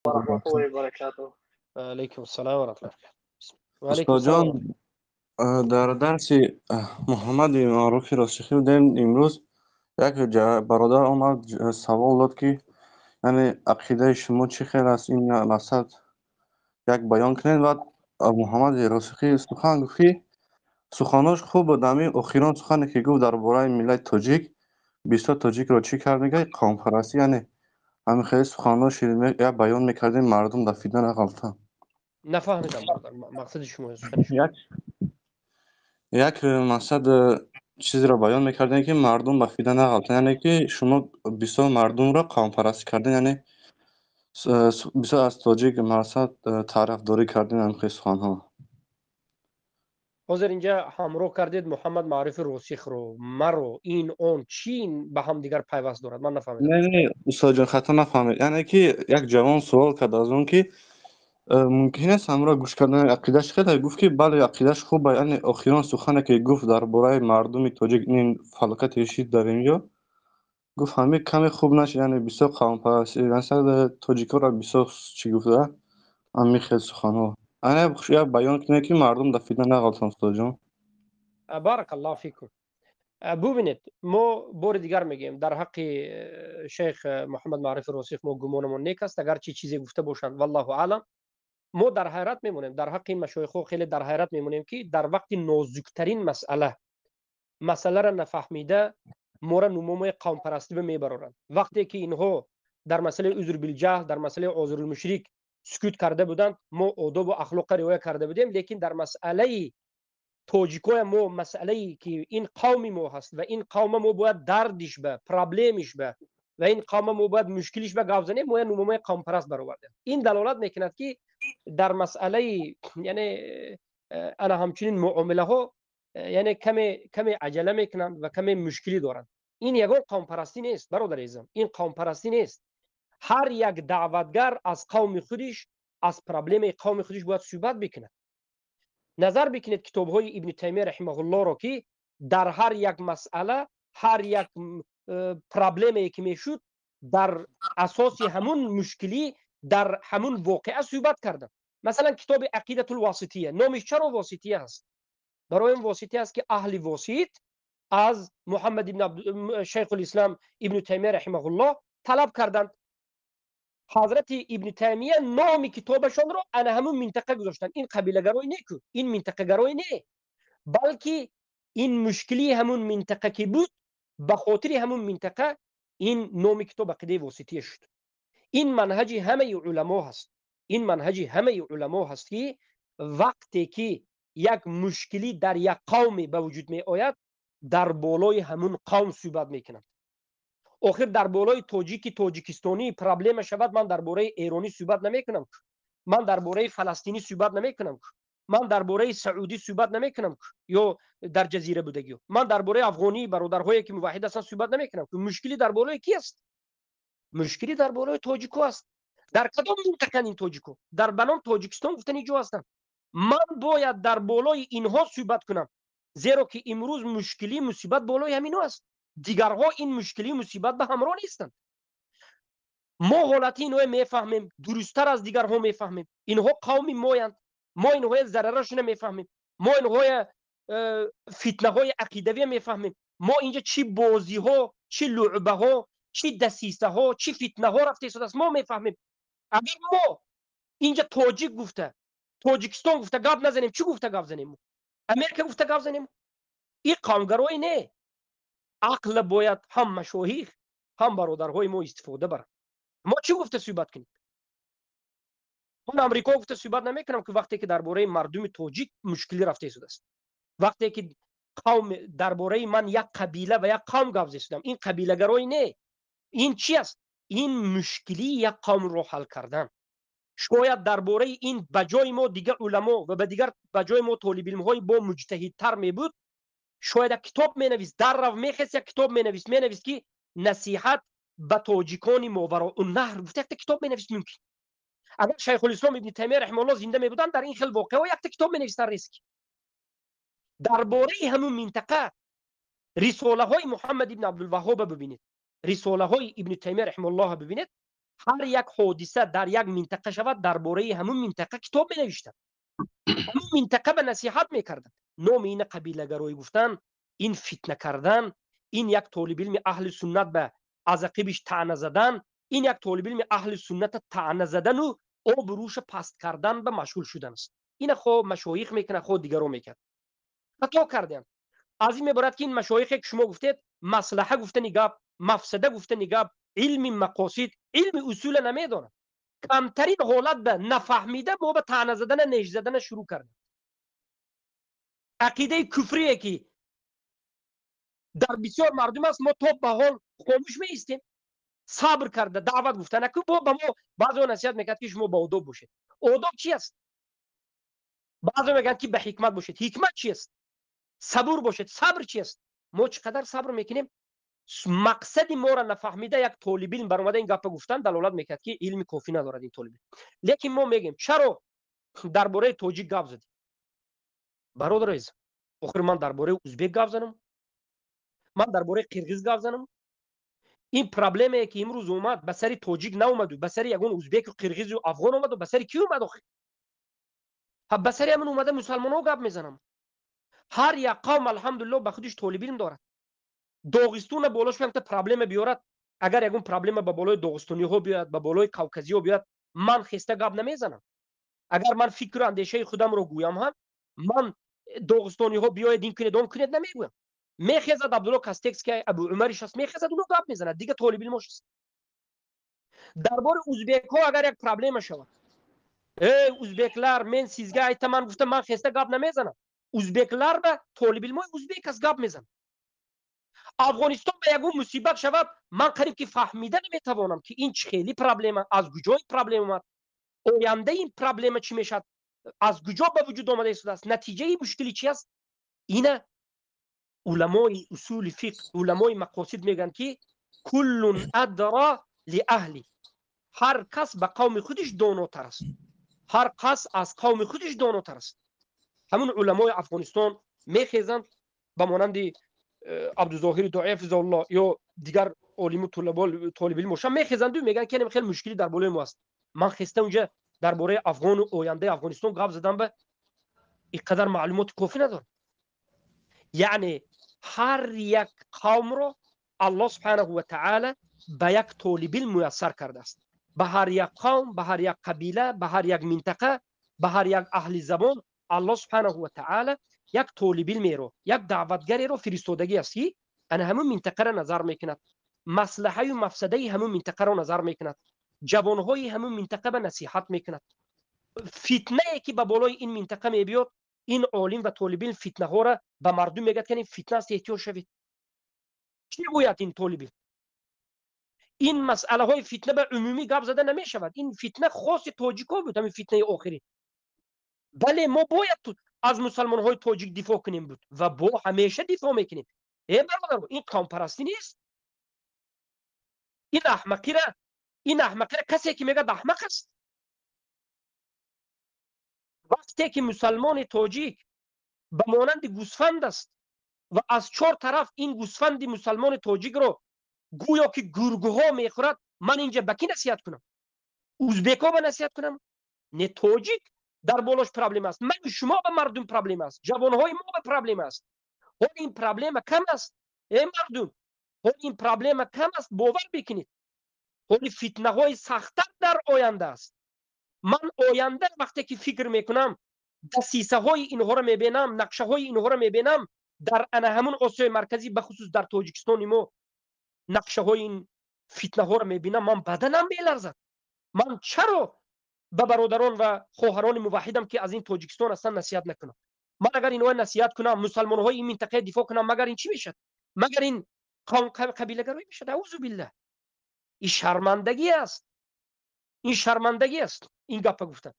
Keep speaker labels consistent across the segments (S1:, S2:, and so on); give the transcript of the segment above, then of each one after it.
S1: ورحمة الله وبركاته.
S2: Алейкум ассалом ва раҳматуллоҳи ва алейкум
S3: Устодҷон,
S2: ассалом.
S3: Дар дарси Муҳаммади Маъруфи Росихӣ будем имрӯз. Як бародар омад, савол дод, ки яъне ақидаи шумо чӣ хел аст, ин мақсад як баён кунед. Баъд Муҳаммади Росихӣ сухан гуфт, ки суханош хуб буд. Ҳамин охирон сухане ки гуфт дар бораи миллати тоҷик, бисёр тоҷикро чӣ кард, мегӯяд қавмпарастӣ, яъне ҳамин хеле суханҳо як баён мекардем, мардум дар фитна нағалтанд.
S2: Нафаҳмидам, бародар, мақсади шумо, сухани шумо.
S3: Як мақсад чизеро баён мекардем, ки мардум ба фитна нағалтанд, яъне ки шумо бисёр мардумро қавмпарастӣ кардем, яъне бисёр аз тоҷик мақсад тарафдорӣ кардем, ҳамин хел суханҳо.
S2: Ҳозир инҷа ҳамроҳ кардед Муҳаммад Маъруфи Росихро, маро, ин он чӣ ба ҳамдигар пайваст дорад? Ман нафаҳмидам.
S3: Не, не, устодҷон, хато нафаҳмед. Яъне ки як ҷавон суол кард аз он, ки мумкин аст ҳамроҳ гӯш кардани ақидаш хеле, гуфт, ки бале, ақидаш хуб, яъне охирон сухане ки гуфт дар бораи мардуми тоҷик, ин фалокате шид дар инҷо, гуфт ҳамин каме хуб нашид, яъне бисёр қавмпарастӣ, масалан тоҷикҳоро бисёр чӣ гуфта, ҳамин хел суханҳо. Ана як баён кунед, ки мардум дар фитна нағалтанд, устодҷон.
S2: Баракаллоҳу фикум. Бубинед, мо бори дигар мегӯем, дар ҳаққи шейх Муҳаммад Маъруфи Росих мо гумонамон нек аст, агарчи чизе гуфта бошанд, валлоҳу аълам. Мо дар ҳайрат мемонем, дар ҳаққи ин машоихҳо хеле дар ҳайрат мемонем, ки дар вақти нозуктарин масъала, масъаларо нафаҳмида моро нумомаи қавмпарастӣ мебароранд. Вақте ки инҳо дар масъалаи узр билҷаҳл, дар масъалаи озурулмушрик сукут карда буданд, мо одобу ахлоқро риоя карда будем, лекин дар масъалаи тоҷикоя мо, масъалае ки ин қавми мо ҳаст ва ин қавма мо бояд дардиш ба, проблемиш ба ва ин қавма мо бояд мушкилиш ба гап занем, мо я нумомаи қавмпараст баровардем. Ин далолат мекунад, ки дар масъалаи яъне ана ҳамчунин муомилаҳо яъне каме аҷала мекунанд ва каме мушкилӣ доранд. Ин ягон қавмпарастӣ нест, бародари азизам, ин қавмпарастӣ нест. Ҳар як даъватгар аз қавми худиш, аз проблемаи қавми худиш бояд суҳбат бикунад. Назар бикунед китобҳои Ибни Таймия раҳимаҳуллоҳро, ки дар ҳар як масъала, ҳар як проблемае ки мешуд, дар асоси ҳамун мушкилӣ, дар ҳамун воқеа суҳбат карданд. Масалан, китоби Ақидатул Восития, номиш чаро Восития ҳаст? Барои он Восития аст, ки аҳли восит аз Муҳаммад ибн Шайхулислам Ибни Таймия раҳимаҳуллоҳ талаб карданд. Ҳазрати Ибни Таймия номи китобашонро ана ҳамун минтақа гузоштанд. Ин қабилагароӣ не ку, ин минтақагароӣ не, балки ин мушкилии ҳамун минтақа ки буд, ба хотири ҳамун минтақа ин номи китоб Ақидаи Восития шуд. Ин манҳаҷи ҳамаи уламо ҳаст, ин манҳаҷи ҳамаи уламо ҳаст, ки вақте ки як мушкилӣ дар як қавме ба вуҷуд меояд, дар болои ҳамун қавм суҳбат мекунанд. Охир дар болои тоҷики тоҷикистонӣ проблема шавад, ман дар бораи эронӣ суҳбат намекунам, ман дар бораи фаластинӣ суҳбат намекунам, ман дар бораи саудӣ суҳбат намекунам ё дар ҷазира будагиё, ман дар бораи афғонӣ бародарҳое ки муваҳид ҳастанд суҳбат намекунам. Мушкилӣ дар болои ки аст? Мушкилӣ дар болои тоҷико аст. Дар кадом минтақан ин тоҷико? Дар ба ном Тоҷикистон гуфтани ҷо ҳастанд. Ман бояд дар болои инҳо суҳбат кунам, зеро ки имрӯз мушкилӣ, мусибат болои ҳаминҳо аст. Дигарҳо ин мушкилӣ, мусибат ба ҳамроҳ нестанд. Мо ҳолати инҳое мефаҳмем, дурусттар аз дигарҳо мефаҳмем. Инҳо қавми моянд, мо инҳоя зарарашона мефаҳмем, мо инҳоя фитнаҳои ақидавия мефаҳмем. Мо инҷа чӣ бозиҳо, чӣ луъбаҳо, чӣ дасисаҳо, чӣ фитнаҳо рафта истодааст, мо мефаҳмем. Агар мо инҷа тоҷик гуфта, Тоҷикистон гуфта гап назанем, чӣ гуфта гап занем? Америка гуфта гап занем? Ин қавмгароӣ не. Ақл бояд ҳам машоҳих, ҳам бародарҳои мо истифода баранд. Мо чӣ гуфта суҳбат кунем? Ман Амрико гуфта суҳбат намекунам, ки вақте ки дар бораи мардуми тоҷик мушкилӣ рафта истодааст, вақте ки қавм дар бораи ман як қабила ва як қавм гап застудам, ин қабилагароӣ не. Ин чи аст? Ин мушкилии як қавмро ҳал кардан. Шояд дар бораи ин ба ҷои мо дигар уламо ва ба дигар ба ҷои мо толибилмҳои бо муҷтаҳидтар мебуд, шояд як китоб менавист, даррав мехест, як китоб менавист, менавист, ки насиҳат ба тоҷикони Мовароуннаҳр гуфта якта китоб менавист. Мумкин агар Шайхулислом Ибни Таймия раҳимауллоҳ зинда мебуданд, дар ин хел воқеаҳо якта китоб менавистанд. Риск дар бораи ҳамун минтақа рисолаҳои Муҳаммад ибн Абдулваҳҳоба бибинед, рисолаҳои Ибни Таймия раҳимауллоҳ бибинед. Ҳар як ҳодиса дар як минтақа шавад, дар бораи ҳамун минтақа китоб менавиштанд, ҳамун минтақа ба насиҳат мекарданд. Номи ина қабилагароӣ гуфтан, ин фитна кардан, ин як толибилми аҳли суннат ба аз ақибиш таъна задан, ин як толибилми аҳли сунната таъна задану обрӯша паст кардан ба машғул шудан аст. Ина хо машоих мекунад, хо дигаро мекунад. Хато кардем. Аз ин мебарад, ки ин машоихе, ки шумо гуфтед, маслаҳа гуфтани гап, мафсада гуфтани гап, илми мақосид, илми усула намедонад. Камтарин ҳолат ба нафаҳмида мо ба таъна задана, неш задана шурӯъ кардем. Ақидаи куфрие, ки дар бисёр мардум аст, мо то ба ҳол хомӯш меистем, сабр карда даъват гуфта наку. Бо ба мо баъзео насиҳат мекард, ки шумо ба одоб бошед. Одоб чи аст? Баъзео мегӯянд, ки ба ҳикмат бошед. Ҳикмат чи аст? Сабур бошед. Сабр чи аст? Мо чӣ қадар сабр мекунем? Мақсади моро нафаҳмида як толибилм баромада ин гапа гуфтан далолат мекард, ки илми кофӣ надорад ин толибилм. Лекин мо мегӯем, чаро дар бораи тоҷик гап задем, бародар азиз? Охир ман дар бораи узбек гап занам, ман дар бораи қирғиз гап занам? Ин проблемае, ки имрӯз омад, ба сари тоҷик наомаду ба сари ягон узбеку қирғизу афғон омаду, ба сари кӣ омад охир? Ба сари ҳамин омада мусалмонҳо гап мезанам. Ҳар як қавм, алҳамдулилло, ба худиш толибилм дорад. Доғистона болош якта проблема биёрад, агар ягон проблема ба болои доғистониҳо биёяд, ба болои кавказиҳо биёяд, ман хеста гап намезанам. Агар ман фикру андешаи худамро гӯям ҳам, ман доғистониҳо биёед, ин кунед, он кунед намегӯям. Мехезад Абдулло Кастекский, Абу Умариш аст, мехезад, уно гап мезанад, дига толибилмош аст. Дар бори узбекҳо агар як проблема шавад, эй узбеклар, мен сизга айтаман гуфта, ман хеста гап намезанам. Узбеклар ба толибилмои узбек аст, гап мезанад. Афғонистон ба ягон мусибат шавад, ман қариб ки фаҳмида наметавонам, ки ин чӣ хели проблема, аз куҷои проблема омад, ояндаи ин проблема чӣ мешавад, аз куҷо ба вуҷуд омада истодааст, натиҷаи мушкили чи аст. Ина уламои усули фиқҳ, уламои мақосид мегӯянд, ки كل أدرى لأهله, ҳар кас ба қавми худиш донотар аст, ҳар кас аз қавми худиш донотар аст. Ҳамун уламои Афғонистон мехезанд, ба монанди Абдузоҳири Доия ҳафизаҳулло ё дигар олиму толибилм бошанд, мехезанду мегӯянд, ки хеле мушкилӣ дар болои мо аст. Ман хеста унҷа дар бораи афғону ояндаи Афғонистон гап задам ба ин қадар маълумоти кофӣ надорам. Яъне ҳар як қавмро Аллоҳ субҳанаҳу ва таъала ба як толибилм муяссар кардааст. Ба ҳар як қавм, ба ҳар як қабила, ба ҳар як минтақа, ба ҳар як аҳли забон Аллоҳ субҳанаҳу ва таъала як толибилмеро, як даъватгареро фиристодагӣ аст, ки ана ҳамун минтақаро назар мекунад, маслаҳаю мафсадаи ҳамун минтақаро назар мекунад, ҷавонҳои ҳамун минтақа ба насиҳат мекунад. Фитнае, ки ба болои ин минтақа мебиёд, ин олим ва толибилм фитнаҳоро ба мардум мегӯяд, ки ин фитна аст, эҳтиёт шавед. Чӣ гӯяд ин толибилм? Ин масъалаҳои фитна ба умумӣ гап зада намешавад. Ин фитна хоси тоҷикҳо буд, ҳамин фитнаи охирин. Бале, мо бояд аз мусалмонҳои тоҷик дифоъ кунем буд ва бо ҳамеша дифоъ мекунем. Э бародаро, ин қавмпарастӣ нест. Ин аҳмақира касе, ки мегӯяд, аҳмақ аст. Вақте ки мусалмони тоҷик ба монанди гӯсфанд аст ва аз чор тараф ин гӯсфанди мусалмони тоҷикро гӯё ки гургҳо мехӯрад, ман инҷа ба кӣ насиҳат кунам? Узбекҳо ба насиҳат кунам? Не, тоҷик дар болош проблема аст, ману шумо ба мардум проблема аст, ҷавонҳои мо ба проблема аст. Ҳол ин проблема кам аст, э мардум, ҳол ин проблема кам аст, бовар бикунед, ҳоли фитнаҳои сахттар дар оянда аст. Ман оянда вақте ки фикр мекунам, дасисаҳои инҳоро мебинам, нақшаҳои инҳоро мебинам дар ана ҳамун Осиёи Марказӣ, бахусус дар Тоҷикистони мо нақшаҳои ин фитнаҳоро мебинам, ман баданам меларзад. Ман чаро ба бародарон ва хоҳарони муваҳидам, ки аз ин Тоҷикистон ҳастанд, насиҳат накунам? Ман агар инҳоя насиҳат кунам, мусалмонҳои ин минтақаи дифоъ кунам, магар ин чӣ мешавад? Магар ин қабилагароӣ мешавад? Аузу биллаҳ, ин шармандагӣ аст, ин шармандагӣ аст ин гапа гуфтан.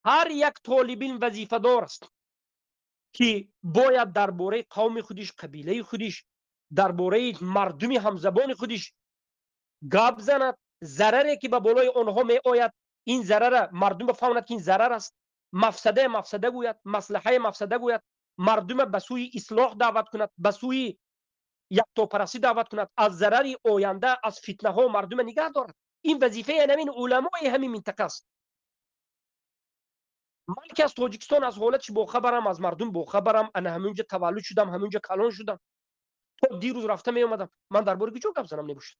S2: Ҳар як толибилм вазифадор аст, ки бояд дар бораи қавми худиш, қабилаи худиш, дар бораи мардуми ҳамзабони худиш гап занад. Зараре, ки ба болои онҳо меояд, ин зарара мардум бафаҳмонад, ки ин зарар аст, мафсадае мафсада гӯяд, маслаҳае мафсада гӯяд, мардума ба сӯи ислоҳ даъват кунад, ба сӯи яктопарастӣ даъват кунад, аз зарари оянда, аз фитнаҳо мардума нигаҳ дорад. Ин вазифаи ҳамин уламои ҳамин минтақа аст. Ман ки аз Тоҷикистон, аз ҳолатиш бохабарам, аз мардум бохабарам, ана ҳаминҷа таваллуд шудам, ҳаминҷа калон шудам, то дирӯз рафта меомадам, ман дар бораи куҷо гап занам небошад?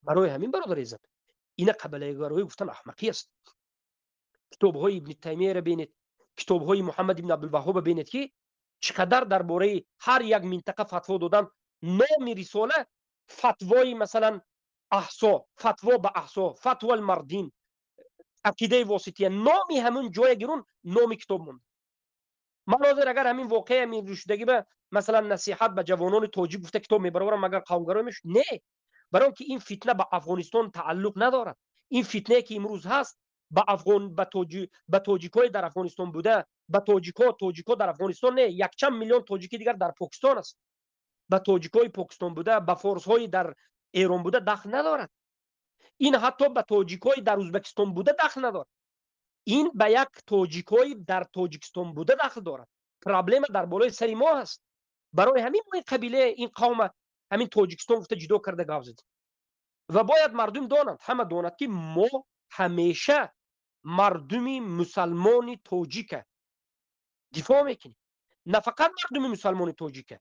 S2: Барои ҳамин, бародари иззат, ина қабилагароӣ гуфтан аҳмақӣ аст. Китобҳои Ибни Таймияро бинед, китобҳои Муҳаммад ибни Абдулваҳҳобро бинед, ки чӣ қадар дар бораи ҳар як минтақа фатво додан. Номи рисола фатвои, масалан, Аҳсо, фатво ба Аҳсо, фатво Мардин, ақидаи Восития, номи ҳамун ҷоя гирун, номи китоб монда. Ман ҳозир агар ҳамин воқеа шудагӣ ба, масалан, насиҳат ба ҷавонони тоҷик гуфта китоб мебарорам, магар қавмгароӣ мешуд? Не, барои он ки ин фитна ба Афғонистон тааллуқ надорад. Ин фитнае ки имрӯз ҳаст, ба афғон, ба тоҷикҳои дар Афғонистон буда, ба тоҷикҳо дар Афғонистон не, якчанд миллион тоҷики дигар дар Покистон аст, ба тоҷикҳои Покистон буда, ба форсҳои дар Эрон буда дахл надорад. Ин ҳатто ба тоҷикҳои дар Ӯзбекистон буда дахл надорад. Ин ба як тоҷикҳои дар Тоҷикистон буда дахл дорад. Проблема дар болои сари мо ҳаст. Барои ҳамин мо ин қабиле, ин қавма ҳамин Тоҷикистон гуфта ҷудо карда гап задем. Ва бояд мардум донанд, ҳама донад, ки мо ҳамеша мардуми мусалмони тоҷика дифоъ мекунем. На фақат мардуми мусалмони тоҷика,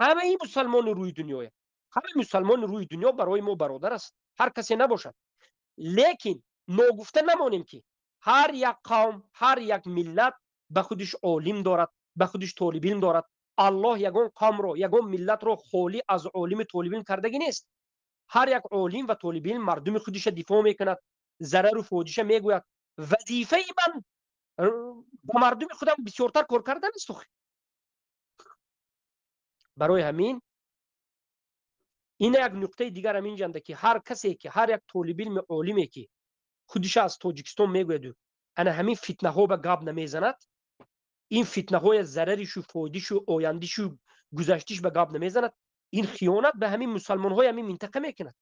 S2: ҳамаи мусалмони рӯи дунёя, ҳамаи мусалмони рӯи дунё барои мо бародар аст, ҳар касе набошад. Лекин ногуфта намонем, ки ҳар як қавм, ҳар як миллат ба худиш олим дорад, ба худиш толибилм дорад. Аллоҳ ягон қавмро, ягон миллатро холӣ аз олими толибилм кардагӣ нест. Ҳар як олим ва толибилм мардуми худиша дифоъ мекунад, зарару фоидиша мегӯяд. Вазифаи ман ба мардуми худам бисёртар кор кардан аст. Барои ҳамин ин як нуқтаи дигар ҳамин ҷанда, ки ҳар касе ки, ҳар як толибилми олиме ки худиша аз Тоҷикистон мегӯяду ана ҳамин фитнаҳо ба гап намезанад, ин фитнаҳоя зараришу, фоидишу, ояндишу, гузаштиш ба гап намезанад, ин хиёнат ба ҳамин мусалмонҳои ҳамин минтақа мекунад.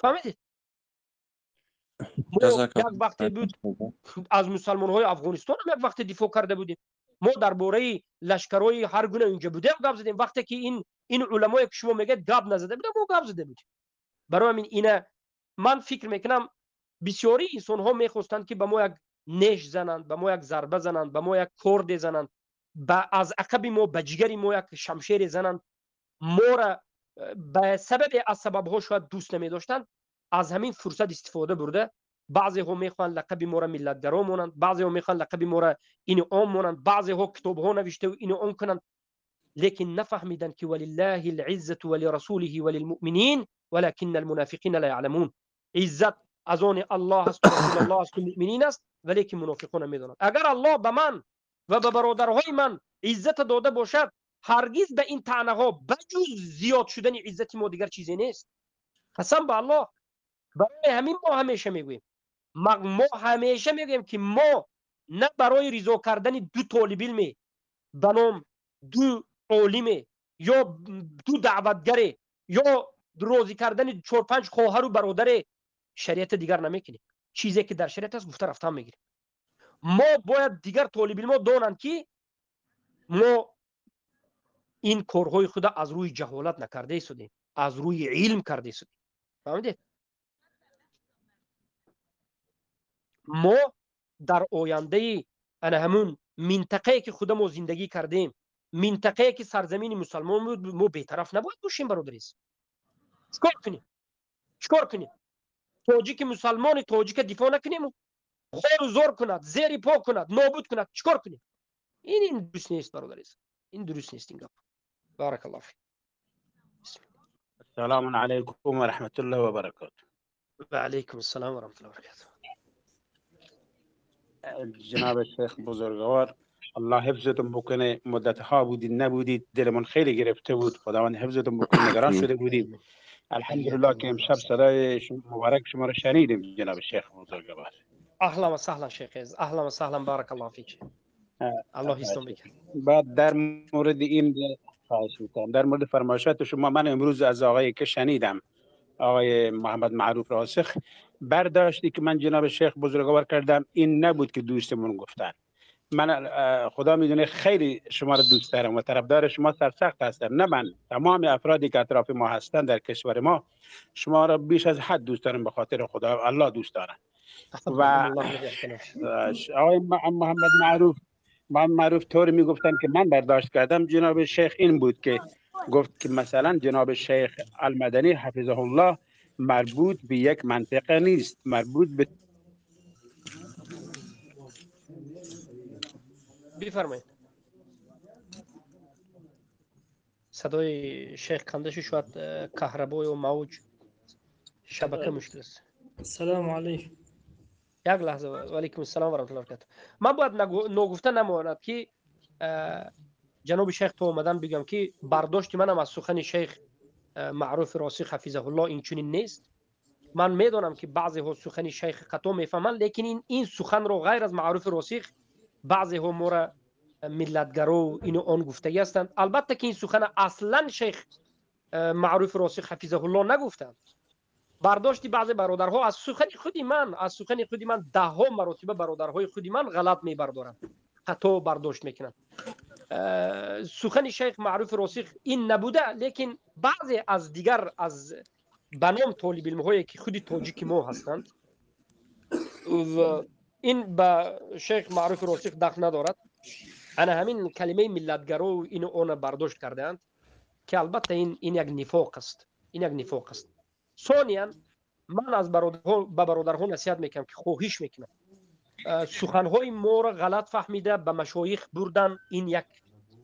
S2: Фаҳмидед? Мо як вақте буд аз мусалмонҳои Афғонистон ҳам як вақте дифоъ карда будем. Мо дар бораи лашкарҳои ҳар гуна инҷа будем гап задем. Вақте ки ин уламое ки шумо мегӯед гап назада будем, мо гап зада будем. Барои ҳамин ина ман фикр мекунам, бисёри инсонҳо мехостанд, ки ба мо як неш зананд, ба мо як зарба зананд, ба мо як корде зананд, аз ақаби мо ба ҷигари мо як шамшере зананд. Мора ба сабабе аз сабабҳо шояд дӯст намедоштанд, аз ҳамин фурсат истифода бурда, баъзеҳо мехоҳанд лақаби моро миллатгаро монанд, баъзеҳо мехоҳанд лақаби моро ини он монанд, баъзеҳо китобҳо навиштаву ини он кунанд. Лекин нафаҳмиданд, ки валиллаҳи лиззату валирасулиҳи валилмуъминин валакинна алмунофиқина ла яъламун. Иззат аз они Аллоҳ асту Расулаллоҳ асту муъминин аст, валекин мунофиқон намедонанд. Агар Аллоҳ ба ман ва ба бародарҳои ман иззата дода бошад, ҳаргиз ба ин таънаҳо ба ҷуз зиёд шудани иззати мо дигар чизе нест. Қасам ба Аллоҳ. Барои ҳамин мо ҳамеша мегӯем, мо ҳамеша мегӯем, ки мо на барои ризо кардани ду толибилме ба ном ду олиме ё ду даъватгаре ё розӣ кардани чор-панҷ хоҳару бародаре шариата дигар намекунем. Чизе ки дар шариат аст, гуфта рафтан мегирем. Мо бояд дигар толибилмо донанд, ки мо ин корҳои худа аз рӯи ҷаҳолат накарда истодем, аз рӯи илм карда истодем. Фаҳмидед? Мо дар ояндаи ана ҳамун минтақае ки худа мо зиндагӣ кардем, минтақае ки сарзамини мусалмон буд, мо бетараф набояд бошем. Бародариз, чикор кунем? Чикор кунем? Тоҷики мусалмони тоҷика дифоъ накунем, хору зор кунад, зери по кунад, нобуд кунад, чикор кунем? Ин дуруст нест, бародариз, ин дуруст нест ин гап. Баракаллоҳу фик.
S1: السلام عليكم ورحمة الله وبركاته.
S2: و علیکم السلام و رحمة الله وبركاته.
S1: جناب شیخ بزرگوار، الله حفظتون بکنه. مدت ها بودید نبودید، دلمون خیلی گرفته بود. خداوند حفظتون بکنه، نگران شده بودیم. الحمدلله که امشب صدای مبارک شما رو شنیدیم، جناب شیخ بزرگوار.
S2: اهلا و سهلا شیخ، اهلا و سهلا، بارک الله فیک، الله حفظتون بکنه.
S1: بعد در مورد این خواهش میکنم، در مورد فرمایشات شما، من امروز از آقای که شنیدم، آقای محمد معروف راسخ، برداشتی که من جناب شیخ بزرگوار کردم این نبود که دوستمون گفتن. من خدا میدونه خیلی شما رو دوست دارم و طرفدار شما سرسخت هستم. نه من، تمام افرادی که اطراف ما هستن در کشور ما شما رو بیش از حد دوست دارم، به خاطر خدا الله دوست دارم. و آقای محمد معروف طور میگفتن که من برداشت کردم جناب شیخ این بود که گفت که مثلا جناب شیخ المدنی حفظه الله مربوط به یک منطقه نیست، مربوط به
S2: بفرمایید. صدای شیخ کنده شد، کهربای و موج شبکه مشکل است.
S4: السلام علیکم.
S2: یک لحظه. و علیکم السلام و رحمت الله و برکاته. من باید ناگفته نماند که جناب شیخ تو اومدن بگم که برداشت منم از سخن شیخ معروف راسخ حفظه الله این چنین نیست. من میدانم که بعضی ها سخن شیخ خطا میفهمند، لیکن این سخن رو غیر از معروف راسخ بعضی ها ما را ملتگرا و این آن گفتگی هستند. البته که این سخن اصلا شیخ معروف راسخ حفظه الله نگفتند. برداشتی بعضی برادرها از سخن خودی من، از سخن خودی من ده ها مراتب برادرهای خودی من غلط میبردارند، خطا برداشت میکنند. سخن شیخ معروف راسخ این نبوده، لیکن بعضی از دیگر از بنام طالب علم هایی که خودی تاجیک ما هستند و این به شیخ معروف راسخ دخل ندارد، انا همین کلمه ملتگرا و این آن برداشت کردند که البته این یک نفاق است، این یک نفاق است. ثانیا من از برادرها به برادرها نصیحت میکنم که خواهش میکنم سخنهای ما را غلط فهمیده به مشایخ بردن، این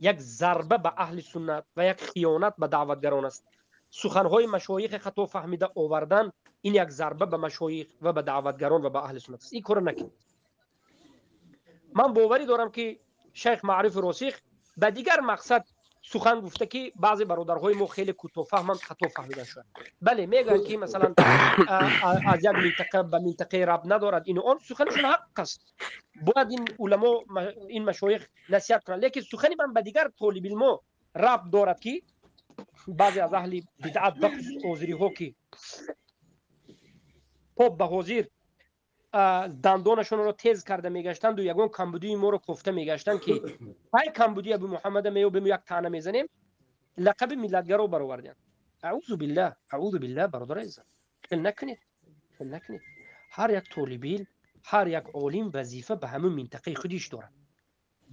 S2: یک ضربه به اهل سنت و یک خیانت به دعوتگران است. سخنهای مشایخ خطا فهمیده آوردن، این یک ضربه به مشایخ و به دعوتگران و به اهل سنت است. این کار نکنید. من باوری دارم که شیخ معروف راسخ به دیگر مقصد سخن گفته که بعضی برادرهای ما خیلی کوتاه فهمند، خطا فهمیدن شد. بله میگن که مثلا از یک منطقه به منطقه رب ندارد، این آن سخنشون حق است، باید این علما این مشایخ نصیحت کنند. لیکن سخنی من به دیگر طالب علم رب دارد که بعضی از اهل بدعت بخصوص آذری ها که پاپ به حاضر دندانشون رو تیز کرده میگشتند و یگان کمبودی ما رو کوفته میگشتند که پای کمبودی ابو محمد میو به یک طعنه میزنیم، لقب ملتگرا برآوردن. اعوذ بالله، اعوذ بالله. برادر عزیز خیلی نکنید، خیلی نکنید. هر یک طالب علم، هر یک عالم وظیفه به همون منطقه خودش دارد،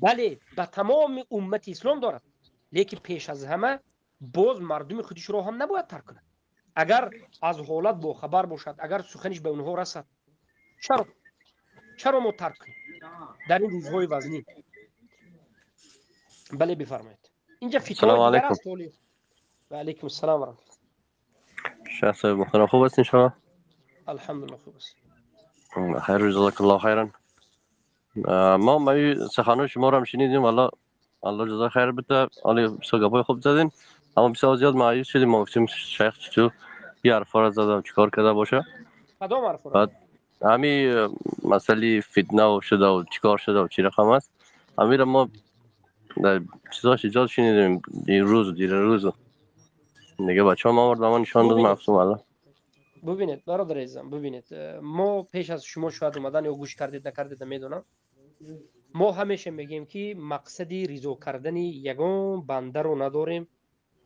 S2: بله به تمام امت اسلام دارد، لیکن پیش از همه باز مردم خودش رو هم نباید ترک کند. اگر از حالت با خبر باشد، اگر سخنش به اونها رسد، چرا ما ترک کنیم در این روزهای وزنی؟ بله بفرمایید. اینجا فتوای دیگر است. و علیکم السلام و رحمت الله.
S5: شیخ صاحب محترم خوب هستین شما؟
S2: الحمدلله خوب است.
S5: خیر، جزاک الله خیرا. ما سخنان شما رو هم شنیدیم، والله الله جزای خیر بده. حالا بسیار گپای خوب زدین، اما بسیار زیاد مایوس شدیم. ما گفتیم شیخ چطور یه حرفا رو زده، چیکار کرده باشه؟
S2: کدام حرفا رو؟
S5: همی مسئله فتنه و شده و چیکار شده و چی رقم است، همی را ما در چیزاش ایجاد شنیدیم دیروز و دیروز دیگه. بچه ها ما آورد ما نشان داد مفهوم. الله
S2: ببینید برادر عزیزم، ببینید ما پیش از شما شاید اومدن یا گوش کردید نکردید نمیدونم، ما همیشه میگیم که مقصد رضا کردن یگان بنده رو نداریم،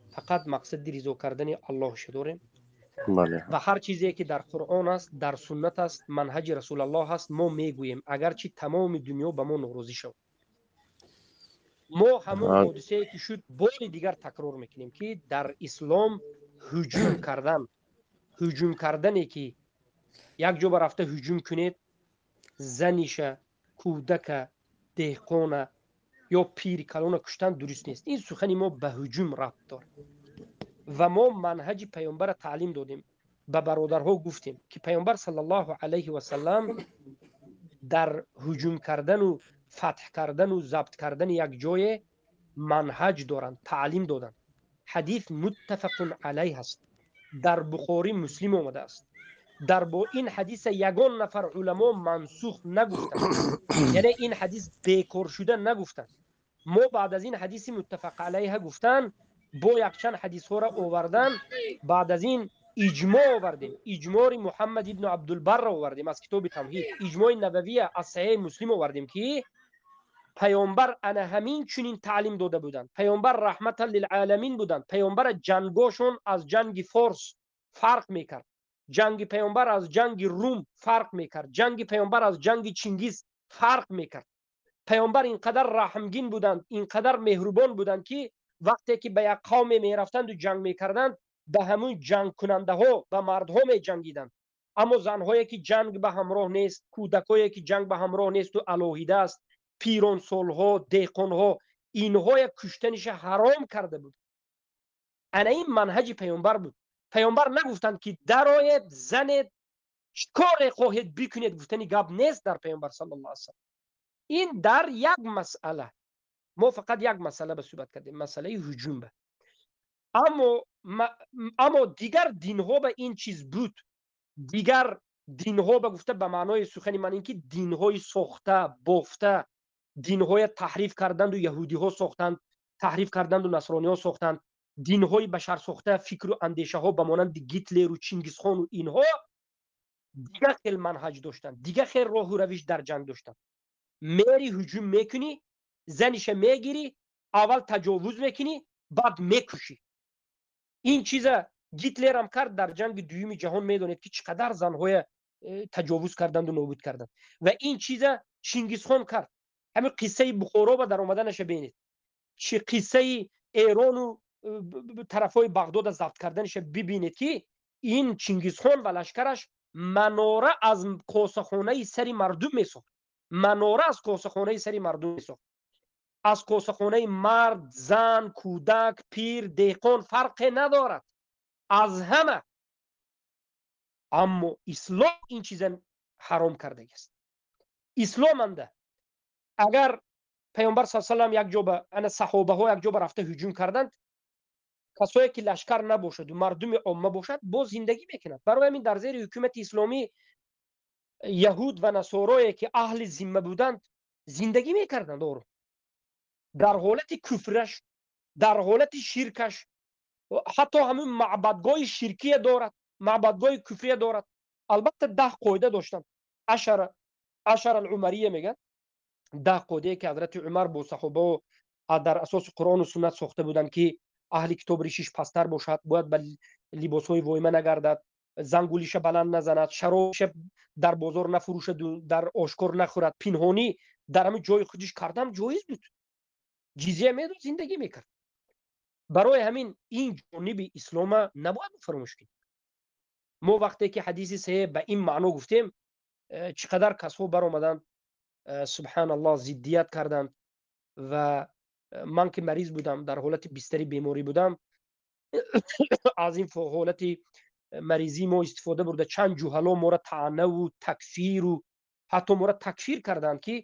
S2: فقط مقصد رضا کردن الله ش داریم.
S5: بله.
S2: و هر چیزی که در قرآن است، در سنت است، منهج رسول الله هست، ما میگوییم، اگرچه تمام دنیا به ما ناراضی شد. ما همون حادثه که شد بار دیگر تکرار میکنیم که در اسلام هجوم کردن، هجوم کردنی که یک جا رفته هجوم کنید، زنیشه، کودک، دهقانه یا پیر کلانه کشتن درست نیست. این سخنی ما به هجوم ربط داره و ما منهج پیامبر تعلیم دادیم، به برادرها گفتیم که پیامبر صلی الله علیه و سلم در هجوم کردن و فتح کردن و ضبط کردن یک جای منهج دارند، تعلیم دادن. حدیث متفق علیه است، در بخاری مسلم آمده است. در با این حدیث یگان نفر علما منسوخ نگفتند، یعنی این حدیث بیکار شده نگفتند. ما بعد از این حدیث متفق علیه گفتن، با یکچند حدیث ها را آوردن، بعد از این اجماع آوردیم، اجماع محمد ابن عبدالبر را آوردیم از کتاب تمهید، اجماع نبوی از صحیح مسلم آوردیم که Паёмбар ана ҳамин чунин таълим дода буданд. Паёмбар раҳматан лилъоламин буданд. Паёмбар ҷангошон аз ҷанги форс фарқ мекард, ҷанги паёмбар аз ҷанги рум фарқ мекард, ҷанги паёмбар аз ҷанги Чингиз фарқ мекард. Паёмбар инқадар раҳмгин буданд, инқадар меҳрубон буданд, ки вақте ки ба як қавме мерафтанду ҷанг мекарданд, ба ҳамун ҷангкунандаҳо, ба мардҳо меҷангиданд. Аммо занҳое ки ҷанг ба ҳамроҳ нест, кӯдакое ки ҷанг ба ҳамроҳ несту алоҳида аст, пиронсолҳо, деҳқонҳо, инҳоя куштаниша ҳаром карда буд. Ана ин манҳаҷи паёмбар буд. Паёмбар нагуфтанд, ки дароед, занед, чӣ коре хоҳед бикунед, гуфтани гап нест дар паёмбар саллаллоҳу алайҳи васаллам. Ин дар як масъала, мо фақат як масъала ба суҳбат кардем, масъалаи ҳуҷум ба. Аммо дигар динҳо ба ин чиз буд. Дигар динҳо ба гуфта ба маънои сухани ман ин ки динҳои сохта бофта, динҳоя таҳриф карданду яҳудиҳо сохтанд, таҳриф карданду насрониҳо сохтанд, динҳои башарсохта, фикру андешаҳо ба монанди Гитлеру Чингизхону инҳо дигар хел манҳаҷ доштанд, дигар хел роҳу равиш дар ҷанг доштанд. Мери ҳуҷум мекунӣ, заниша мегирӣ, аввал таҷовуз мекунӣ, баъд мекушӣ. Ин чиза Гитлерам кард дар ҷанги дуюми ҷаҳон. Медонед, ки чӣ қадар занҳоя таҷовуз карданду нобуд карданд. Ва ин чиза Чингизхон кард. Ҳамин қиссаи Бухоро ба дар омаданаша бинед, чӣ қиссаи Эрону тарафҳои Бағдода забт карданиша бибинед, ки ин Чингизхон ва лашкараш манора аз косахонаи сари мардум месохт, манора аз косахонаи сари мардум месохт. Аз косахонаи мард, зан, кӯдак, пир, деҳқон фарқе надорад, аз ҳама. Аммо ислом ин чиза ҳаром кардагиаст. Ислом анда агар паёмбар са салам як ҷо ба ана саҳобаҳо як ҷо ба рафта ҳуҷум карданд, касое ки лашкар набошаду мардуми омма бошад, боз зиндагӣ мекунад. Барои ҳамин дар зери ҳукумати исломӣ яҳуд ва насорое ки аҳли зимма буданд, зиндагӣ мекарданд ором, дар ҳолати куфраш, дар ҳолати ширкаш. Ҳатто ҳамин маъбадгоҳи ширкия дорад, маъбадгоҳи куфрия дорад. Албатта, 10 қоида доштанд, ашара алумария мегӯянд, 10 қоидае ки ҳазрати Умар бо саҳобао дар асоси Қуръону суннат сохта буданд, ки аҳли китоб ришиш пасттар бошад, бояд ба либосҳои войма нагардад, зангулиша баланд назанад, шаробиша дар бозор нафурӯшаду дар ошкор нахӯрад, пинҳонӣ дар ҳамин ҷои худиш кардам ҷоиз буд, ҷизия медод, зиндагӣ мекард. Барои ҳамин ин ҷониби ислома набояд фаромӯш кунем. Мо вақте ки ҳадиси саҳеҳ ба ин маъно гуфтем, чӣ қадар касҳо баромаданд, субҳаналлоҳ, зиддият карданд. Ва ман ки мариз будам, дар ҳолати бистари беморӣ будам, аз ин ҳолати маризӣ мо истифода бурда, чанд ҷуҳало моро таънаву такфиру ҳатто моро такфир карданд, ки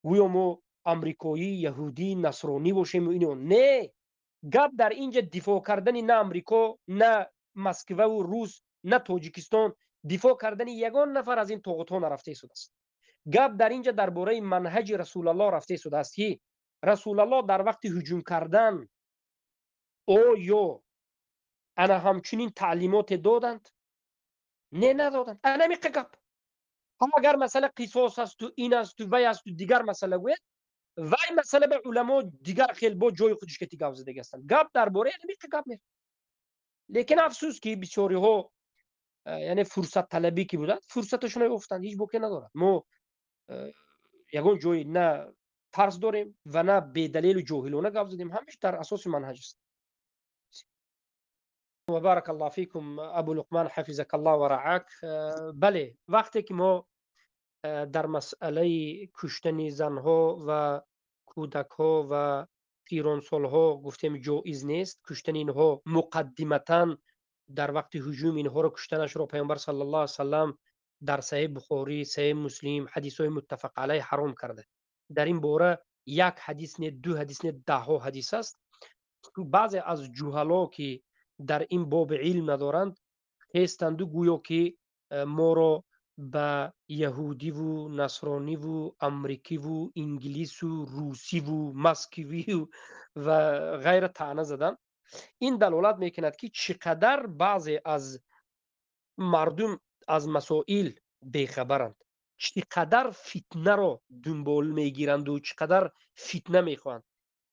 S2: гӯё мо амрикоӣ, яҳудӣ, насронӣ бошем. Ино не, гап дар инҷа дифоъ кардани на Амрико, на Москваву рус, на Тоҷикистон, дифоъ кардани ягон нафар аз ин тоғутҳо нарафта истодааст. Гап дар инҷа дар бораи манҳаҷи Расулаллоҳ рафта истодааст, ки Расулаллоҳ дар вақти ҳуҷум кардан оё ана ҳамчунин таълимоте доданд, не, надоданд. Анамиқа гап. Агар масъала қисос асту, ин асту, вай асту, дигар масъала гӯяд, вай масъала ба уламо дигар хел бо ҷои худиш ки гап задаги ҳастанд. Гап дар бораи анамиқа гап мер. Лекин афсӯс, ки бисёриҳо, яъне фурсатталабӣ ки буданд, фурсаташонро ёфтанд. Ҳеҷ боке надорад. Мо ягон ҷои на тарс дорем ва на бедалелу ҷоҳилона гап задем, ҳамеш дар асоси манҳаҷ аст. Ва барак аллоҳ фикум, Абу Луқман, ҳафизакаллоҳ ва раак. Бале, вақте ки мо дар масъалаи куштани занҳо ва кӯдакҳо ва пиронсолҳо гуфтем, ҷоиз нест куштани инҳо, муқаддиматан дар вақти ҳуҷум инҳоро куштанашро Паёмбар саллаллоҳу алайҳи васаллам дар Саҳеҳ Бухорӣ, Саҳеҳ Муслим, ҳадисҳои муттафақ алайҳ ҳаром карда. Дар ин бора як ҳадис не, ду ҳадис не, даҳҳо ҳадис аст. Баъзе аз ҷуҳало, ки дар ин боб илм надоранд, хестанду гӯё ки моро ба яҳудиву насрониву амрикиву инглису русиву москвиву ва ғайра таъна заданд. Ин далолат мекунад, ки чӣ қадар баъзе аз мардум аз масоил бехабаранд. Чӣ қадар фитнаро дунбол мегиранду, чӣ қадар фитна мехоҳанд,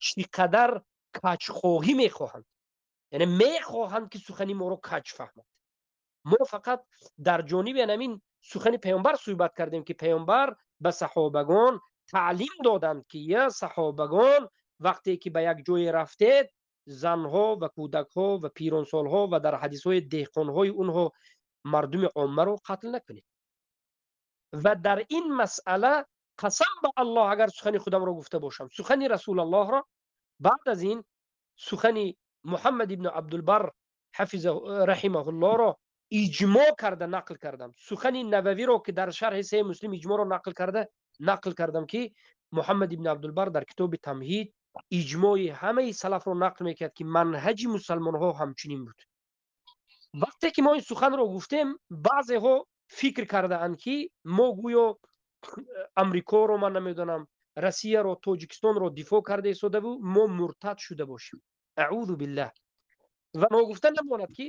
S2: чӣ қадар каҷхоҳӣ мехоҳанд, яъне мехоҳанд, ки сухани моро каҷ фаҳманд. Мо фақат дар ҷониби ҳамин сухани паёмбар суҳбат кардем, ки паёмбар ба саҳобагон таълим доданд, ки я саҳобагон, вақте ки ба як ҷое рафтед, занҳо ва кӯдакҳо ва пиронсолҳо ва дар ҳадисҳои деҳқонҳои онҳо мардуми оммаро қатл накунед. Ва дар ин масъала, қасам ба Аллоҳ, агар сухани худамро гуфта бошам, сухани Расулаллоҳро, баъд аз ин сухани Муҳаммад ибни Абдулбар ҳафиза раҳимаҳуллоҳро иҷмо карда нақл кардам, сухани Нававиро, ки дар шарҳи Саҳеҳи Муслим иҷморо нақл карда нақл кардам, ки Муҳаммад ибни Абдулбар дар китоби Тамҳид иҷмои ҳамаи салафро нақл мекард, ки манҳаҷи мусалмонҳо ҳамчунин буд. Вақте ки мо ин суханро гуфтем, баъзеҳо фикр кардаанд, ки мо гӯё Амрикоро, ман намедонам, Россияро, Тоҷикистонро дифоъ карда истодаву мо муртад шуда бошем. Аъузу биллаҳ. Ва ногуфта намонад, ки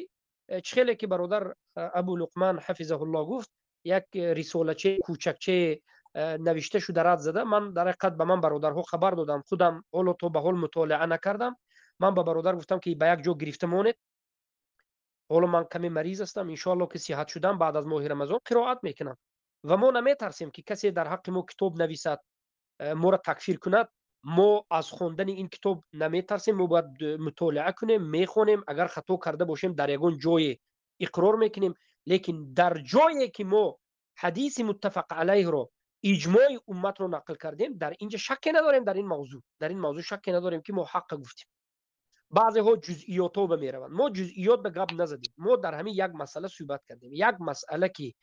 S2: чӣ хеле ки бародар Абу Луқман ҳафизаҳуллоҳ гуфт, як рисолаче кӯчакче навишта шуда рад зада. Ман дар ҳақиқат, ба ман бародарҳо хабар додам, худам ҳоло то ба ҳол мутолиа накардам. Ман ба бародар гуфтам, ки ба як ҷо гирифта монед, ҳоло ман каме мариз ҳастам, иншоалло ки сиҳат шудам, баъд аз моҳи Рамазон қироат мекунам. Ва мо наметарсем, ки касе дар ҳаққи мо китоб нависад, моро такфир кунад. Мо аз хондани ин китоб наметарсем. Мо бояд мутолиа кунем, мехонем, агар хато карда бошем, дар ягон ҷое иқрор мекунем. Лекин дар ҷое ки мо ҳадиси муттафақ алайҳро, иҷмои умматро нақл кардем, дар инҷа шакке надорем. Дар ин мавзӯъ шакке надорем, ки мо ҳаққа гуфтем. Баъзеҳо ҷузъиётҳо ба мераванд. Мо ҷузъиёт ба гап назадем. Мо дар ҳамин як масъала суҳбат кардем, як масъала, ки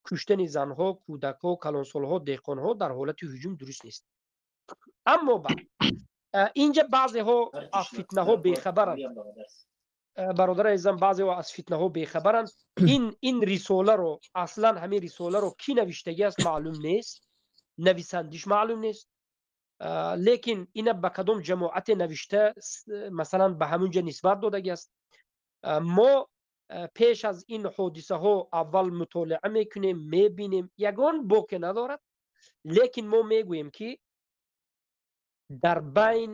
S2: куштани занҳо, кӯдакҳо, калонсолҳо, деҳқонҳо дар ҳолати ҳуҷум дуруст нест. Аммо баъд инҷа баъзеҳо аз фитнаҳо бехабаранд. Бародари азизам, баъзеҳо аз фитнаҳо бехабаранд. Ин рисоларо, аслан ҳамин рисоларо кӣ навиштагӣ аст, маълум нест, нависандиш маълум нест. Лекин ина ба кадом ҷамоате навишта, масалан, ба ҳамунҷа нисбат додагӣ аст. Мо пеш аз ин ҳодисаҳо аввал мутолиа мекунем, мебинем, ягон боке надорад. Лекин мо мегӯем, ки дар байн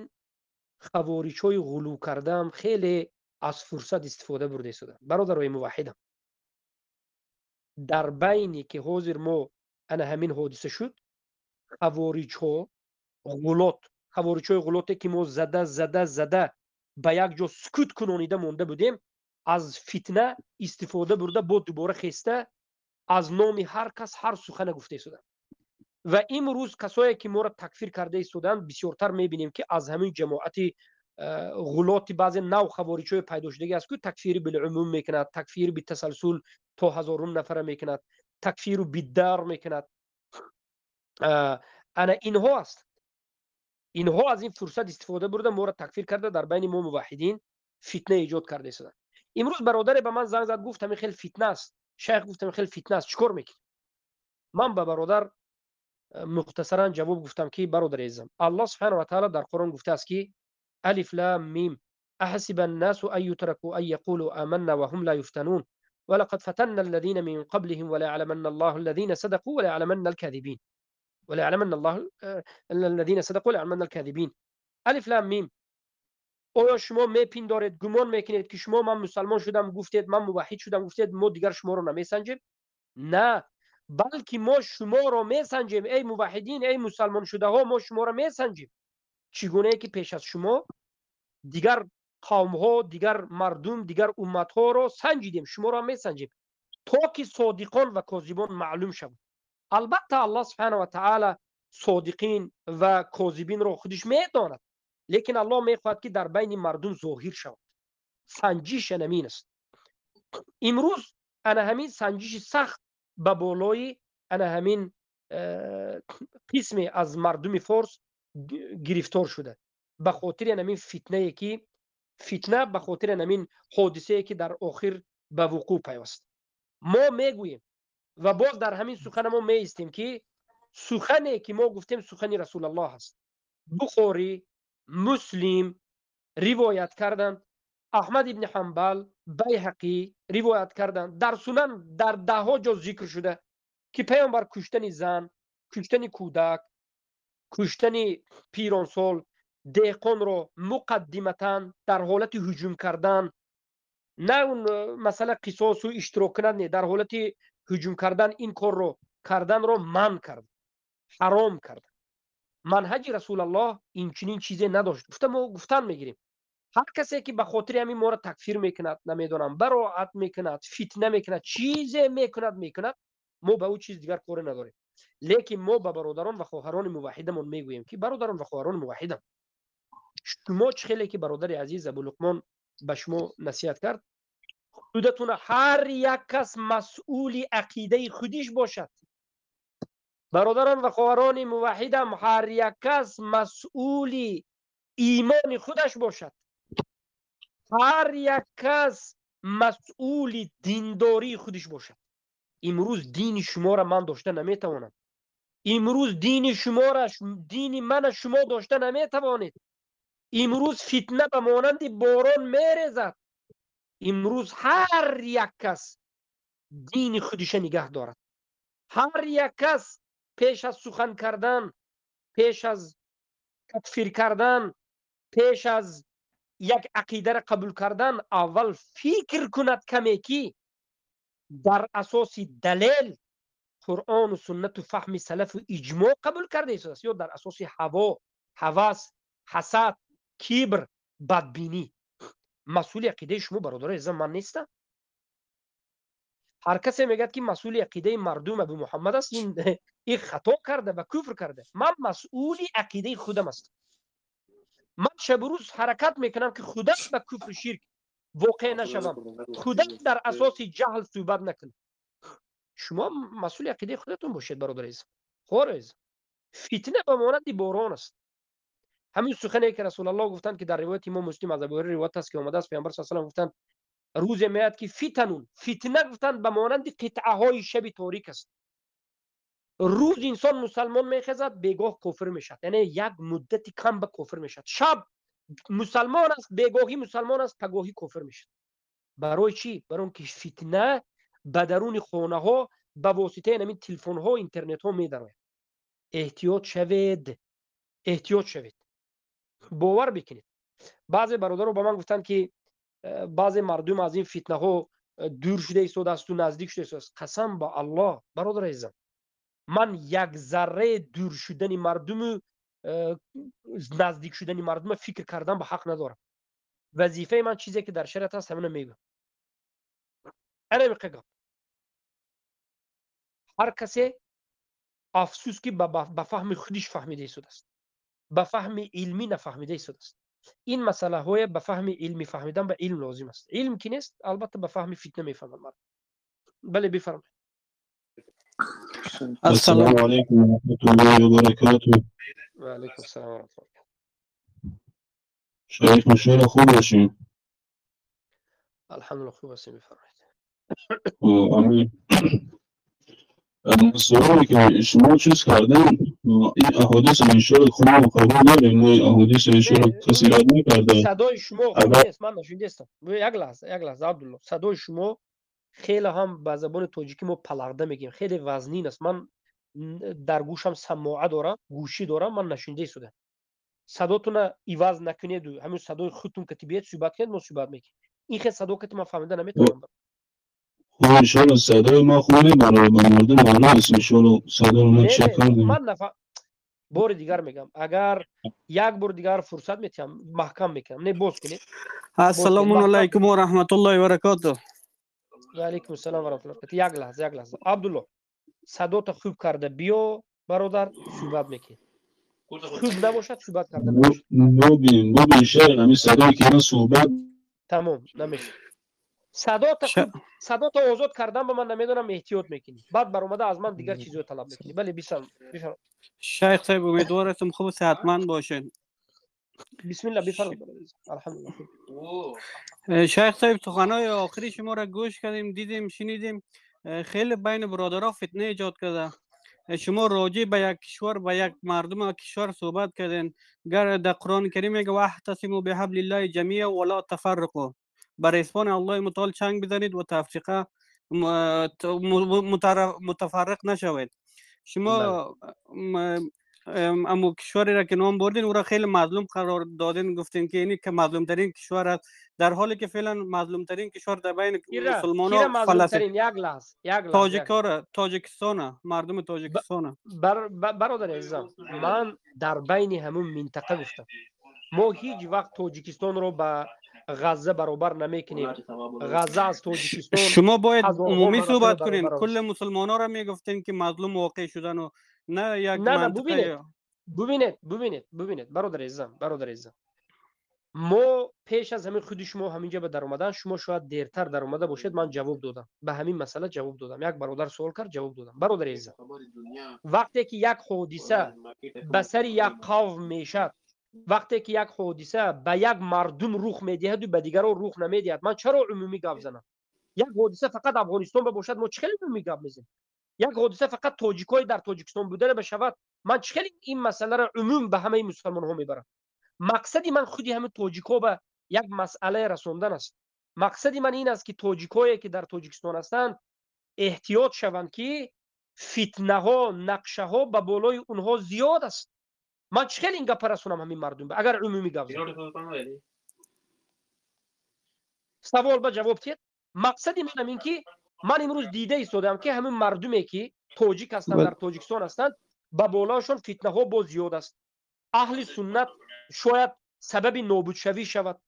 S2: хавориҷҳои ғулӯ кардаам хеле аз фурсат истифода бурда истоданд. Бародарои муваҳҳидам, дар байне ки ҳозир мо ана ҳамин ҳодиса шуд, хавориҷҳо, ғулот, хавориҷҳои ғулоте, ки мо зада, зада, зада ба як ҷо сукут кунонида монда будем, аз фитна истифода бурда, бо дубора хеста, аз номи ҳар кас ҳар сухана гуфта истоданд. Ва имрӯз касое ки моро такфир карда истоданд, бисёртар мебинем, ки аз ҳамин ҷамоати ғулоти баъзе нав хавориҷҳои пайдо шудагӣ аст, ки такфири билумум мекунад, такфири битасалсул то ҳазорум нафара мекунад, такфиру биддар мекунад. Ана инҳо аст. Инҳо аз ин фурсат истифода бурда, моро такфир карда, дар байни мо муваҳҳидин фитна эҷод карда истоданд. Имрӯз бародаре ба ман занг зад, гуфт: «Ҳамин хел фитна аст, шайх гуфт, ҳамин хел фитна аст, чӣ кор мекунӣ?» Ман ба бародар мухтасаран ҷавоб гуфтам, ки бародари азизам, Аллоҳ субҳанаҳу ва таъала дар Қуръон гуфтааст, ки алиф лам мим أحسب الناس أن يتركوا أن يقولوا آمنا وهم لا يفتنون ولقد فتنا الذين من قبلهم وليعلمن الله الذين صدقوا وليعلمن الكاذبين وليعلمن الله الذين صدقوا وليعلمن الكاذبين. الف لام میم. Оё шумо мепиндоред, гумон мекунед, ки шумо «ман мусалмон шудам» гуфтед, «ман муваҳҳид шудам» гуфтед, мо дигар шуморо намесанҷем? На, балки мо шуморо месанҷем. Эй муваҳҳидин, эй мусалмоншудаҳо, мо шуморо месанҷем, чӣ гунае ки пеш аз шумо дигар қавмҳо, дигар мардум, дигар умматҳоро санҷидем, шуморо месанҷем, то ки содиқон ва козибон маълум шаванд. Албатта, Аллоҳ субҳана ва таъала содиқин ва козибинро худиш медонад, лекин Аллоҳ мехоҳад, ки дар байни мардум зоҳир шавад. Санҷиш анамин аст. Имрӯз ана ҳамин санҷиши сахт ба болои ана ҳамин қисме аз мардуми форс гирифтор шуда, ба хотири ҳамин фитнае ки фитна, ба хотири ҳамин ҳодисае, ки дар охир ба вуқӯъ пайваст. Мо мегӯем ва боз дар ҳамин сухана мо меистем, ки сухане ки мо гуфтем, сухани Расулаллоҳ аст. Бухорӣ, Муслим ривоят карданд, Аҳмад ибни Ҳамбал, Байҳақӣ ривоят карданд, дар Сунан дар даҳҳо ҷо зикр шуда, ки паёмбар куштани зан Куштани кӯдак, куштани пиронсол, деҳқонро муқаддиматан дар ҳолати ҳуҷум кардан, на он масъала қисосу иштирок кунад, не, дар ҳолати ҳуҷум кардан ин корро карданро манъ кард, ҳаром кард. Манҳаҷи Расулаллоҳ инчунин чизе надошт. Гуфта мо гуфтан мегирем, ҳар касе ки ба хотири ҳамин моро такфир мекунад, намедонам, бароат мекунад, фитна мекунад, чизе мекунад, мо ба ӯ чиз дигар коре надорем. Лекин мо ба бародарон ва хоҳарони муваҳҳидамон мегӯем, ки бародарон ва хоҳарони муваҳҳидам, шумо чӣ хеле ки бародари азиз Абулуқмон ба шумо насиҳат кард, худатон ҳар як кас масъули ақидаи худиш бошад. Бародарон ва хоҳарони муваҳҳидам, ҳар як кас масъули имони худаш бошад, ҳар як кас масъули диндории худиш бошад. Имрӯз дини шуморо ман дошта наметавонам, имрӯз дини шуморо, дини мана шумо дошта наметавонед. Имрӯз фитна ба монанди борон мерезад. Имрӯз ҳар як кас дини худиша нигаҳ дорад, ҳар як кас пеш аз сухан кардан, пеш аз такфир кардан, пеш аз як ақидаро қабул кардан аввал фикр кунад каме, ки дар асоси далел, Қуръону суннату фаҳми салафу иҷмоъ қабул карда истодааст ё дар асоси ҳаво, ҳавас, ҳасад, кибр, бадбинӣ. Масъули ақидаи шумо, бародарои азизам, ман нестам. Ҳар касе мегӯяд, ки масъули ақидаи мардум Абу Муҳаммад аст, ин хато карда ва куфр карда. Ман масъули ақидаи худам ҳастам. Ман шабу рӯз ҳаракат мекунам, ки худам ба куфру ширк воқеъ нашавам, худам дар асоси ҷаҳл суҳбат накунам. Шумо масъули ақидаи худатон бошед, бародари азиз, хоҳари азиз. Фитна ба монанди борон аст. Ҳамин сухане ки Расулаллоҳ гуфтанд, ки дар ривояти имом Муслим аз Абу Ҳурайра ривоят аст, ки омадааст, Паёмбар саллаллоҳу алайҳи васаллам гуфтанд, рӯзе меояд, ки фитанун, фитна гуфтанд, ба монанди қитъаҳои шаби торик аст. Рӯз инсон мусалмон мехезад, бегоҳ кофир мешавад, яъне як муддати кам ба кофир мешавад. Шаб мусалмон аст, бегоҳӣ мусалмон аст, пагоҳӣ кофир мешавад. Барои чӣ? Барои он ки фитна ба даруни хонаҳо ба воситаи ҳамин телефонҳо, интернетҳо медарояд. Эҳтиёт шавед, эҳтиёт шавед. Бовар бикунед, баъзе бародаро ба ман гуфтанд, ки баъзе мардум аз ин фитнаҳо дур шуда истодаасту наздик шуда истодааст. Қасам ба Аллоҳ, бародар азизам, ман як зарраи дур шудани мардуму наздик шудани мардума фикр кардан ба ҳақ надорам. Вазифаи ман чизе ки дар шариат аст, ҳамина мегӯям. Ана миқа гап. Ҳар касе, афсӯс, ки ба фаҳми худиш фаҳмида истодааст, ба фаҳми илмӣ нафаҳмида истодааст. Ин масъалаҳое ба фаҳми илмӣ фаҳмидан ба илм лозим аст. Илм ки нест, албатта, ба фаҳми фитна мефаҳмад мардум. Бале, бифармоед.
S4: Ассалому алайкум ва раҳматуллоҳи ва баракатуҳ.
S2: Ва алайкум ассалом ва раҳматуллоҳ.
S4: Шайх, иншоалло хуб бошем.
S2: Алҳамдулиллоҳ, хуб ҳастем, бифармоед.
S4: Амин. Суоле ки шумо чиз кардем, ин аҳодис иншоалло хуб мо қабул дорем, мо ин аҳодис иншоалло касе рад накарда.
S2: Садои шумо хуб нест, ман нашунидастам. Як лаҳза, як лаҳза, Абдулло. Садои шумо хеле ҳам, ба забони тоҷикӣ мо палағда мегӯем, хеле вазнин аст. Ман дар гӯшам самоа дорам, гӯшӣ дорам, ман нашунида истодам. Садотуна иваз накунеду ҳамин садои худтун ки биед суҳбат кунед, мо суҳбат мекунем. Ин хел садо ки ман фаҳмида наметавонам.
S4: Хуб, иншоалло садои ман хуб мебарад, ба мардум маълум аст, иншоалло садоро ман чек кардем.
S2: Ман нафа бори дигар мегам, агар як бор дигар фурсат метиҳам, маҳкам мекунам. Не, боз кунед.
S6: Ассалому алайкум ва раҳматуллоҳи ва баракотуҳ.
S2: Ва алайкум ассалом ва раҳматуллоҳ. Як лаҳза, як лаҳза, Абдулло, садота хуб карда биё, бародар, суҳбат мекунем. Хуб набошад, суҳбат карда намешавад.
S4: Бубин, бубин, шайх, ҳамин садое ки ман суҳбат
S2: Тамом, намешавад. Садота хуб, садота озод кардан ба ман намедонам, эҳтиёт мекунӣ, баъд баромада аз ман дигар чизҳо талаб мекунӣ. Бале, бисам, бифарм.
S6: Шайх соҳиб, умедвор ҳастам хуб сеҳатманд бошед.
S2: Бисмилла, бифарм, алҳамдулиллоҳ.
S6: Шайх соҳиб, суханҳои охири шуморо гӯш кардем, дидем, шунидем. Хеле байни бародаро фитна эҷод карда. Шумо роҷеъ ба як кишвар, ба як мардум кишвар суҳбат кардем. Гар дар Қуръони Карим мега: واعتصموا بحبل الله جميعا ولا تفرقوا, ба ресмони Аллоҳи мутаол чанг бизанед ва тафриқа, мутафарриқ нашавед. شما امو کشوری را که نام بردین او را خیلی مظلوم قرار دادین، گفتین که اینی که مظلوم ترین کشور است، در حالی که فعلا مظلوم ترین کشور در بین مسلمان ها فلسطین.
S2: یک لحظه، یک لحظه.
S6: تاجیکا، تاجیکستان، مردم تاجیکستان.
S2: برادر عزیزم، من در بین همون منطقه گفتم. ما هیچ وقت تاجیکستان رو به غزه برابر نمیکنیم. غزه از تاجیکستان.
S6: شما باید عمومی صحبت کنین، کل مسلمان ها را میگفتین که مظلوم واقع شدن و نه یک
S2: نه. ببینید ببینید ببینید ببینید برادر عزیزم، برادر عزیزم، ما پیش از همین خودی شما همینجا به در اومدن، شما شاید دیرتر در اومده باشید، من جواب دادم به همین مسئله، جواب دادم. یک برادر سوال کرد، جواب دادم. برادر عزیزم، وقتی که یک حادثه به سر یک قوم میشد، وقتی که یک حادثه به یک مردم رخ میدهد و به دیگران رخ نمیدهد، من چرا عمومی گپ زنم؟ یک حادثه فقط افغانستان باشد، ما چه عمومی گپ میزنیم؟ یک حادثه فقط تاجیکای در تاجیکستان بوده بشود، من چه این مسئله را عموم به همه مسلمان ها میبرم؟ مقصدی من خودی همه تاجیکا به یک مسئله رسوندن است. مقصدی من این است که تاجیکایی که در تاجیکستان هستند احتیاط شوند که فتنه ها، نقشه ها به بالای اونها زیاد است. من چه این گپ رسونم همین مردم اگر عمومی گپ زنم؟ سوال با جواب تید. مقصدی من این که من امروز دیده ایستادم که همین مردمی که تاجیک هستند، در تاجیکستان هستند، به بالاشون فتنه ها باز زیاد است. اهل سنت شاید سبب نابودشوی شود،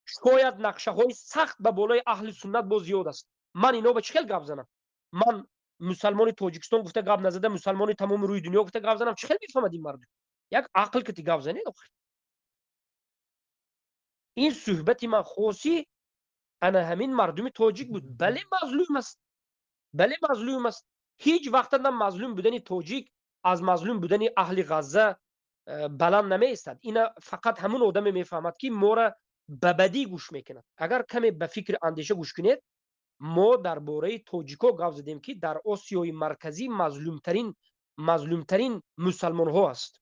S2: شاید نقشه های سخت به بالای اهل سنت باز زیاد است. من اینا به چه گپ زنم؟ من مسلمان تاجیکستان گفته گپ نزده، مسلمان تمام روی دنیا گفته گپ زنم، چه میفهمد این مردم؟ یک عقل که گپ زنید. این صحبت من خوصی انا همین مردم تاجیک بود. بله مظلوم است، بله مظلوم است. هیچ وقت هم مظلوم بودن تاجیک از مظلوم بودن اهل غزه بلند نمی‌ایستد. اینا فقط همون آدم میفهمد که ما را به بدی گوش میکند. اگر کمی به فکر اندیشه گوش کنید، ما درباره تاجیکا گپ زدیم که در آسیای مرکزی مظلومترین مسلمان ها است.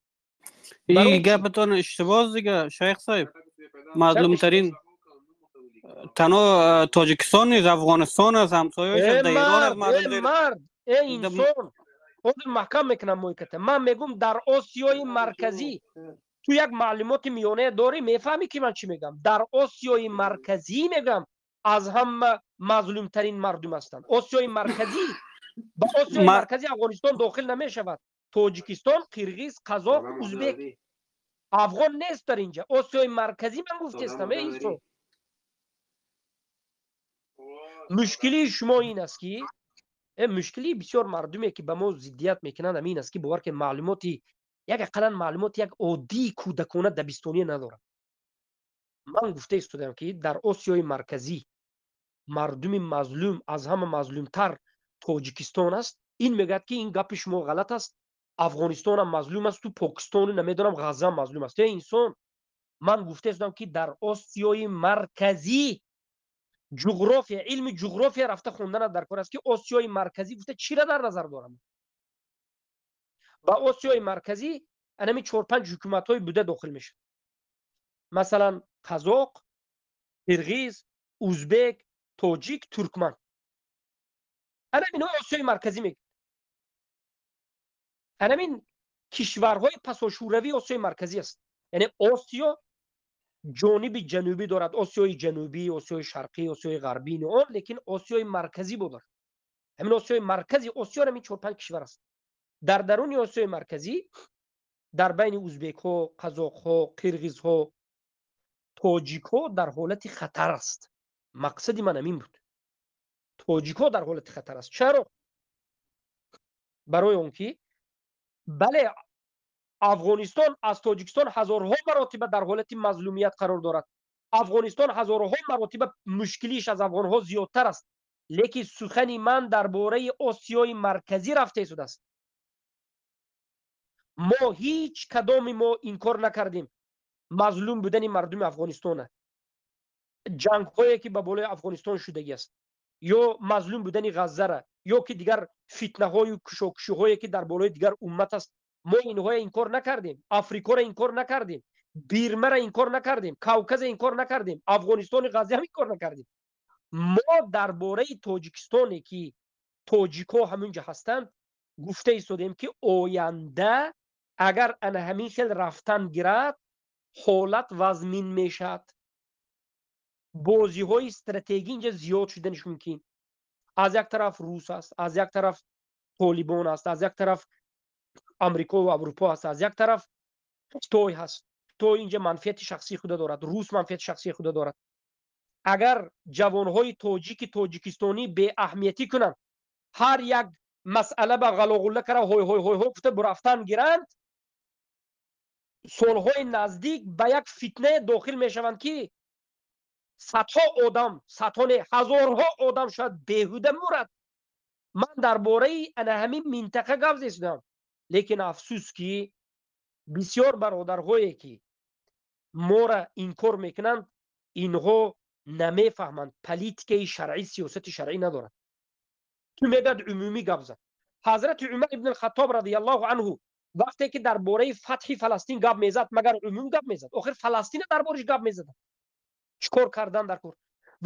S6: این گپتان اشتباه دیگه شیخ صاحب. مظلومترین تنها تاجیکستان نیست، افغانستان است، همسایه‌اش در ایران است.
S2: مردم مرد، ای انسان، خود محکم میکنم مویکته. من میگم در آسیای مرکزی، تو یک معلومات میانه داری، میفهمی که من چی میگم. در آسیای مرکزی میگم از همه مظلوم ترین مردم هستند. آسیای مرکزی، با آسیای مرکزی افغانستان داخل نمیشود. تاجیکستان، قرغیز، قزاق، ازبک، افغان نیست در اینجا. آسیای مرکزی من گفتم. ای انسان، مشکلی شما این است که مشکلی بسیار مردمی که به ما ضدیت میکنند این است که باور که معلوماتی یک اقلا معلومات یک عادی کودکانه دبستانی ندارند. من گفته استادم که در آسیای مرکزی مردم مظلوم از همه مظلومتر تاجیکستان است. این میگه که این گپ شما غلط است، افغانستان هم مظلوم است، تو پاکستان نمیدونم غزه هم مظلوم است. انسان، من گفته استادم که در آسیای مرکزی جغرافیا، علم جغرافیا رفته خوندن در کار است که آسیای مرکزی گفته چی را در نظر دارم؟ با آسیای مرکزی انمی 4-5 حکومت های بوده داخل میشه، مثلا قزاق، قرغیز، ازبک، تاجیک، ترکمن. انمی آسیای مرکزی میگه. انمی کشورهای پس شوروی آسیای مرکزی است. یعنی آسیا جانب جنوبی دارد، آسیای جنوبی، آسیای شرقی، آسیای غربی، نه آن، لیکن آسیای مرکزی بود. همین آسیای مرکزی، آسیا همین 4-5 کشور است. در درون آسیای مرکزی در بین ازبک ها، قزاق ها، قرغیز ها، تاجیک ها در حالت خطر است. مقصد من همین بود. تاجیک ها در حالت خطر است. چرا؟ برای اون که بله افغانستان از تاجیکستان هزارها مراتب در حالت مظلومیت قرار دارد. افغانستان هزارها مراتب مشکلیش از افغانها زیادتر است. لیکن سخن من درباره آسیای مرکزی رفته شده است. ما هیچ کدام ما انکار نکردیم مظلوم بودن مردم افغانستان، جنگ هایی که به بالای افغانستان شدگی است، یا مظلوم بودن غزه را، یا که دیگر فتنه های و کشاکشی هایی که در بالای دیگر امت است، ما اینها انکار نکردیم. افریقا را انکار نکردیم، بیرمه را انکار نکردیم، کاوکاز انکار نکردیم، افغانستان غزه هم انکار نکردیم. ما درباره تاجیکستانی که تاجیکا همونجا هستند Гуфта истодем, ки оянда агар ана ҳамин хел рафтан гирад, ҳолат вазмин мешавад. Бозиҳои стратегӣ инҷа зиёд шуданиш мумкин. Аз як тараф рус аст, аз як тараф толибон аст, аз як тараф Амрико ва Аврупо аст, аз як тараф Хитой ҳаст. Хитой инҷа манфиати шахсии худа дорад, рус манфиати шахсии худа дорад. Агар ҷавонҳои тоҷики тоҷикистонӣ беаҳамиятӣ кунанд, ҳар як масъала ба ғалоғулла кара ҳой ҳой ҳой ҳой гуфта бурафтан гиранд, солҳои наздик ба як фитнае дохил мешаванд, ки садҳо одам, садҳо не, ҳазорҳо одам шояд беҳуда мурад. Ман дар бораи ана ҳамин минтақа гап зестудам, лекин афсӯс, ки бисёр бародарҳое, ки мора инкор мекунанд, инҳо намефаҳманд, политикаи шаръӣ, сиёсати шаръӣ надорад. Ту мегӯяд, умумӣ гап зад. Ҳазрати Умар ибн Хаттоб радиаллоҳу анҳу вақте ки дар бораи фатҳи Фаластин гап мезад, магар умум гап мезад? Охир Фаластина дар бориш гап мезаданд, чӣ кор кардан дар кор.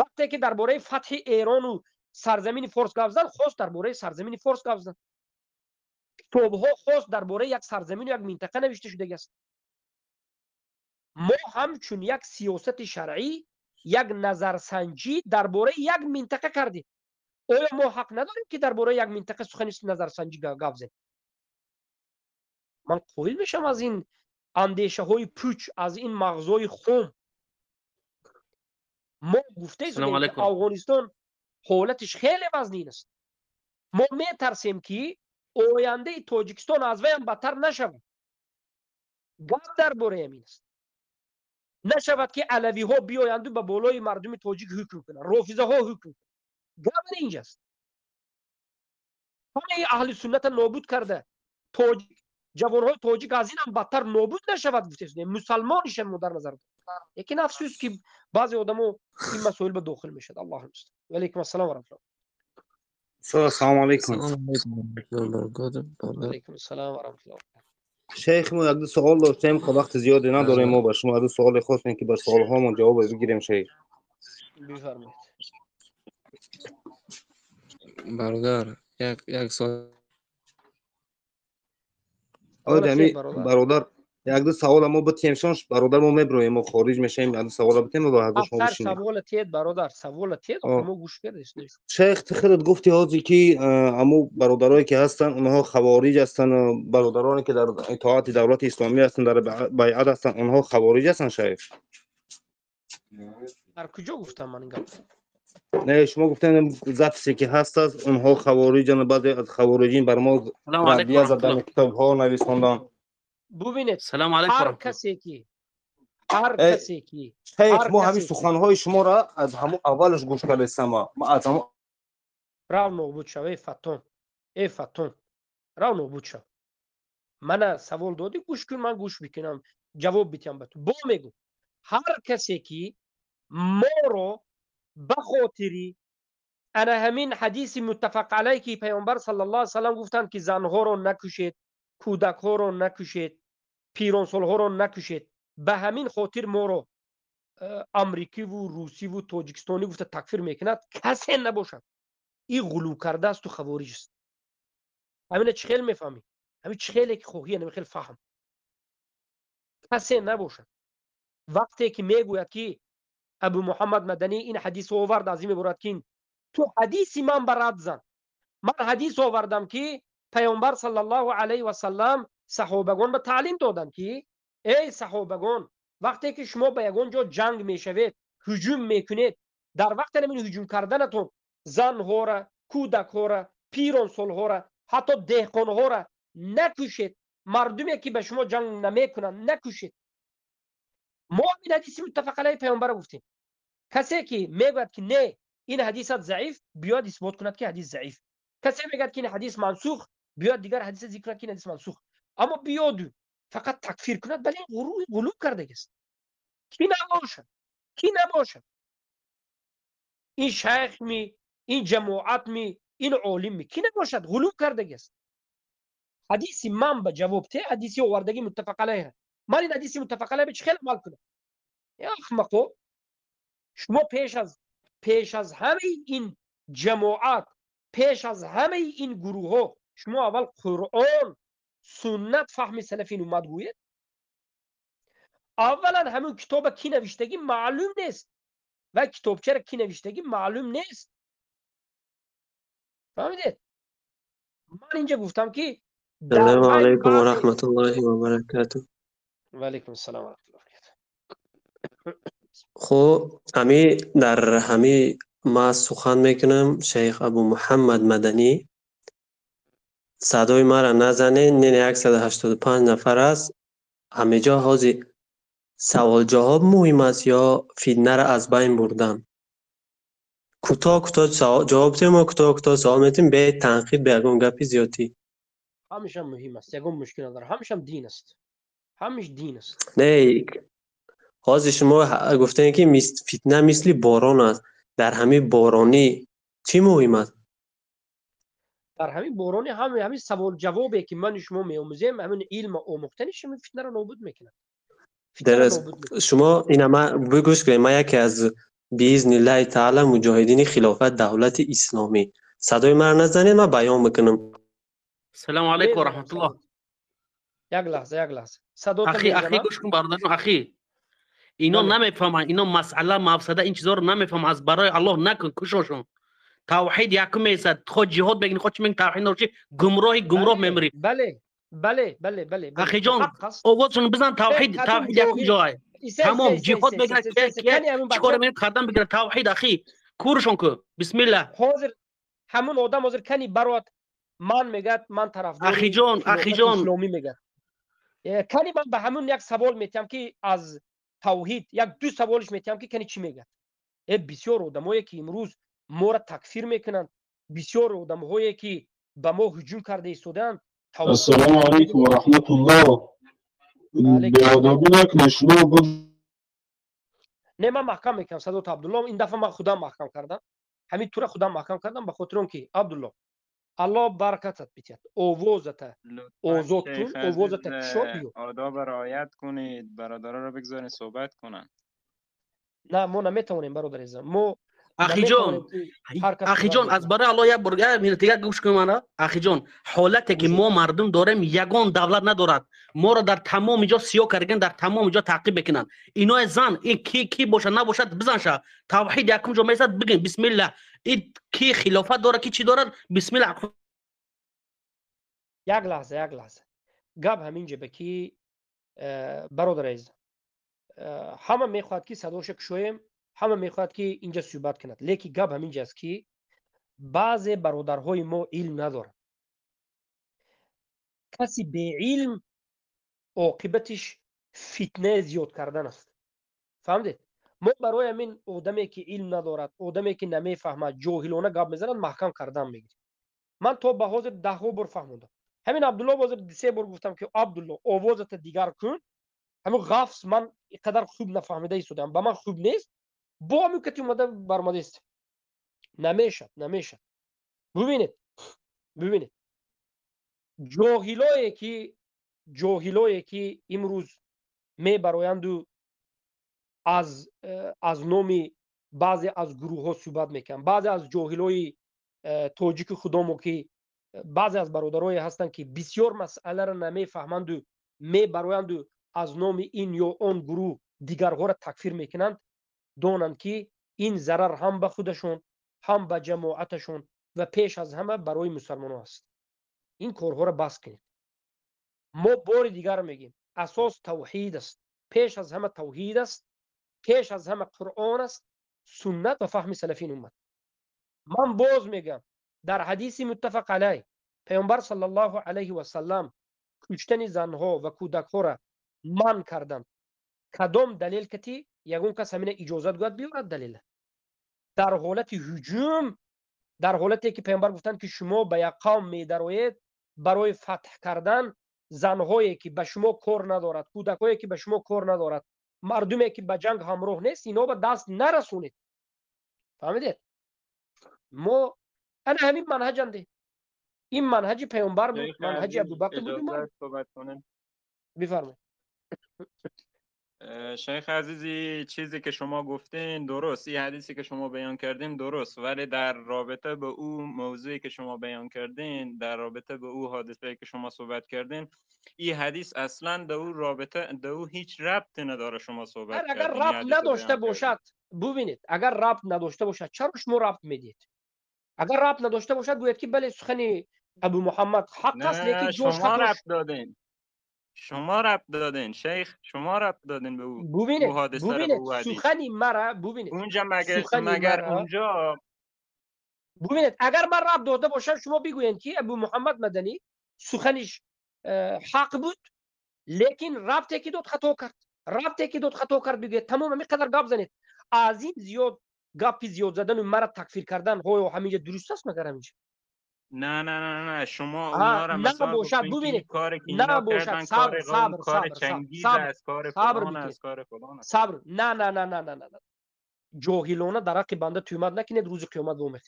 S2: Вақте ки дар бораи фатҳи Эрону сарзамини Форс гап зад, хост дар бораи сарзамини Форс гап зад. Китобҳо хос дар бораи як сарзамину як минтақа навишта шудагӣ аст. Мо ҳамчун як сиёсати шаръӣ, як назарсанҷӣ дар бораи як минтақа кардем. Оё мо ҳақ надорем, ки дар бораи як минтақа сухани назарсанҷӣ гап занем? Ман қоил мешавам аз ин андешаҳои пуч, аз ин мағзҳои хом. Мо гуфтаем, ки Афғонистон ҳолатиш хеле вазнин аст. Мо метарсем, ки ояндаи Тоҷикистон аз вайам бадтар нашавад. Гап дар бораи ҳамин аст. Нашавад, ки алавиҳо биёянду ба болои мардуми тоҷик ҳукм кунанд, рофизаҳо ҳукм кунанд. Гап инҷаст. Ҳамаи аҳли сунната нобуд карда, тоҷик, ҷавонҳои тоҷик аз инам бадтар нобуд нашавад, гуфтем, мусалмонишам мо дар назар. Лекин афсӯс, ки баъзе одамо ин масоил ба дохил мешавад. Аллоҳ мустаъан. Ва алайкум ассалом ва раҳматуллоҳ.
S7: Ассалому алайкум.
S2: Алайкум ассалом ва раҳматуллоҳ.
S7: Шейх, мо як ду савол доштем, ки вақти зиёде надорем. Мо ба шумо ду саволе хостем, ки ба саволҳомон ҷавоб бигирем, шейх.
S2: Бифармоед.
S8: Бародар, як савол.
S7: Бародар, як ду савола мо битем шон, бародар, мо меброем, мо хориҷ мешавем. Як ду савола битем ва баъд шумо бишинем.
S2: Савола тед, бародар, савола тед, мо гӯш кардем.
S7: Шейх, ту худат гуфти ҳозир, ки аму бародарое ки ҳастанд, онҳо хавориҷ ҳастанд. Бародароне ки дар итоати давлати исломӣ ҳастанд, дар байъат ҳастанд, онҳо хавориҷ ҳастанд, шейх?
S2: Дар куҷо гуфтам ман ин гап?
S7: Не, шумо гуфтем, записе ки ҳаст аст, онҳо хавориҷанд, баъзе аз хавориҷин бар мо раддия задан, китобҳо нависонданд.
S2: Бубинед, ҳар касе ки, ҳар касе ки
S7: Шейх, мо ҳамин суханҳои шуморо аз ҳамун аввалаш гӯш кардастам, аз ҳамун
S2: Рав нобуд шав, эй фатон, эй фатон, рав нобуд шав. Мана савол додӣ, гӯш кун, ман гӯш бикунам, ҷавоб битиҳам ба ту. Бо мегӯ, ҳар касе ки моро ба хотири ана ҳамин ҳадиси муттафақ алайҳ, ки Паёмбар саллаллоҳу алайҳи васаллам гуфтанд, ки занҳоро накушед, кӯдакҳоро накушед, пиронсолҳоро накушед, ба ҳамин хотир моро амрикиву русиву тоҷикистонӣ гуфта такфир мекунад, касе набошад, ин ғулув кардаасту хавориҷ аст. Ҳамина чӣ хел мефаҳмӣ? Ҳамин чӣ хеле ки хоҳӣ, ҳамин хел фаҳм. Касе набошад, вақте ки мегӯяд, ки Абу Муҳаммад Маданӣ ин ҳадис овард, аз ин меборад, ки ту ҳадиси ман ба рад зан. Ман ҳадис овардам, ки Паёмбар саллаллоҳу алайҳи васаллам саҳобагон ба таълим доданд, ки эй саҳобагон, вақте ки шумо ба ягон ҷо ҷанг мешавед, ҳуҷум мекунед, дар вақти ҳамин ҳуҷум карданатон занҳора, кӯдакҳора, пиронсолҳора, ҳатто деҳқонҳора накушед, мардуме ки ба шумо ҷанг намекунанд накушед. Мо ин ҳадиси муттафақ алайҳи паёмбара гуфтем. Касе ки мегӯяд, ки не, ин ҳадисат заиф, биёяд исбот кунад, ки ҳадис заиф. Касе мегӯяд, ки ин ҳадис мансух, биёяд дигар ҳадиса зикр кунад, ки ин ҳадис мансух. Аммо биёду фақат такфир кунад, бале, ғулув кардагист. Ки набошад, ки набошад, ин шайх ми, ин ҷамоат ми, ин олим ми, ки набошад, ғулув кардагист. Ҳадиси ман ба ҷавоб те, ҳадиси овардагӣ муттафақ алайҳ. Ман ин ҳадиси муттафақ алайҳ чӣ хел амал кунам? Я аҳмақо, шумо пеш аз ҳамаи ин ҷамоат, пеш аз ҳамаи ин гурӯҳҳо Шумо аввал Қуръон, суннат, фаҳми салафи уммат гӯед. Аввалан ҳамун китоба ки навиштагӣ маълум нест ва китобчаро ки навиштагӣ маълум нест. Фаҳмидед? Ман инҷа гуфтам, ки
S8: Салому алайкум ва раҳматуллоҳи ва баракатуҳ.
S2: Ва алайкум ассалом ва раҳматуллоҳи ва баракатуҳ.
S8: Хуб, ҳами дар ҳами ма сухан мекунам, шайх Абу Муҳаммад Маданӣ. Садои маро назанед, не, 185 нафар аст. Ҳамеҷо ҳозир савол ҷавоб муҳим аст ё фитнаро аз байн бурдан? Кӯтоҳ кӯтоҳ ҷавоб диҳем мо, кӯтоҳ кӯтоҳ савол метиҳем, бе танқид, бе ягон гапи зиёдтӣ.
S2: Ҳамешам муҳим аст, ягон мушкил надорад. Ҳамешам дин аст. Ҳамеш дин аст.
S8: Не, ҳозир шумо гуфтем, ки фитна мисли борон аст. Дар ҳамин боронӣ чӣ муҳим аст?
S2: Дар ҳамин борони ҳамин савол ҷавобе, ки ману шумо меомӯзем, ҳамин илм омӯхтани шумо фитнаро нобуд мекунад.
S8: Дуруст. Шумо ина ма бигӯш кунед, ман яке аз биизниллаҳи таала муҷоҳидини хилофат давлати исломӣ. Садои маро назанед, ман баён мекунам.
S9: Салому алайкум ва раҳматуллоҳ.
S2: Як лаҳза, як лаҳза. Садота
S9: Ахи, ахи,
S2: мезанам.
S9: Гӯш кун, бародарҷон, ахи. Ино намефаҳманд, ино масъала, мафсада, ин чизоро намефаҳманд. Аз барои Аллоҳ накун, кушошон. Тавҳид якум меистад. Хо ҷиҳод мегини, хо чӣ мегини, тавҳид норчи, гумроҳи гумроҳ мемирӣ.
S2: Бале, бале, бале, бале, бале.
S9: Ахиҷон,
S2: Ҳақ аст.
S9: Овозшон бизан, тавҳид,
S2: Кадом
S9: тавҳид якум
S2: ҷоҳил?
S9: ҷой.
S2: Исе,
S9: Тамом,
S2: исе,
S9: ҷиҳод
S2: исе,
S9: мегирад,
S2: исе, исе,
S9: ке
S2: кани ҳамин
S9: чӣ кора
S2: бача?
S9: мегирад, кардан бигирад, тавҳид, ахи. Куршон ку. Бисмиллаҳ.
S2: Ҳозир ҳамун одам ҳозир кани бароад, ман мегӯяд, ман тарафдори
S9: Ахиҷон,
S2: хилофати
S9: ахиҷон.
S2: исломӣ мегӯяд. Кани ман ба ҳамун як савол метиҳам, ки аз тавҳид як ду саволиш метиҳам, ки кани чӣ мегӯяд. Бисёр одамое, ки имрӯз моро такфир мекунанд, бисёр одамҳое, ки ба мо ҳуҷум карда истодаанд.
S4: Ассалому алайкум ва раҳматуллоҳ. Беадобӣ накунед шумо буд.
S2: Не, ман маҳкам мекунам садото, Абдулло. Ин дафъа ман худам маҳкам кардам, ҳамин тура худам маҳкам кардам, ба хотири он ки, Абдулло, Аллоҳ баракатат бидиҳад, овозата
S10: لطفا
S2: озод кун,
S10: شیخ عزیز
S2: овозата кушод, биё.
S10: آداب رعایت کنید، برادرها رو بگذارین صحبت کنن.
S2: На, мо наметавонем, бародар азизам, мо
S9: Ахиҷон,
S2: наметавонем, ки ҳар кас суҳбат
S9: ахиҷон, аз
S2: мекунад.
S9: барои Аллоҳ як бор дигар гӯш кун мана. Ахиҷон, ҳолате ки мо мардум дорем, ягон давлат надорад. Моро дар тамоми ҷо сиёҳ кардан, дар тамоми ҷо таъқиб мекунанд. Иное зан, ин ки ки бошад, набошад, бизан ша. Тавҳид якум ҷо меистад, бигин бисмиллаҳ. Ин ки хилофат дорад, ки чӣ дорад? Бисмиллаҳ.
S2: Як лаҳза, як лаҳза. Гап ҳамин ҷаба, ки бародар азизам, ҳама мехоҳад, ки садоша кушоем, ҳама мехоҳад, ки инҷа суҳбат кунад, лекин гап ҳамин ҷа аст, ки баъзе бародарҳои мо илм надоранд. Каси беилм оқибатиш фитна зиёд кардан аст, фаҳмидед? Мо барои ҳамин одаме, ки илм надорад, одаме, ки намефаҳмад, ҷоҳилона гап мезанад, маҳкам кардан мегирем. Ман то ба ҳозир даҳҳо бор фаҳмондам. Ҳамин Абдулло, ҳозир дусе бор гуфтам, ки Абдулло, овозата дигар кун. Ҳамин ғафс ман иқадар хуб нафаҳмида истодам, ба ман хуб нест. Бо ҳамин кати омада баромадааст, намешад, намешад. Бубинед, бубинед, ҷоҳилое, ки имрӯз мебароянду аз номи баъзе аз гурӯҳҳо суҳбат мекунанд, баъзе аз ҷоҳилои тоҷики худомо, ки баъзе аз бародарое ҳастанд, ки бисёр масъаларо намефаҳманду мебароянду аз номи ин ё он гурӯҳ дигарҳоро такфир мекунанд, донанд, ки ин зарар ҳам ба худашон, ҳам ба ҷамоаташон ва пеш аз ҳама барои мусалмонон аст. Ин корҳоро бас кунед. Мо бори дигар мегӯем, асос тавҳид аст, пеш аз ҳама тавҳид аст, пеш аз ҳама Қуръон аст, суннат ва фаҳми салафин уммат. Ман боз мегӯям, дар ҳадиси муттафақ алайҳ Паёмбар саллаллоҳу алайҳи васаллам куштани занҳо ва кӯдакҳоро манъ карданд. Кадом далел кати ягон кас ҳамина иҷозат гӯяд, биёрад далела. Дар ҳолати ҳуҷум, дар ҳолате ки Паёмбар гуфтанд, ки шумо ба як қавм медароед барои фатҳ кардан, занҳое ки ба шумо кор надорад, кӯдакҳое ки ба шумо кор надорад, мардуме ки ба ҷанг ҳамроҳ нест, ино ба даст нарасонед. Фаҳмидед? Мо ана ҳамин манҳаҷанде, ин манҳаҷи Паёмбар буд,
S10: شیخ
S2: манҳаҷи
S10: عزیز
S2: Абубакр буд,
S10: اجازه
S2: Умар.
S10: است صحبت کنیم؟
S2: Бифармоед.
S10: شیخ عزیزی، چیزی که شما گفتین درست، این حدیثی که شما بیان کردین درست، ولی در رابطه به او موضوعی که شما بیان کردین، در رابطه به او حادثه‌ای که شما صحبت کردین، این حدیث اصلا در او رابطه، در او هیچ ربطی نداره. شما صحبت
S2: اگر
S10: کردین،
S2: ربط
S10: این حدیث رو
S2: نداشته
S10: بیان کردین.
S2: باشد، ببینید اگر ربط نداشته باشد چرا شما ربط میدید؟ اگر ربط نداشته باشد گوید که بله سخن ابو محمد حق است،
S10: نه
S2: لیکن جوش
S10: شما
S2: خطاش.
S10: ربط دادین، شما ربط دادین شیخ، شما ربط دادین به او، او
S2: ببینید
S10: حادثه رو به
S2: ببینید
S10: او حدیث.
S2: سخنی مرا ببینید،
S10: اونجا مگر
S2: سخنی
S10: مگر
S2: مرا
S10: اونجا
S2: ببینید، اگر من ربط داده باشم شما بگویید که ابو محمد مدنی سخنش حق بود، لیکن ربطی که داد خطا کرد، ربطی که داد خطا کرد، بگوید تمام همین قدر گپ زنید. از این زیاد گپی زیاد زدن و مرا تکفیر کردن هوی همینجا درست است مگر همینجا؟
S10: نه نه نه نه، شما اونا را
S2: نه
S10: مثلا
S2: باشد
S10: گفتین که این
S2: ببینید،
S10: کاری که
S2: نه
S10: اینا
S2: باشد،
S10: کردن
S2: صبر
S10: کار قوم،
S2: صبر
S10: کار
S2: صبر صبر
S10: چنگیز
S2: صبر
S10: است، کار
S2: صبر
S10: فلان
S2: بکنید،
S10: است، کار فلان است.
S2: صبر، نه نه نه نه نه نه نه، جاهلانه در حق بنده تهمت نکنید، روز قیامت وامخ.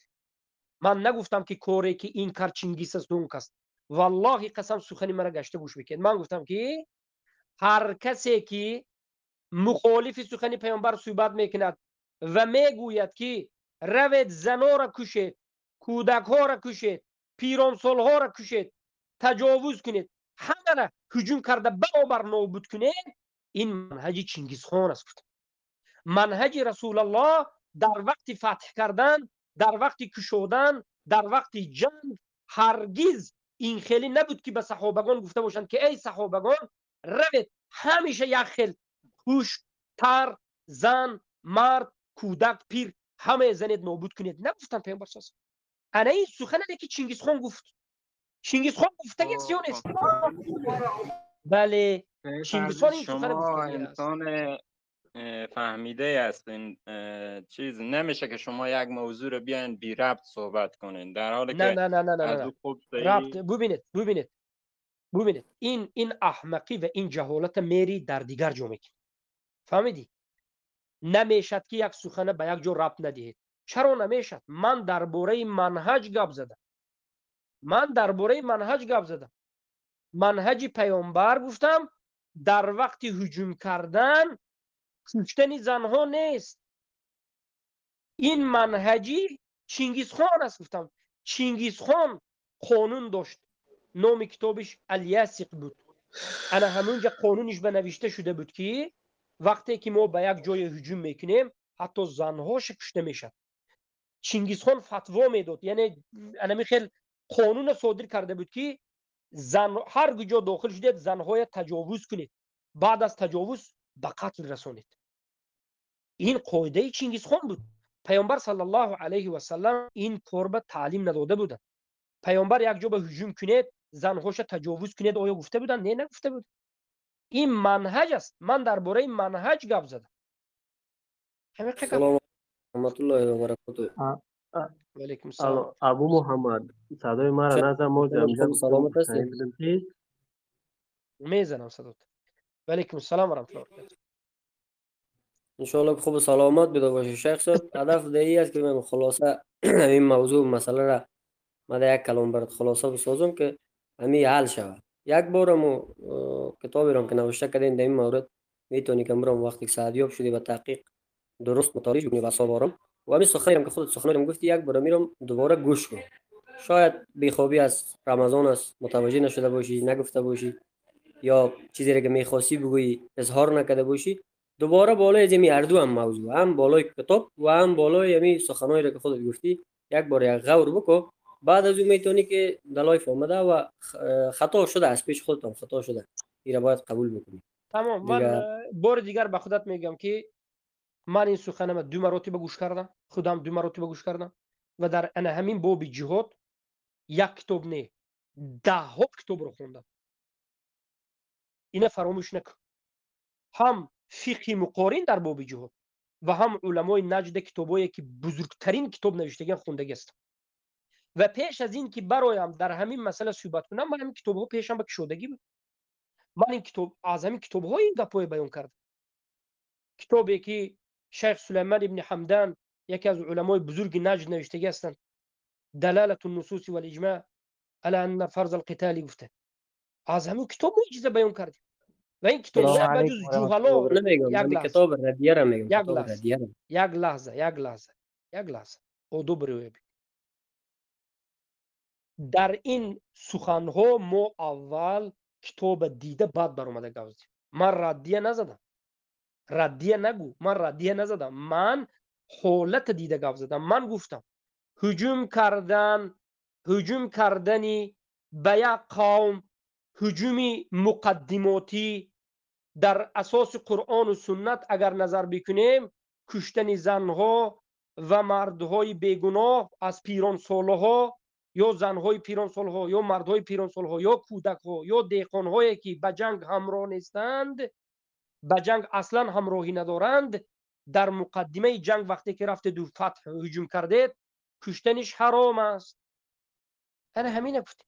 S2: من نگفتم که کاری که این کار چنگیز است اون کس، والله قسم سخنی مرا گشته گوش بکنید. من گفتم که هر کسی که مخالف سخنی پیامبر صحبت میکند و میگوید که روید زنا را کشید، کودک ها را کشید، پیرانسال ها را کشید، تجاوز کنید، همه را هجوم کرده برابر نابود کنید، این منهج چنگیز خان است. گفتم منهج رسول الله در وقت فتح کردن، در وقت کشودن، در وقت جنگ هرگز این خیلی نبود که به صحابگان گفته باشند که ای صحابگان روید همیشه یک خیل خوش تر زن مرد کودک پیر همه زنید نابود کنید. نگفتن پیامبر صلی الله علیه و آله. انا این سخنه که چنگیز خان گفت، چنگیز خان گفتگی است یا نیست؟ بله
S10: شیخ
S2: چنگیز خان
S10: عزیز،
S2: این سخن
S10: شما
S2: گفتگی است.
S10: انسان فهمیده هستین، چیز نمیشه که شما یک موضوع رو بیاین بی ربط صحبت کنین، در حالی
S2: نه
S10: که
S2: نه نه نه نه
S10: از
S2: نه
S10: او خوب
S2: ربط
S10: صحیح.
S2: ببینید ببینید ببینید، این احمقی و این جهالت میری در دیگر جا میکنی، فهمیدی؟ نمیشد که یک سخنه به یک جا ربط ندهید. چرا نمیشد؟ من درباره منهج گپ زدم، من درباره منهج گپ زدم، منهج پیامبر گفتم در وقت هجوم کردن کشتن زنها نیست، این منهجی چنگیز خان است. گفتم چنگیز خان قانون داشت، نام کتابش الیاسق بود. انا همونجا قانونش به نوشته شده بود که وقتی که ما به یک جای هجوم میکنیم حتی زنهاش کشته میشد. چنگیز خان فتوا میداد، یعنی انا خیلی قانون صادر کرده بود که زن هر کجا داخل شدید زنهای تجاوز کنید، بعد از تجاوز به قتل رسانید. این قاعده چنگیز خان بود. پیامبر صلی الله علیه و سلم این کار به تعلیم نداده بودند. پیامبر یک جا به هجوم کنید زنهاش تجاوز کنید آیا گفته بودن؟ نه نگفته بود. این منهج است. من درباره منهج گپ زدم. همین گپ.
S11: سلام رحمت الله و برکاته.
S2: و علیکم السلام.
S8: الو ابو محمد، صدای مرا نزن، ما
S11: خوب
S8: جمعه گفتم
S11: سلامت
S8: گفتنی
S11: هستی؟
S8: بودم که
S2: میزنم صدات. و علیکم السلام و رحمت الله و برکاته.
S11: انشاءالله که خوب و سلامت بوده باشه شیخ صاحب. هدف ده ای است که من خلاصه این موضوع مسئله را من در یک کلام برات خلاصه بسازم که همین حل شود. یک بار مو کتابی را که نوشته کردین در این مورد میتونی که مرام وقتی که سعدیاب شدی به تحقیق درست مطالعه کنی و آرام و همین سخنی هم که خودت سخنی گفتی یک بار میرم دوباره گوش کن. شاید بیخوابی از رمضان است، متوجه نشده باشی، نگفته باشی، یا چیزی را که میخواستی بگویی اظهار نکرده باشی. دوباره بالای از هر دو هم موضوع، هم بالای کتاب و هم بالای همی سخنایی را که خودت گفتی یک بار یک غور بکن. بعد از اون میتونی که دلایف آمده و خطا شده، از پیش خودت هم خطا شده، این را باید قبول بکنی.
S2: تمام. من
S11: دیگه
S2: بار دیگر به خودت میگم که من این سخنم دو مراتب گوش کردم، خودم دو مراتب گوش کردم و در انا همین باب جهاد یک کتاب نه، ده ها کتاب رو خوندم. اینا فراموش نکن. هم فقه مقارن در باب جهاد و هم علمای نجد کتابایی که بزرگترین کتاب نوشتگان خوندگی است. و پیش از این که برایم در همین مسئله صحبت کنم، من همین کتاب‌ها پیشم به کشودگی بود. من این کتاب از همین کتاب‌های این گپای بیان کردم. کتابی که شیخ سلیمان ابن حمدان یکی از علمای بزرگ نجد نوشتگی هستند، دلالة النصوص والاجماع على ان فرض القتال گفته. از همین کتاب ما این چیزا بیان کردیم. و این کتاب
S12: سلام
S2: بجز
S12: علیکم و رحمت
S2: جهلا
S12: الله وبرکاته.
S11: نمیگم،
S2: یک
S11: من
S2: لحظه،
S11: کتاب ردیه را میگم،
S2: یک
S11: کتاب
S2: لحظه،
S11: ردیه را.
S2: یک لحظه، یک لحظه، یک لحظه، ادب روی. در این سخنها ما اول کتاب دیده بعد برآمده گفت. من ردیه نزدم، ردیه نگو، من ردیه نزدم، من حالت دیده گفت زدم. من گفتم هجوم کردن، هجوم کردنی به یک قوم، هجومی مقدماتی در اساس قرآن و سنت اگر نظر بکنیم، کشتن زنها و مردهای بیگناه از پیران سالها یا زنهای پیران سالها یا مردهای پیران سالها یا کودکها یا دهقانهایی که به جنگ همراه نیستند، به جنگ اصلا همراهی ندارند، در مقدمه جنگ وقتی که رفته دو فتح هجوم کردید کشتنش حرام است. انا همین گفتم.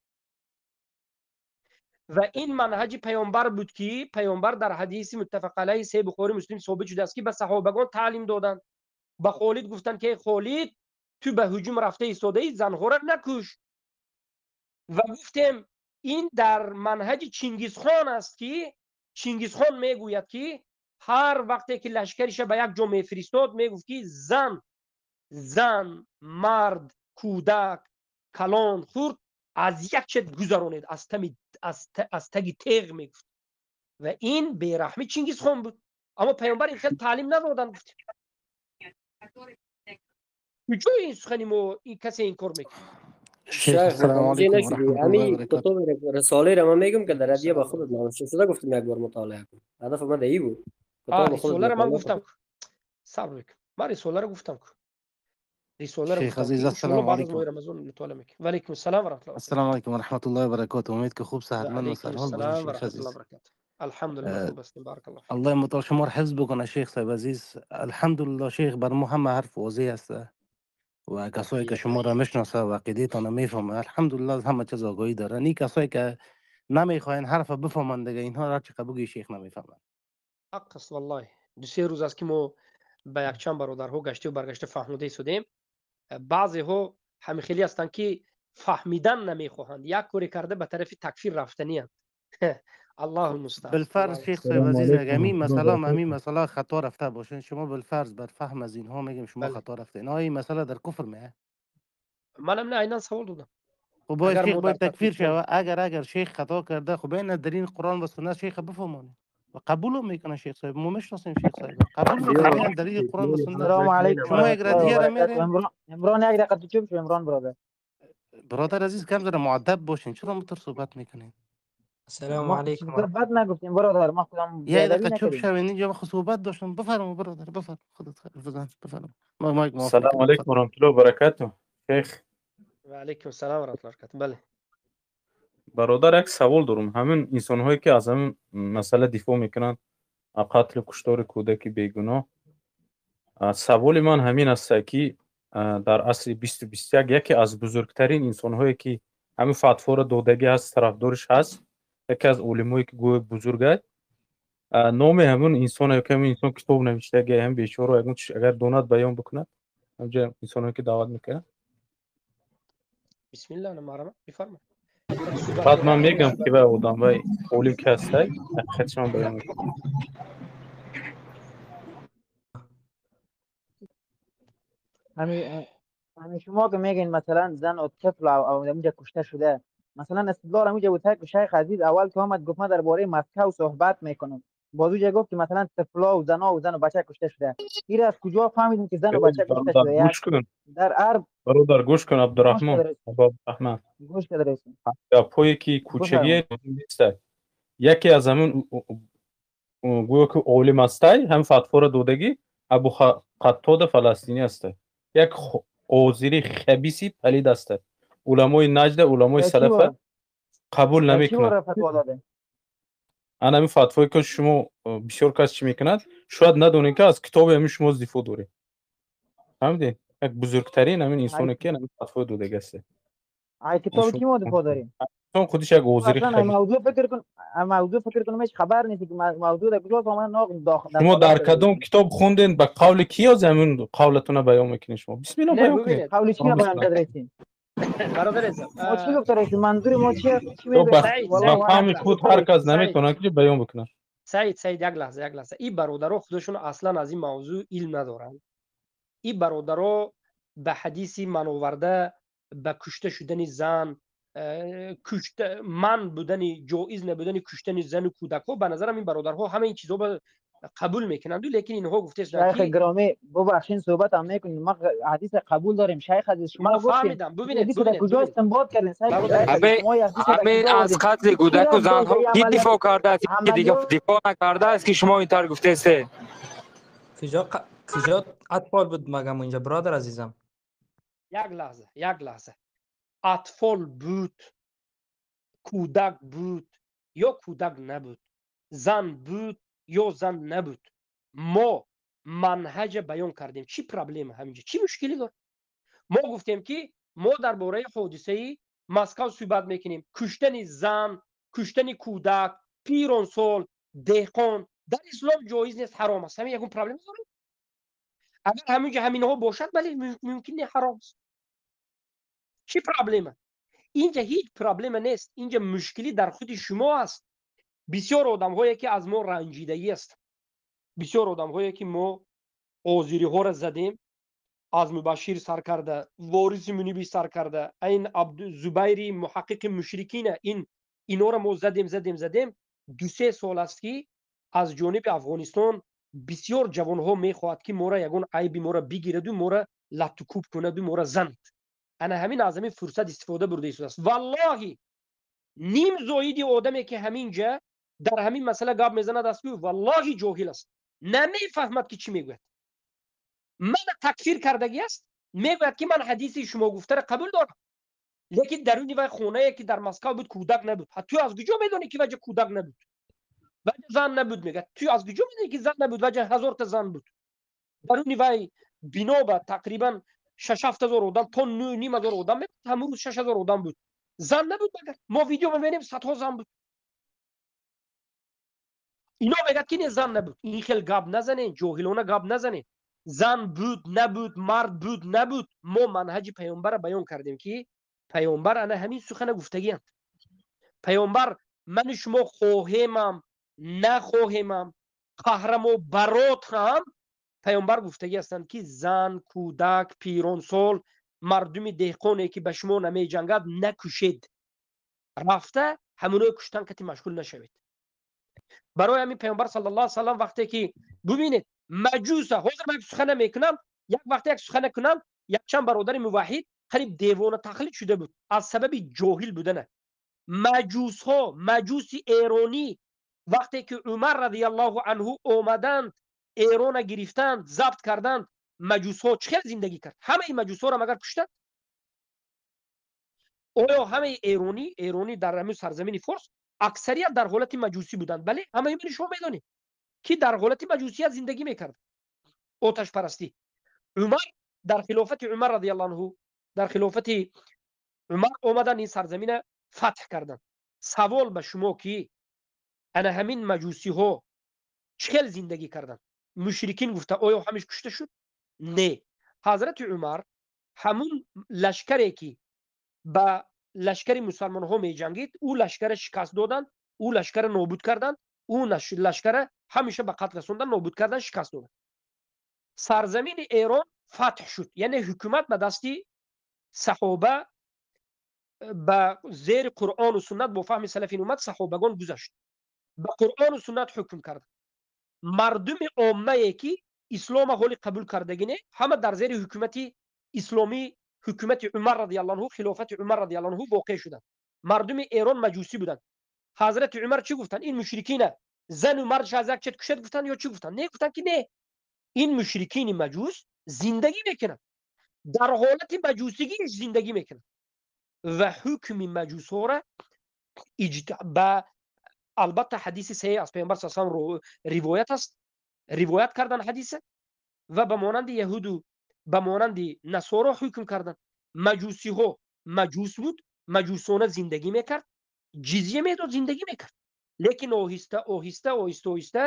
S2: و این منهج پیامبر بود که پیامبر در حدیث متفق علیه سه بخاری مسلم ثابت شده است که به صحابگان تعلیم دادند. به خالد گفتند که خالد تو به هجوم رفته ایستاده ای، زنها را نکش. و گفتیم این در منهج چنگیز خان است که چنگیز خان میگوید که هر وقتی که لشکرش به یک جا میفرستاد میگفت که زن، زن، مرد، کودک، کلان، خرد از یک چت گذرانید، از تمی، از تگی تیغ میگفت. و این بیرحمی چنگیز خان بود. اما پیامبر این خیلی تعلیم ندادن. گفت کجای این سخنی ما این کسی این کار میکنه؟
S3: شیخ
S11: شیخ
S3: السلام
S11: متوجه
S3: علیکم و
S11: نشدی.
S3: رحمت الله
S11: همین
S3: وبرکاته.
S11: کتاب رساله را من میگم که در ردیه با خودت نوشته شده، گفتم یک بار مطالعه کن. هدف من ای بود کتاب خودت
S2: رساله را من
S11: مطالعه کن.
S2: گفتم، صبر بکن، من رساله را گفتم، رساله را
S7: شیخ
S2: گفتم
S7: عزیز
S2: که انشالله
S7: السلام
S2: بعد از
S7: علیکم.
S2: ماه رمضان مطالعه میکنم. و علیکم السلام و رحمت الله وبرکاته.
S7: السلام علیکم و رحمت الله و برکاته. امید که خوب
S2: و
S7: صحتمند و
S2: علیکم
S7: سرحال باشین
S2: السلام و
S7: شیخ
S2: رحمت الله
S7: عزیز.
S2: و برکاته. الحمدلله
S7: اه،
S2: خوب هستیم، بارک الله فیک.
S7: الله متعال شما را حفظ بکنه شیخ صاحب عزیز. الحمدلله شیخ، بر ما همه حرف واضح است و کسایی که شما را میشناسه و عقیده‌تان میفهمه، الحمدلله از همه چیز آگاهی داره. نی کسایی که نمیخواین حرف بفهمند دیگه، اینها را چه بگی شیخ نمیفهمند.
S2: حق است والله. دو سه روز است که ما به یک چند برادرها گشته و برگشته فهمیده شدیم. بعضی ها همین خیلی هستند که فهمیدن نمیخواهند، یک کاری کرده به طرف تکفیر رفتنی اند. الله المستعان.
S7: بالفرض
S2: الله
S7: شیخ صاحب
S4: السلام
S7: عزیز،
S4: علیکم
S7: اگر همین
S4: ورحمة الله
S7: مسئله همین
S4: وبرکاته.
S7: مسئله خطا رفته باشین، شما بالفرض بر فهم از اینها میگیم شما
S2: بله.
S7: خطا رفته، اینا این مسئله در کفر میه.
S2: منم نه، اینا سوال دادم.
S7: خب باید
S2: اگر
S7: شیخ
S2: ما
S7: باید
S2: در
S7: تکفیر
S2: تکفیر
S7: شوه. اگر شیخ خطا کرده، خب این در این قرآن و سنت شیخ بفهمونه و قبول میکنه. شیخ صاحب ما میشناسیم شیخ صاحب قبول میکنه این دلیل قرآن و سنت.
S12: السلام علیکم و
S7: شما یک
S12: رحمت الله
S7: ردیه
S12: و
S7: را
S12: برکاته.
S7: میرین
S12: عمران، عمران یک دقیقه تو چوب شو عمران برادر.
S7: برادر عزیز، کم ذره مؤدب باشین، چرا متر صحبت میکنین؟
S13: السلام
S12: ما خود
S13: علیکم
S12: چیز
S13: ورحمة
S12: بد نگفتیم برادر، ما خودم
S7: یک
S12: بیادبی
S7: دقیقه چوب
S12: نکردیم.
S7: شوین، اینجا ما خود صحبت داشتم. بفرما برادر، بفرما، خودت بزن، بفرما. ما مایک موافق
S14: السلام
S7: کنم.
S14: علیکم ورحمة الله وبرکاته. شیخ
S2: و علیکم السلام و رحمت الله و برکاته. بله
S14: برادر، یک سوال دارم. همین انسان هایی که از همین مسئله دفاع میکنن، قتل و کشتار کودک بیگناه، سوال من همین است که در عصر 2021 یکی از بزرگترین انسان هایی که همین فتوا را دادگی هست، طرفدارش هست، یکی از علمایی که گویا بزرگ است، نام همون انسان که همین انسان کتاب نوشته، اگه هم بیچاره اگه اگر دونات بیان بکنه، همجا انسان که دعوت میکنه.
S2: بسم الله الرحمن بفرما.
S14: بعد من میگم که به آدم وای عالم که هست، حقیقتش من بیان میکنم.
S12: همین شما که میگین مثلا زن و طفل او اونجا کشته شده، مثلا استدلال همونجا بود که شیخ عزیز اول که آمد گفت من درباره مسکو صحبت میکنم، باز اونجا گفت که مثلا طفلا و زنا و زن و بچه کشته شده. این از کجا فهمیدیم که زن و بچه کشته
S14: برادر
S12: شده؟ یک
S14: گوش کن،
S12: در عرب
S14: برادر گوش کن،
S12: گوش
S14: عبدالرحمن،
S12: کده
S14: عبدالرحمن،
S12: گوش کده رسیم.
S14: گپایی که کوچگی
S12: بفرمایید.
S14: نیست. یکی از همون گویا که عالم هستی، هم فتوا را دادگی، ابو قتاد فلسطینی هست، یک آزری خبیثی پلید است. علمای نجد، علمای
S12: در چی
S14: سلف
S12: باره
S14: قبول
S12: در چی
S14: نمیکنند.
S12: باره فتوا داده؟
S14: انا همین فتوایی که شما بسیار کس چی میکند، شاید ندونید که از کتاب همین شما دفاع داری. فهمیدین؟ یک بزرگترین همین انسانی که همین فتوا دادگی است.
S12: ای کتاب کی ما دفاع داریم؟
S14: انسان خودش یک
S12: تو
S14: آزری
S12: اصلا
S14: خبیث.
S12: موضوع فکر کن، موضوع فکر کنم هیچ خبر نیست که موضوع در کجاست. آمدن ناق داخل
S14: شما
S12: دخالت
S14: در
S12: کرده.
S14: کدام کتاب خوندین؟ به قول کی از همین قولتون رو بیان میکنین شما؟ بسم الله
S2: نه
S14: بیان کنید.
S2: ببینید
S12: قول چی را بیان کرده رسیم؟
S2: برادر عزیزم،
S12: ما چی گفته رسیم؟ منظور ما چی است؟ چی
S14: تو
S12: میگه؟
S14: به
S2: سعید
S12: والله
S14: به
S2: سعید
S14: فهم
S2: یک لحظه
S14: خود هر کس
S2: سعید
S14: نمیتونه که بیان بکنه.
S2: Саид, Саид, як лаҳза, як лаҳза. Ин бародаро худашон аслан аз ин мавзӯъ илм надоранд. Ин бародаро ба ҳадиси мановарда ба кушта шудани зан, кушта ман будани, ҷоиз набудани куштани зану кӯдакҳо, ба назарам ин бародарҳо ҳама ин чизҳо қабул мекунанд, лекин инҳо гуфтаанд
S12: шайх
S2: ки
S12: гиромӣ, бубахшин, суҳбат ҳам мекунем. Ма ҳадис қабул дорем, шайх азиз, шумо
S2: ман
S12: гуфтем
S2: фаҳмидам.
S12: ин
S2: Бубинед,
S12: ҳадис дар
S2: бубинед,
S12: куҷо
S2: бубинед.
S12: истинбот кардем, шайх
S2: Бародар,
S12: азиз,
S13: ҳамин
S12: шумо ин ҳадис дар
S13: ҳамин
S12: куҷо
S13: аз
S12: овардед?
S13: қатли
S12: Чӣ
S13: кӯдаку
S12: рафт
S13: занҳо
S12: дошт ин
S13: ки дифоъ
S12: амалиёт?
S13: кардааст, ки
S12: Амалиёт
S13: дифоъ накардааст, ки шумо интар гуфтесте.
S15: Куҷо атфол буд магам инҷа, бародар азизам?
S2: Як лаҳза, як лаҳза. Атфол буд, кӯдак буд ё кӯдак набуд, зан буд ё зан набуд, мо манҳаҷа баён кардем. Чӣ проблема ҳаминҷа, чӣ мушкилӣ дорад? Мо гуфтем, ки мо дар бораи ҳодисаи Москав суҳбат мекунем. Куштани зан, куштани кӯдак, пиронсол, деҳқон дар ислом ҷоиз нест, ҳаром аст. Ҳамин ягон проблема дорад? Агар ҳаминҷа ҳаминҳо бошад, бале, мумкин не, ҳаром аст. Чӣ проблема инҷа? Ҳеҷ проблема нест. Инҷа мушкилӣ дар худи шумо аст. Бисёр одамҳое, ки аз мо ранҷидагӣ аст, бисёр одамҳое, ки мо озириҳоро задем, аз Мубашшир сар карда, Вориси Муниби сар карда, айн Зубайри муҳаққиқи мушрикина, ин инора мо задем, задем, задем. 2-3 сол аст, ки аз ҷониби Афғонистон бисёр ҷавонҳо мехоҳад, ки мора ягон айби мора бигираду мора латтукӯб кунаду мора занад. Ана ҳамин аз ҳамин фурсат истифода бурда истодааст. Валлоҳи, ним зоиди одаме, ки ҳамин ҷа дар ҳамин масъала гап мезанад, аст, ки валлоҳи ҷоҳил аст, намефаҳмад, ки чӣ мегӯяд. Мана такфир кардагӣ аст, мегӯяд, ки ман ҳадиси шумо гуфтаро қабул дорам, лекин даруни вай хонае, ки дар Москав буд, кӯдак набуд. Ту аз куҷо медонӣ, ки ваҷа кӯдак набуд, ваҷа зан набуд? Мегӯяд, ту аз куҷо медонӣ, ки зан набуд? Ваҷа ҳазорта зан буд даруни вай. Бино ба тақрибан 6-7 ҳазор одам то 9,5 ҳазор одам мебуд, ҳамун рӯз 6 ҳазор одам буд, зан набуд? Магар мо видео мебинем, садҳо зан буд. Ино мегӯяд, ки не, зан набуд. Ин хел гап назанен, ҷоҳилона гап назанен. Зан буд, набуд, мард буд, набуд, мо манҳаҷи паёмбарро баён кардем, ки паёмбар ана ҳамин сухана гуфтагианд. Паёмбар, ману шумо хоҳемам, нахоҳемам, қаҳрамо барот ҳам, паёмбар гуфтагӣ ҳастанд, ки зан, кӯдак, пиронсол, мардуми деҳқоне, ки ба шумо намеҷангад, накушед. Рафта ҳамунои куштан кати машғул нашавед. Барои ҳамин паёмбар саллаллоҳу алайҳи васаллам вақте ки, бубинед, маҷуса, ҳозир ман як сухана мекунам, як вақте як сухана кунам, якчанд бародари муваҳҳид қариб девона тақлид шуда буд аз сабаби ҷоҳил будана. Маҷусҳо, маҷуси эронӣ, вақте ки Умар радиаллоҳу анҳу омаданд, Эрона гирифтанд, забт карданд, маҷусҳо чӣ хел зиндагӣ кард? Ҳамаи маҷусҳоро магар куштанд? Оё ҳамаи эронӣ дар ҳамин сарзамини Форс аксарият дар ҳолати маҷусӣ буданд? Бале, ҳамаи мани шумо медонед, ки дар ҳолати маҷусият зиндагӣ мекард, оташпарастӣ. Умар, дар хилофати Умар радиаллоҳу анҳу, дар хилофати Умар омадан, ин сарзамина фатҳ карданд. Савол ба шумо, ки ана ҳамин маҷусиҳо чӣ хел зиндагӣ карданд? Мушрикин гуфта, оё ҳамиш кушта шуд? Не. Ҳазрати Умар ҳамун лашкаре, ки ба лашкари мусалмонҳо меҷангид, ӯ лашкара шикаст доданд, ӯ лашкара нобуд карданд, ӯ лашкара ҳамеша ба қатл расондан, нобуд кардан, шикаст доданд. Сарзамини Эрон фатҳ шуд, яъне ҳукумат ба дасти саҳоба, ба зери Қуръону суннат, бо фаҳми салафи уммат, саҳобагон гузашт, ба Қуръону суннат ҳукм кард. Мардуми оммае, ки ислома ҳоли қабул кардагӣ не, ҳама дар зери ҳукумати исломӣ, ҳукумати Умар радиаллоҳу анҳу, хилофати Умар радиаллоҳу анҳу воқеъ шуданд. Мардуми Эрон маҷусӣ буданд. Ҳазрати Умар чӣ гуфтанд? Ин мушрикина зану мардша аз як чет кушед гуфтанд ё чӣ гуфтанд? Не, гуфтанд, ки не, ин мушрикини маҷус зиндагӣ мекунанд, дар ҳолати маҷусигиш зиндагӣ мекунанд ва ҳукми маҷусҳоро ба албатта ҳадиси саҳеҳ аз паёмбар с ривоят аст, ривоят кардан ҳадиса ва ба монанди яҳуду ба монанди насоро ҳукм карданд. Маҷусиҳо маҷус буд, маҷусона зиндагӣ мекард, ҷизия медод, зиндагӣ мекард, лекин оҳиста оҳиста, оҳиста оҳиста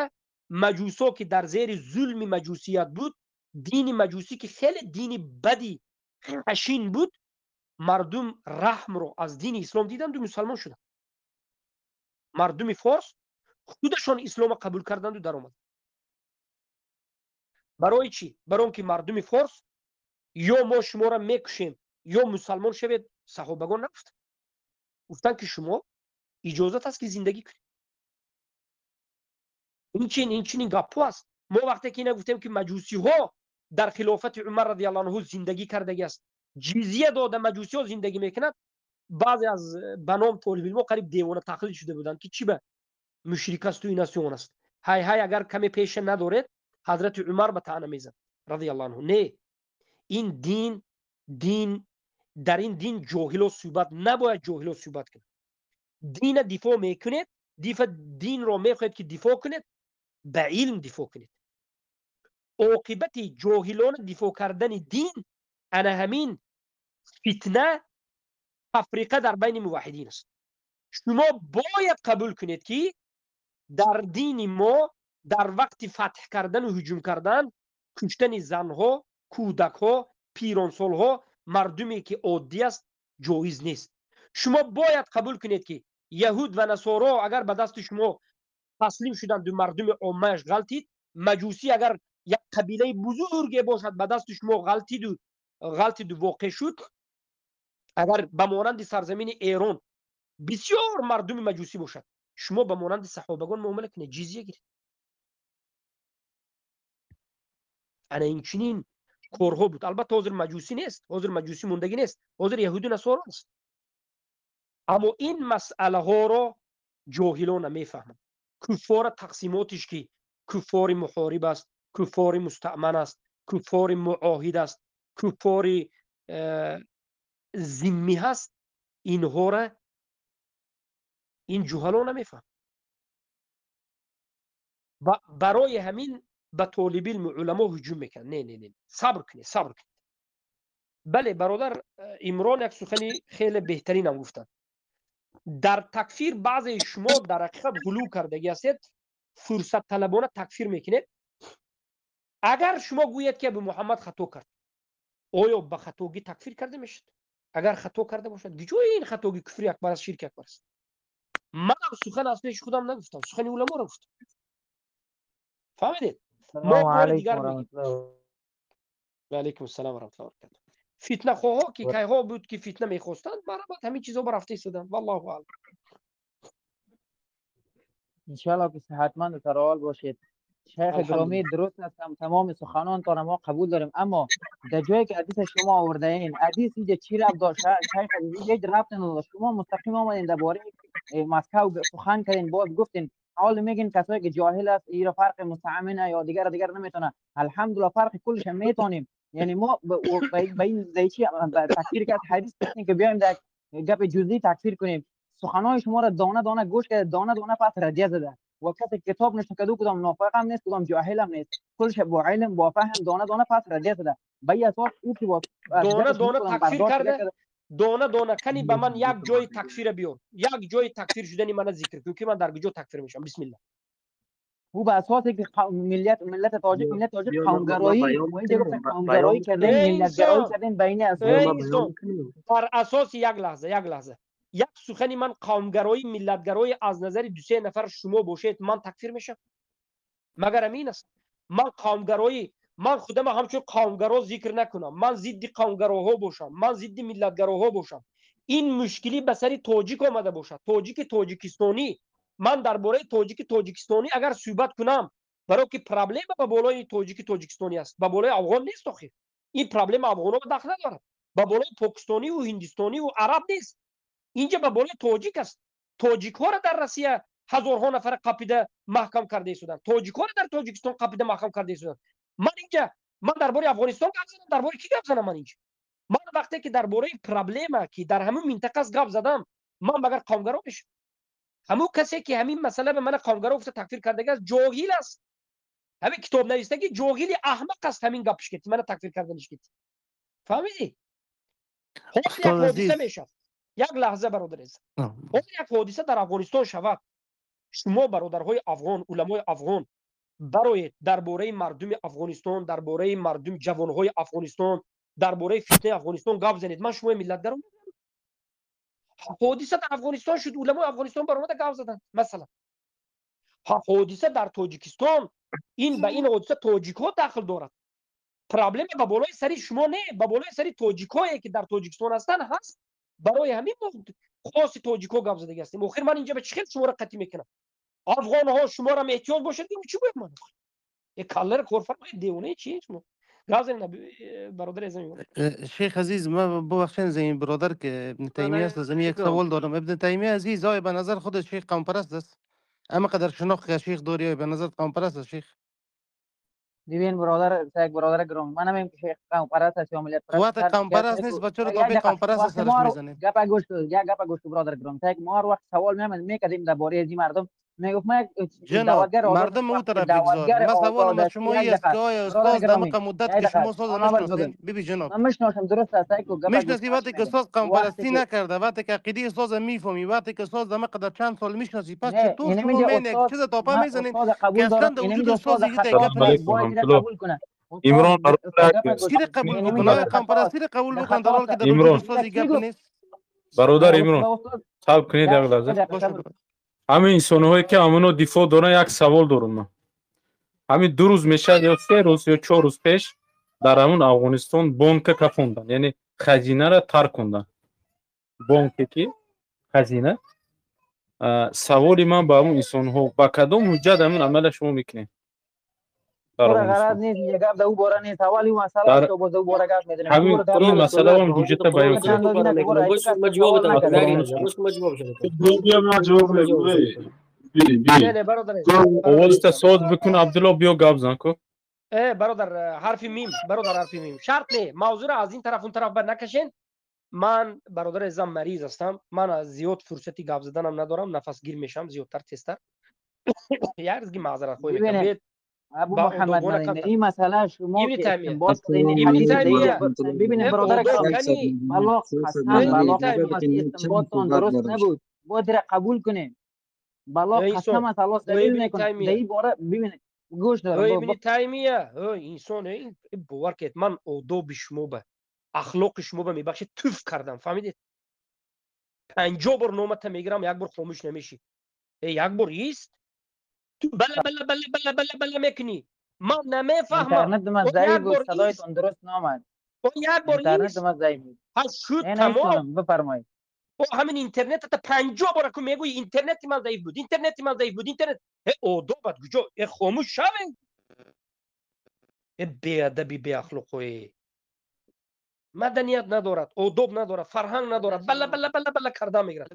S2: маҷусо, ки дар зери зулми маҷусият буд, дини маҷусӣ, ки хеле дини бади хашин буд, мардум раҳмро аз дини ислом диданду мусалмон шуданд. Мардуми форс Худашон ислома қабул карданду даромад. Барои чӣ? Барои он ки мардуми форс ё мо шуморо мекушем, ё мусалмон шавед, саҳобагон нагуфтанд. Гуфтанд ки шумо иҷозат аст ки зиндагӣ кунед. Инчунин гапҳо аст. Мо вақте ки ина гуфтем ки маҷусиҳо дар хилофати Умар радиаллоҳу анҳу зиндагӣ кардагӣ аст, ҷизия дода маҷусиҳо зиндагӣ мекунад, баъзе аз ба ном толибилмо қариб девона тақлид шуда буданд ки чӣ ба мушрик асту ин асту он аст. Ҳай ҳай, агар каме пеша надоред, ҳазрати Умар ба таъна мезад радиаллоҳу анҳу. Не, ин дин дар ин дин ҷоҳило суҳбат набояд, ҷоҳило суҳбат кунад. Дина дифоъ мекунед, динро мехоҳед ки дифоъ кунед, ба илм дифоъ кунед. Оқибати ҷоҳилона дифоъ кардани дин ана ҳамин фитна, тафриқа дар байни муваҳидин аст. Шумо бояд қабул кунед ки дар дини мо дар вақти фатҳ кардану ҳуҷум кардан куштани занҳо, кӯдакҳо, пиронсолҳо, мардуме ки оддӣ аст ҷоиз нест. Шумо бояд қабул кунед ки яҳуд ва насоро агар ба дасти шумо таслим шуданду мардуми оммааш ғалтид, маҷусӣ агар як қабилаи бузурге бошад ба дасти шумо ғалтиду воқеъ шуд, агар ба монанди сарзамини Эрон бисёр мардуми маҷусӣ бошад, шумо ба монанди саҳобагон муомила кунед, ҷизия гиред. Ана инчунин корҳо буд. Албатта ҳозир маҷусӣ нест, ҳозир маҷусӣ мондагӣ нест, ҳозир яҳуду насоро аст. Аммо ин масъалаҳоро ҷоҳилон намефаҳманд. Куффора тақсимотиш ки куффори муҳориб аст, куффори мустаъман аст, куффори муоҳид аст, куффори зиммӣ ҳаст, инҳора ин ҷуҳало намефаҳманд. Ва барои ҳамин ба толибилму уламо ҳуҷум мекунанд. Не, не, не, сабр кунед, сабр кунед. Бале, бародар Имрон як сухани хеле беҳтаринам гуфтанд. Дар такфир баъзеи шумо дар ҳақиқат ғулув кардагӣ ҳастед, фурсатталабона такфир мекунед. Агар шумо гӯед ки Абу Муҳаммад хато кард, оё ба хатогӣ такфир карда мешавад? Агар хато карда бошад, ҷои ин хатогӣ куфри акбар аст, ширки акбар аст. Манам сухан аз пеши худам нагуфтам, сухани уламоро гуфтам. Фаҳмидед? Мо бори дигар мегӯем. Ва алайкум ассалом ва раҳматуллоҳи ва баракатуҳ. Фитнахоҳҳо ки кайҳо буд ки фитна мехостанд, марҳамат ҳамин чизҳо ба рафта истоданд. Валлоҳу аълам.
S12: Иншоаллоҳ ки сиҳатманд ва сарҳол бошед. شیخ گرامی درست هستم، تمام سخنان تا ما قبول داریم، اما در جایی که حدیث شما آورده این حدیث اینجا چی ربط داشت؟ شیخ عزیز هیچ ربط نداشت. شما مستقیم آمدین درباره مسکو سخن کردین، باز گفتین حال میگین کسایی که جاهل است ایرا فرق مستعمنه یا دیگر نمیتونه. الحمدلله فرق کلش میتونیم. یعنی ما به این زیچی تکفیر کرد حدیث که بیایم در گپ جزئی تکفیر کنیم. سخنهای شما را دانه دانه گوش کرده، دانه دانه پس ردیه زده و کسی کتاب نشته کدو کدام نافق هم نیست، کدام جاهل هم نیست، کلش با علم با فهم دانه دانه پس ردیه زده. به این اساس او که با
S2: دانه دانه تکفیر کرده، دانه دانه کنی به من یک جای تکفیر بیار، یک جای تکفیر شدنی من ذکر کن که من در کجا تکفیر میشم. بسم الله.
S12: او به اساس که ملت تاجیک قومگرایی و اینجا گفتن قومگرایی کردن، ملتگرایی کردن بین اساس
S2: بر اساس یک لحظه یک سخنی من قومگرایی ملتگرایی از نظر دو سه نفر شما باشید من تکفیر میشم؟ مگر امین است؟ من قومگرایی، من خودم همچون قومگرا ذکر نکنم، من ضد قومگراها باشم، من ضد ملتگراها باشم، این مشکلی به سر تاجیک آمده باشد، تاجیک تاجیکستانی، من درباره تاجیک تاجیکستانی اگر صحبت کنم، برای که проблема به بالای تاجیک تاجیکستانی است، به بالای افغان نیست. آخر این проблема افغان‌ها دخل ندارد، به بالای پاکستانی و هندستانی و عرب نیست، اینجا به بالای تاجیک است. تاجیک ها را در روسیه هزارها نفر قپیده محکم کرده ایستادند، تاجیک ها را در تاجیکستان قپیده محکم کرده ایستادند. من اینجا من درباره افغانستان گپ زدم، درباره کی گپ زدم؟ من اینجا من وقتی که درباره проблема که در همون منطقه است گپ زدم، من مگر قومگرا میشم؟ همون کسی که همین مسئله به من قومگرا گفته تکفیر کرده است جاهل است. همین کتاب نویسنده جاهل احمق است، همین گپش که من تکفیر کردنش که فهمیدی؟ یک حادثه میشه. یک لحظه برادر عزیز، یک حادثه در افغانستان شود، شما برادرهای افغان، علمای افغان، برای درباره مردم افغانستان، درباره مردم جوانهای افغانستان، درباره فتنه افغانستان گپ زنید. من شما ملت درم. حادثه در افغانستان شد، علمای افغانستان برآمده گپ زدن. مثلا Ҳодиса дар Тоҷикистон, ин ба ин ҳодиса тоҷикҳо дахл дорад. Проблема ба болои сари шумо не, ба болои сари тоҷикҳое ки дар Тоҷикистон ҳастанд ҳаст. Барои ҳамин мо хоси тоҷикҳо гап задагӣ ҳастем. Охир ман инҷа ба чӣ хел шуморо қатъӣ мекунам? Афғонҳо шуморо эҳтиёҷ бошад, чӣ бояд ман? Калларо корфармоед, девонаи чи шумо? Гап занед, бародари азизам.
S7: شیخ عزیز، ما ببخشید از این برادر که ابن تیمیه است، از یک سوال دارم. ابن تیمیه عزیز، آیا به نظر خود شیخ قوم پرست است؟ اما قدر شناخت که شیخ داری، آیا به نظر قوم پرست است شیخ؟
S12: ببین برادر، یک برادر گرامی، من نمیگم که شیخ قوم پرست است یا ملت پرست.
S7: وقت قوم پرست نیست، بچه رو تا قوم پرست سرش میزنید.
S12: گپ گوش کن، گپ گوش کن برادر گرامی. تا ما هر وقت سوال میامد میکردیم درباره از این مردم، میگفت ما
S7: جناب مردم او طرف بگذار. من سوالم از شما این است که آیا استاد دمق مدت که شما استاد میشناسین، ببین جناب،
S12: من میشناسم، درست است.
S7: میشناسی وقتی که استاد قوم پرستی نکرده، وقتی که عقیده استاد میفهمی، وقتی که استاد دمق در چند سال میشناسی، پس چطور شما من یک چیز تاپا میزنید که اصلا در وجود استاد دیگه گپ نیست؟
S12: قبول کنه
S14: عمران،
S7: چی قبول بکنه؟ قوم پرستی قبول بکن در حالی که در وجود استاد گپ نیست.
S14: برادر عمران، صبر کنید یک لحظه. ҳамин инсонҳое ки ҳамоно дифоъ доранд, як савол дорам ман. Ҳамин 2 рӯз мешавад ё 3 рӯз ё 4 рӯз пеш дар ҳамун Афғонистон бонка кафондан, яъне хазинаро тарк кундан, бонке ки хазина. Саволи ман ба ҳамун инсонҳо: ба кадом ҳуҷҷат ҳамин амала шумо мекунед?
S12: غرض نیست، یه گپ در او باره نیست. اولی مسئله است، باز او باره گپ می‌زنیم.
S14: همین این مسئله هم حجت بیان
S11: کنید. من جواب
S14: اول سوال بکن عبدالله، بیا گپ زن کو.
S2: برادر حرف میم، برادر حرف میم شرط نه، موضوع را از این طرف اون طرف بر نکشین. من برادر عزیزم مریض هستم، من از زیاد فرصتی گپ زدنم ندارم، نفس گیر میشم زیادتر تستر. یک رزگی معذرت خواهی میکنم.
S12: ابو محمد مدینه، این مسئله شما که استنباط کردین حدیث ببینید برادر گرامی، والله قسم بالله استنباطتون درست نبود، باید را قبول کنیم. بالله قسم از الله دلیل میکنه در این باره. ببینید گوش دارم
S2: ابن تیمیه، انسان باور کنید من آداب شما به اخلاق شما به میبخشید توف کردم، فهمیدید؟ 50 بار نامت میگیرم، یک بار خاموش نمیشی، یک بار ایست تو بله بله بله بله بله بله میکنی. من نمیفهمم.
S12: اینترنت من ضعیف بود، صدایتون درست نامد.
S2: یک بار
S12: اینترنت من ضعیف بود.
S2: شد تمام.
S12: بفرمایید.
S2: او همین اینترنت تا 50 بار که میگویی اینترنت من ضعیف بود، اینترنت من ضعیف بود، اینترنت آدابت کجا؟ خاموش شوی. بی‌ادبی، بی اخلاقی، مدنیت ندارد، آداب ندارد، فرهنگ ندارد، بله بله بله بله کرده میگیرد.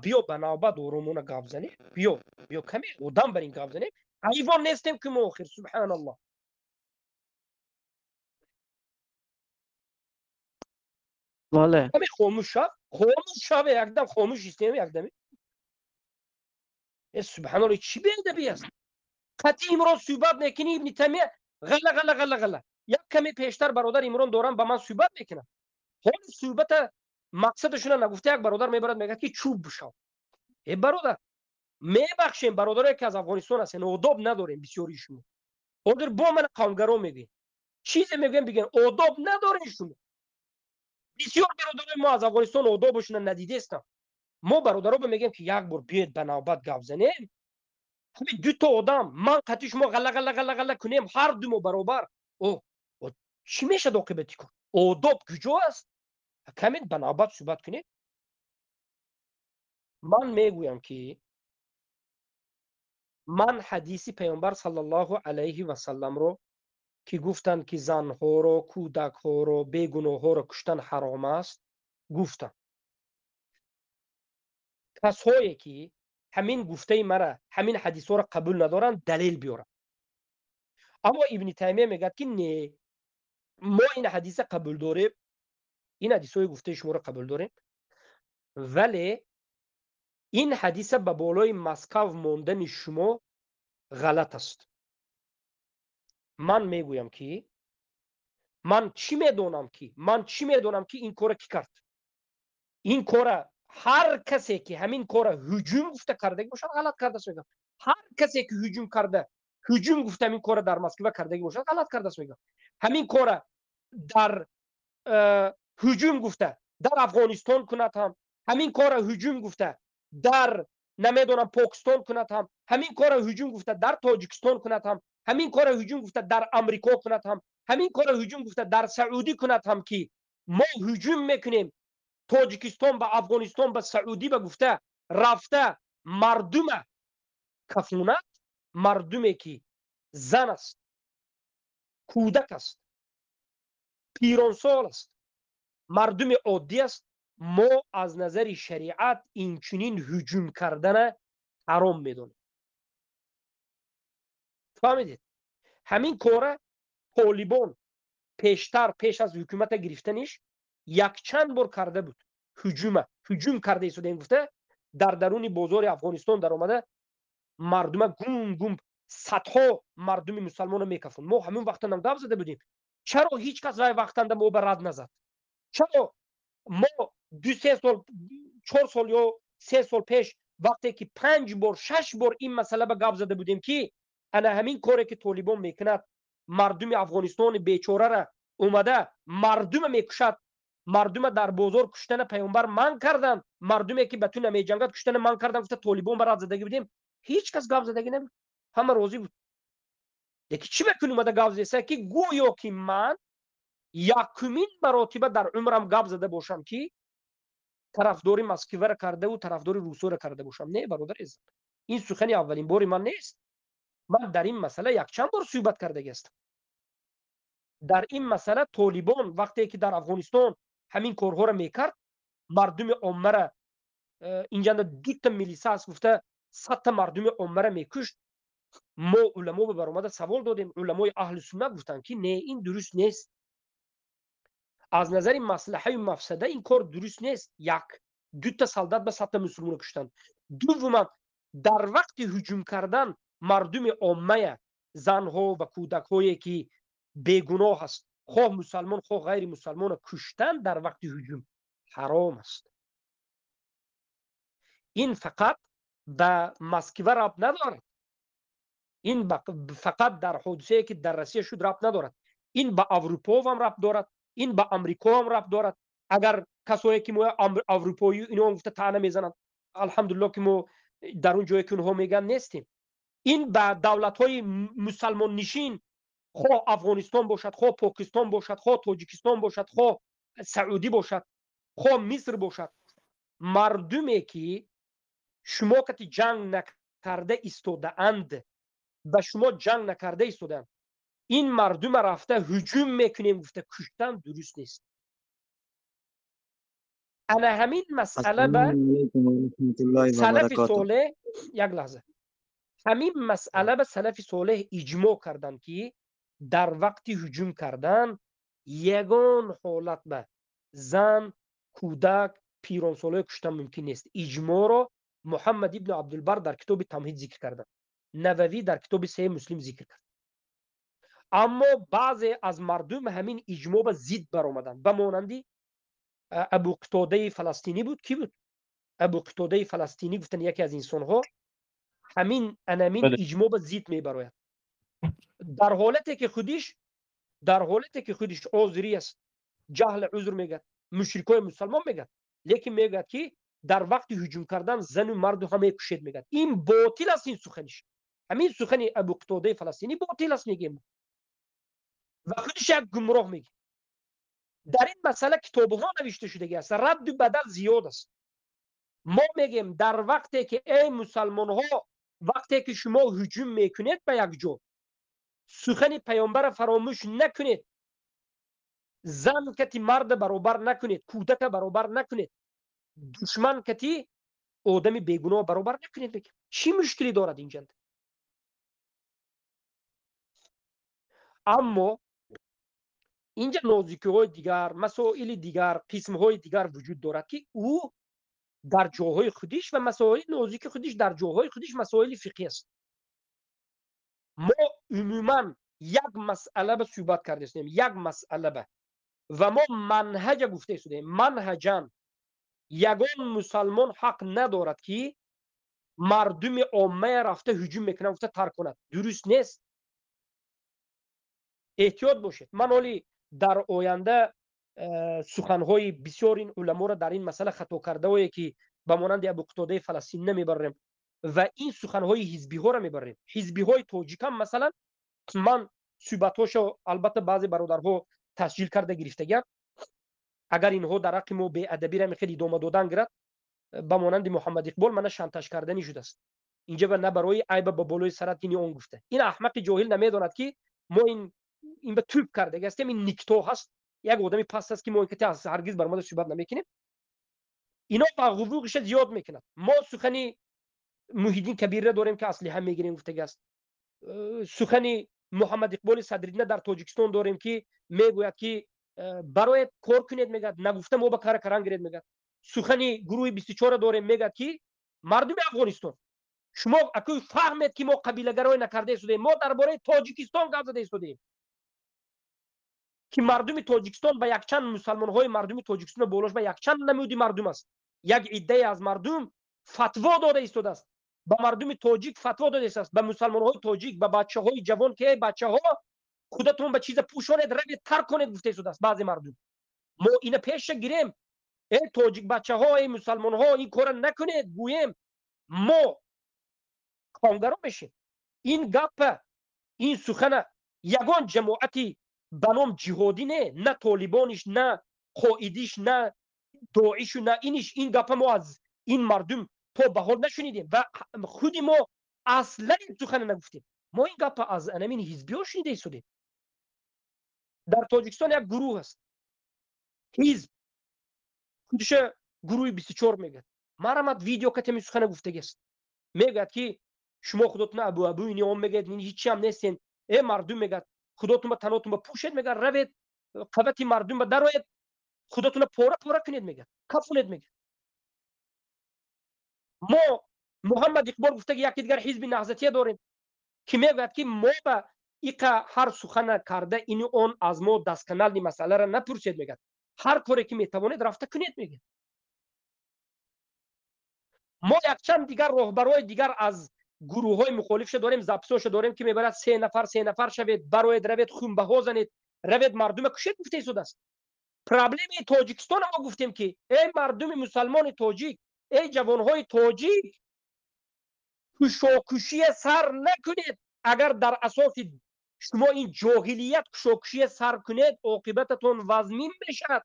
S2: بیا به نوبت آرومونه گپ زنیم، بیا بیا کمی آدم بر این گپ زنیم. حیوان نیستیم که ما آخر، سبحان الله.
S16: بله
S2: کمی خاموش شو، خاموش شو، یکدم خاموش استیم، یکدم. سبحان الله، چی بی‌ادبی است؟ قطعی امروز صحبت میکنی ابن تیمیه غله غله غله غله. یک کمی پیشتر برادر عمران دارم با من صحبت میکنم، حال صحبت مقصدشون نگفته، یک برادر میبرد میگه که چوب بشو. ای برادر میبخشیم، برادرایی که از افغانستان هستن آداب نداریم بسیاری شما. حاضر با من قومگرا میگین، چیزی میگن بگن آداب ندارین شما. بسیار برادرای ما از افغانستان آدابشون ندیده هستن. ما برادرها میگیم که یک بار بیاید به نوبت گپ زنیم. همین دو تا آدم من قطعی شما غله غله غله غله کنیم، هر دو ما برابر. او چی میشه عاقبتی کن؟ آداب کجا است؟ کمی به نوبت صحبت کنید. من میگویم که من حدیث پیامبر صلی الله علیه و سلم رو که گفتند که زنها رو، کودکها رو، بیگناه‌ها رو کشتن حرام است، گفتم کسایی که همین گفته مرا، همین حدیث ها رو قبول ندارن، دلیل بیارن. اما ابن تیمیه میگه که نه، ما این حدیث قبول داریم، این حدیث های گفته شما رو قبول داریم، ولی این حدیث به بالای مسکو ماندن شما غلط است. من میگویم که من چی میدونم که من چی میدونم که این کار کی کرد. این کار هر کسی که همین کار هجوم گفته کرده باشد غلط کرده است میگم. هر کسی که هجوم کرده، هجوم گفته همین کار در مسکو کرده باشد غلط کرده است میگم. همین کار در هجوم گفته در افغانستان کند هم، همین کار هجوم گفته در намедонам Покистон кунад ҳам, ҳамин корро ҳуҷум гуфта дар Тоҷикистон кунад ҳам, ҳамин корро ҳуҷум гуфта дар Амрико кунад ҳам, ҳамин корро ҳуҷум гуфта дар Саудӣ кунад ҳам, ки мо ҳуҷум мекунем Тоҷикистон ба Афғонистон ба Саудӣ ба гуфта рафта мардума кафунат, мардуме ки зан аст, кӯдак аст, пиронсол аст, мардуми оддӣ аст, мо аз назари шариат инчунин ҳуҷум кардана ҳаром медонем. Фаҳмидед? Ҳамин кора Толибон пештар, пеш аз ҳукумата гирифтаниш, якчанд бор карда буд. Ҳуҷума ҳуҷум карда истодем гуфта дар даруни бозори Афғонистон даромада мардума гум гум садҳо мардуми мусалмонро мекафонд. Мо ҳамин вақтанам гап зада будем. Чаро ҳеҷ кас вай вақтанда мо ба рад назад? Чаро мо 2-3 сол, 4 сол ё 3 сол пеш вақте ки 5 бор, 6 бор ин масъала ба гап зада будем, ки ана ҳамин коре ки Толибон мекунад, мардуми Афғонистони бечорара омада мардума мекушад, мардума дар бозор куштана паёмбар манъ карданд, мардуме ки ба ту намеҷангад куштана манъ карданд гуфта Толибон ба рад задагӣ будем, ҳеҷ кас гап задагӣ набуд, ҳама розӣ буд. Лекин чӣ бакун омада гап зеса, ки гӯё ки ман якумин маротиба дар умрам гап зада бошам, ки тарафдори Москваро кардаву тарафдори русоро карда бошам. Не, бародар азиз, ин сухани аввалин бори ман нест. Ман дар ин масъала якчанд бор суҳбат кардагӣ ҳастам. Дар ин масъала Толибон вақте ки дар Афғонистон ҳамин корҳоро мекард, мардуми оммара инҷанда дута милиса аст гуфта 100 та мардуми оммара мекушт, мо уламо ба баромада савол додем. Уламои аҳли суннат гуфтанд, ки не, ин дуруст нест, аз назари маслаҳаю мафсада ин кор дуруст нест. Як, дута солдат ба 100 та мусулмонро куштанд. Дуввуман, дар вақти ҳуҷум кардан мардуми оммая, занҳо ва кӯдакҳое ки бегуноҳ аст, хоҳ мусалмон хоҳ ғайри мусалмонро куштан дар вақти ҳуҷум ҳаром аст. Ин фақат ба Москва рабт надорад, ин фақат дар ҳодисае ки дар Россия шуд рабт надорад, ин ба Авруповам рабт дорад, ин ба Амрикоам рабт дорад. Агар касое ки мо аврупоӣ ино гуфта таъна мезананд, алҳамдулилло ки мо дар он ҷое ки онҳо мегӯянд нестем. Ин ба давлатҳои мусалмоннишин, хоҳ Афғонистон бошад, хоҳ Покистон бошад, хоҳ Тоҷикистон бошад, хоҳ Саудӣ бошад, хоҳ Миср бошад, мардуме ки шумо кати ҷанг накарда истодаанд, ба шумо ҷанг накарда истодаанд, ин мардума рафта ҳуҷум мекунем гуфта куштан дуруст нест. Ана ҳамин масъала ба салафи солеҳ, як лаҳза, ҳамин масъала ба салафи солеҳ иҷмо карданд, ки дар вақти ҳуҷум кардан ягон ҳолат ба зан, кӯдак, пиронсолое куштан мумкин нест. Иҷморо Муҳаммад ибну Абдулбар дар китоби Тамҳид зикр карданд, Нававӣ дар китоби Саҳеҳ Муслим зикр кард. Аммо баъзе аз мардум ҳамин иҷмо ба зид баромаданд, ба монанди Абу Қитодаи фаластинӣ буд. Кӣ буд Абу Қитодаи фаластинӣ? Гуфтан яке аз инсонҳо ҳамин анамин иҷмо ба зид мебарояд, дар ҳолате ки худиш, дар ҳолате ки худиш озирӣ аст, ҷаҳл узр мегӯяд, мушрикои мусалмон мегӯяд, лекин мегӯяд ки дар вақти ҳуҷум кардан зану марду ҳама кушед мегӯяд. Ин ботил аст, ин суханиш, ҳамин сухани Абу Қитодаи фаластинӣ ботил аст мегӯем ва худиш як гумроҳ мегӯем. Дар ин масъала китобҳо навишта шудагӣ аст, радду бадал зиёд аст. Мо мегӯем, дар вақте ки, эй мусалмонҳо, вақте ки шумо ҳуҷум мекунед ба як ҷо, сухани паёмбара фаромӯш накунед, зан кати марда баробар накунед, кӯдака баробар накунед, душман кати одами бегуноҳ баробар накунед. Мегӯем, чӣ мушкилӣ дорад инҷанд? Аммо инҷа нозикиҳои дигар, масоили дигар, қисмҳои дигар вуҷуд дорад, ки ӯ дар ҷоҳои худиш ва масоили нозики худиш дар ҷоҳои худиш масоили фиқҳӣ аст. Мо умуман як масъала ба суҳбат кардаистем, як масъала ба, ва мо манҳаҷа гуфта истодаем. Манҳаҷан ягон мусалмон ҳақ надорад, ки мардуми оммая рафта ҳуҷум мекунад гуфта тарк кунад, дуруст нест. Эҳтиёт бошед. Ман ҳоли дар оянда суханҳои бисёр ин уламоро дар ин масъала хато кардаое, ки ба монанди Абу Қутодаи фаластин, намебарорем. Ва ин суханҳои ҳизбиҳоро мебарем. Ҳизбиҳои тоҷикам, масалан, ман суҳбатҳошо албатта баъзе бародарҳо тасҷил карда гирифтагиам. Агар инҳо дар ҳаққи мо беадабиро мехел идома додан гирад, ба монанди Муҳаммад Иқбол мана шантаж карданӣ шудааст. Инҷа ба на барои айба ба болои сарат ини он гуфта. Ин аҳмақи ҷоҳил намедонад, ки мо ин ба тӯб кардаги ҳастем, ин никто ҳаст, як одами паст аст, ки мо ин кати ҳаргиз баромада суҳбат намекунем. Ино ба ғувуғиша зиёд мекунад. Мо сухани Муҳиддин Кабирра дорем, ки аслиҳа мегирем гуфтаги аст. Сухани Муҳаммад Иқболи Садриддина дар Тоҷикистон дорем, ки мегӯяд, ки барояд кор кунед, мегӯяд, нагуфта мо ба кара каран гиред, мегӯяд. Сухани гурӯҳи 24 дорем, мегӯяд, ки мардуми Афғонистон, шумо акӯ фаҳмед, ки мо қабилагароӣ накарда истодаем, мо дар бораи Тоҷикистон гап зада истодаем, ки мардуми Тоҷикистон ба якчанд мусалмонҳои мардуми Тоҷикистон болош ба якчанд намуди мардум аст. Як иддае аз мардум фатво дода истодааст, ба мардуми тоҷик фатво дода истодааст, ба мусалмонҳои тоҷик, ба бачаҳои ҷавон, ки эй бачаҳо, худатон ба чиза пӯшонед, равед тарк конед, гуфта истодааст баъзе мардум. Мо ина пеша гирем, эй тоҷик бачаҳо, эй мусалмонҳо, ин кора накунед гӯем, мо қавмгаро мешем. Ин гапа, ин сухана ягон ҷамоати ба ном ҷиҳодӣ не, на толибониш, на қоидиш, на доишу, на иниш, ин гапа мо аз ин мардум то ба ҳол нашунидем ва худи мо аслан ин сухана нагуфтем. Мо ин гапа аз анамин ҳизбиҳо шунида истодем. Дар Тоҷикистон як гурӯҳ аст, ҳизб, худиша гурӯҳи 24 мегӯяд. Марамат видео катеми сухана гуфтагиаст. Мегӯяд, ки шумо худотона абу абу ини он мегӯяд, ҳичиам нестен, э мардум, мегӯяд, худотон ба танотон ба пӯшед, мегӯяд, равед қавати мардум ба дароед, худотона пора пора кунед, мегӯяд, кафунед, мегӯяд. Мо Муҳаммад Иқбол гуфтаги яке дигар ҳизби наҳзатия дорем, ки мегӯяд, ки мо ба иқа ҳар сухана карда ини он аз мо дасканални масъаларо напурсед, мегӯяд, ҳар коре ки метавонед рафта кунед, мегӯяд. Мо якчанд дигар роҳбарои дигар аз гурӯҳҳои мухолифша дорем, записоша дорем, ки мебарад се нафар, се нафар шавед, бароед, равед хунбаҳо занед, равед мардума кушед, гуфта истодааст. Проблемаи Тоҷикистона мо гуфтем, ки эй мардуми мусалмони тоҷик, эй ҷавонҳои тоҷик, кушокушия сар накунед. Агар дар асоси шумо ин ҷоҳилият кушокушия сар кунед, оқибататон вазмин мешавад.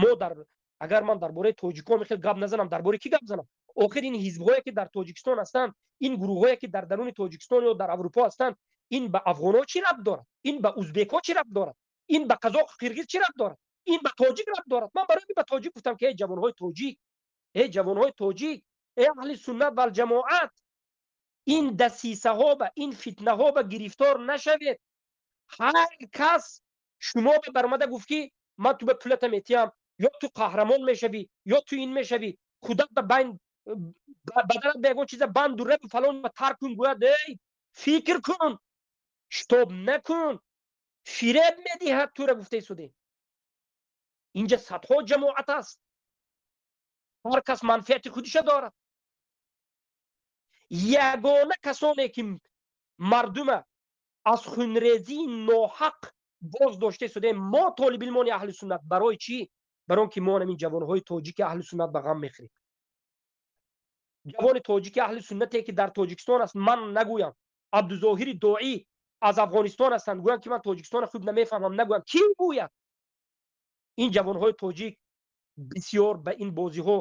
S2: Мо дар агар ман дар бораи тоҷикон хел гап назанам, дар бораи кӣ гап занам? Охир ин ҳизбҳое, ки дар Тоҷикистон ҳастанд, ин гурӯҳҳое, ки дар даруни Тоҷикистон ё дар Аврупо ҳастанд, ин ба афғонҳо чӣ рабт дорад? Ин ба узбекҳо чӣ рабт дорад? Ин ба қазоқ, қирғиз чӣ рабт дорад? Ин ба тоҷик рабт дорад. Ман барои ба тоҷик гуфтам, ки эй ҷавонҳои тоҷик, эй ҷавонҳои тоҷик, эй аҳли суннат валҷамоат, ин дасисаҳо ба ин фитнаҳо ба гирифтор нашавед. Ҳар кас шумо ба баромада гуфт, ки ман ту ба пулата метиҳам, ё ту қаҳрамон мешавӣ, ё ту ин мешавӣ, худат ба байн баданат ба ягон чиза банду рабу фалон ба тарк кун, гӯяд, эй фикр кун, штоб накун, фиреб медиҳад тура, гуфта истодем. Инҷа садҳо ҷамоат аст, ҳар кас манфиати худиша дорад. Ягона касоне, ки мардума аз хунрезии ноҳақ боз дошта истодаем, мо толибилмони аҳли суннат. Барои чӣ? Барои он ки мо ҳамин ҷавонҳои тоҷики аҳли суннат ба ғам мехӯрем. Ҷавони тоҷики аҳли суннате, ки дар Тоҷикистон аст, ман нагӯям, Абдузоҳири Доӣ аз Афғонистон ҳастанд, гӯянд, ки ман Тоҷикистонро хуб намефаҳмам, нагӯям, кӣ гӯяд? Ин ҷавонҳои тоҷик бисёр ба ин бозиҳо,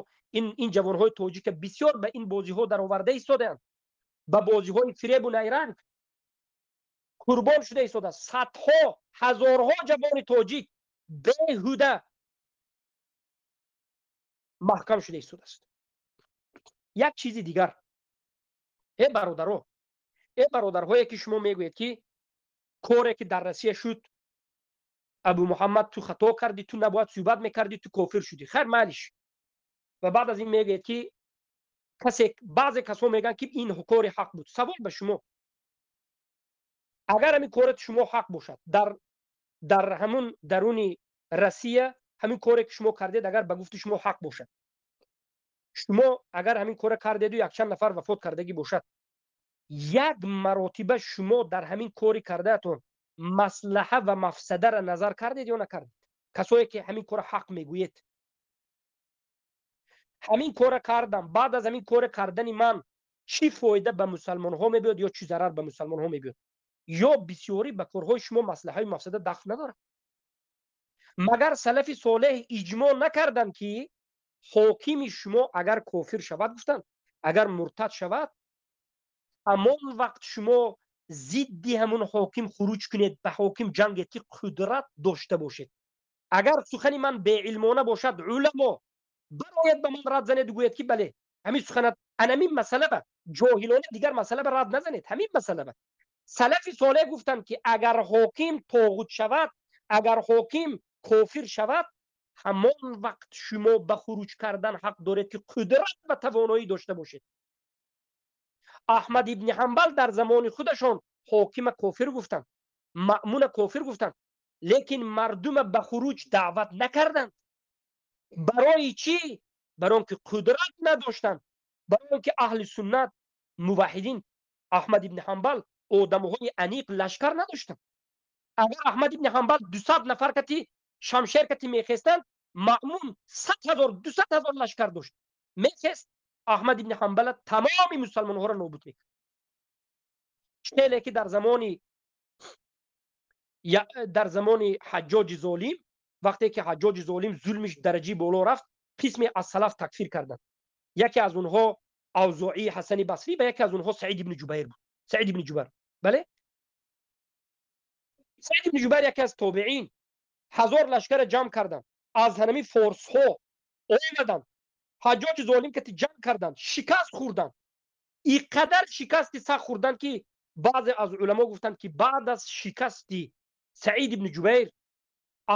S2: ин ҷавонҳои тоҷика бисёр ба ин бозиҳо дароварда истодаанд, ба бозиҳои фиребу найранг қурбон шуда истодааст. Садҳо, ҳазорҳо ҷавони тоҷик беҳуда маҳкам шуда истодааст. Як чизи дигар, э бародаро, э бародарҳое, ки шумо мегӯед, ки коре, ки дар Россия шуд, Абу Муҳаммад, ту хато кардӣ, ту набояд суҳбат мекардӣ, ту кофир шудӣ. Хайр, майлиш. Ва баъд аз ин мегӯед, ки касе, баъзе касо мегӯянд, ки ин кори ҳақ буд. Савол ба шумо: агар ҳамин корати шумо ҳақ бошад, дар ҳамун даруни Россия ҳамин коре, ки шумо кардед, агар ба гуфти шумо ҳақ бошад, шумо агар ҳамин кора кардеду якчанд нафар вафот кардагӣ бошад, як маротиба шумо дар ҳамин кори кардаатон маслаҳа ва мафсадаро назар кардед ё накардед? Касое, ки ҳамин кора ҳақ мегӯед, Ҳамин кора кардам, баъд аз ҳамин кора кардани ман чӣ фоида ба мусалмонҳо мебиёд ё чӣ зарар ба мусалмонҳо мебиёд? Ё бисёрӣ ба корҳои шумо маслиҳаи мафсада дахл надорад? Магар салафи солеҳ иҷмо накарданд, ки ҳокими шумо агар кофир шавад, гуфтанд, агар муртад шавад, ҳамон вақт шумо зидди ҳамун ҳоким хуруҷ кунед, ба ҳоким ҷангед, ки қудрат дошта бошед. Агар сухани ман беилмона бошад, уламо барояд ба ман рад занед, гӯяд, ки бале, ҳамин суханат анамин масъала ба ҷоҳилона, дигар масъала ба рад назанед. Ҳамин масъала ба салафи солеҳ гуфтанд, ки агар ҳоким тоғут шавад, агар ҳоким кофир шавад, ҳамон вақт шумо ба хуруҷ кардан ҳақ доред, ки қудрат ва тавоноӣ дошта бошед. Аҳмад ибни Ҳанбал дар замони худашон ҳокима кофир гуфтанд, Маъмуна кофир гуфтанд, лекин мардума ба хуруҷ даъват накарданд. Барои чӣ? Барои он ки қудрат надоштанд, барои он ки аҳли суннат, муваҳҳидин, Аҳмад ибни Ҳанбал одамҳои аниқ лашкар надоштанд. Агар Аҳмад ибни Ҳанбал 200 нафар кати шамшер кати мехестанд, Маъмун 100 000, 200 000 лашкар дошт. Мехест, Аҳмад ибни Ҳанбала тамоми мусалмонҳоро нобуд мекард. Хеле ки дар замони Ҳаҷҷоҷи золим, вақте ки Ҳаҷҷоҷи золим зулмиш дараҷаи боло рафт, қисме аз салаф такфир карданд. Яке аз онҳо Авзоӣ, Ҳасани Басрӣ ва яке аз онҳо Саид ибни Ҷубайр буд. Саид ибни Ҷубайр, бале, Саид ибни Ҷубайр, яке аз тобеин, 1000 лашкара ҷамъ карданд, аз ҳанами форсҳо омаданд, Ҳаҷҷоҷи золим кати ҷанг карданд, шикаст хӯрданд. И қадар шикасти сахт хӯрданд, ки баъзе аз уламо гуфтанд, ки баъд аз шикасти Саид ибни Ҷубайр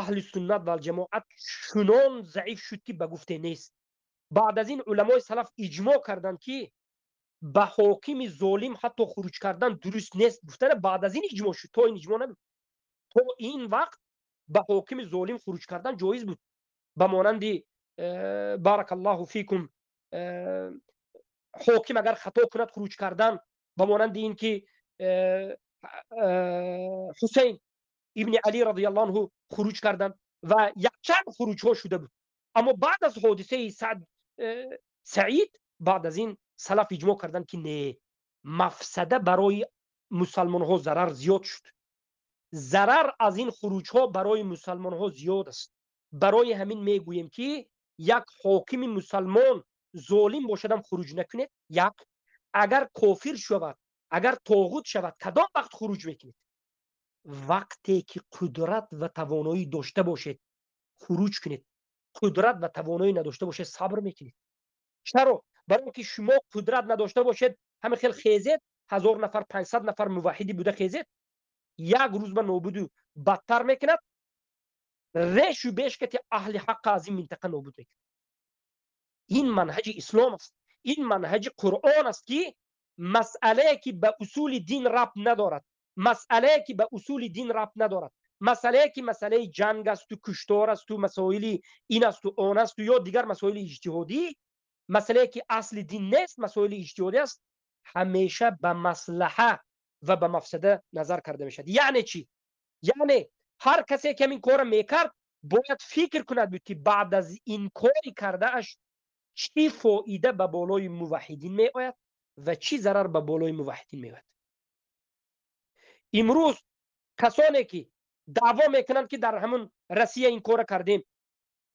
S2: аҳли суннат валҷамоат чунон заиф шуд, ки ба гуфте нест. Баъд аз ин уламои салаф иҷмо карданд, ки ба ҳокими золим ҳатто хуруҷ кардан дуруст нест гуфтана. Баъд аз ин иҷмо шуд, то ин иҷмо набуд. То ин вақт ба ҳокими золим хуруҷ кардан ҷоиз буд, ба монанди баракаллоҳу фикум, ҳоким агар хато кунад, хуруҷ кардан, ба монанди ин ки Ҳусейн ибни Али радиаллоҳу анҳу хуруҷ карданд ва якчанд хуруҷҳо шуда буд. Аммо баъд аз ҳодисаи Саид, баъд аз ин салаф иҷмо карданд, ки не, мафсада барои мусалмонҳо зарар зиёд шуд, зарар аз ин хуруҷҳо барои мусалмонҳо зиёд аст. Барои ҳамин мегӯем, ки як ҳокими мусалмон золим бошадам, хуруҷ накунед. Як агар кофир шавад, агар тоғут шавад, кадом вақт хуруҷ мекунед? Вақте ки қудрат ва тавоноӣ дошта бошед, хуруҷ кунед. Қудрат ва тавоноӣ надошта бошед, сабр мекунед. Чаро? Барои он ки шумо қудрат надошта бошед, ҳамин хел хезед, 1000 нафар, 500 нафар муваҳҳиди буда хезед, як рӯз ба нобуду бадтар мекунад, решу бешкати аҳли ҳаққа аз ин минтақа нобуд мекунад. Ин манҳаҷи ислом аст, ин манҳаҷи Қуръон аст, ки масъалае ки ба усули дин рабт надорад, масъалае ки ба усули дин рабт надорад, масъалае ки масъалаи ҷанг асту куштор асту масоили ин асту он асту ё дигар масоили иҷтиҳодӣ, масъалае ки асли дин нест, масоили иҷтиҳодӣ аст, ҳамеша ба маслаҳа ва ба мафсада назар карда мешавад. Яъне чӣ? Яъне ҳар касе ки ҳамин корро мекард, бояд фикр кунад буд, ки баъд аз ин кори кардааш чӣ фоида ба болои муваҳҳидин меояд ва чӣ зарар ба болои муваҳҳидин меояд. Имрӯз касоне ки даъво мекунанд, ки дар ҳамун Россия ин корро кардем,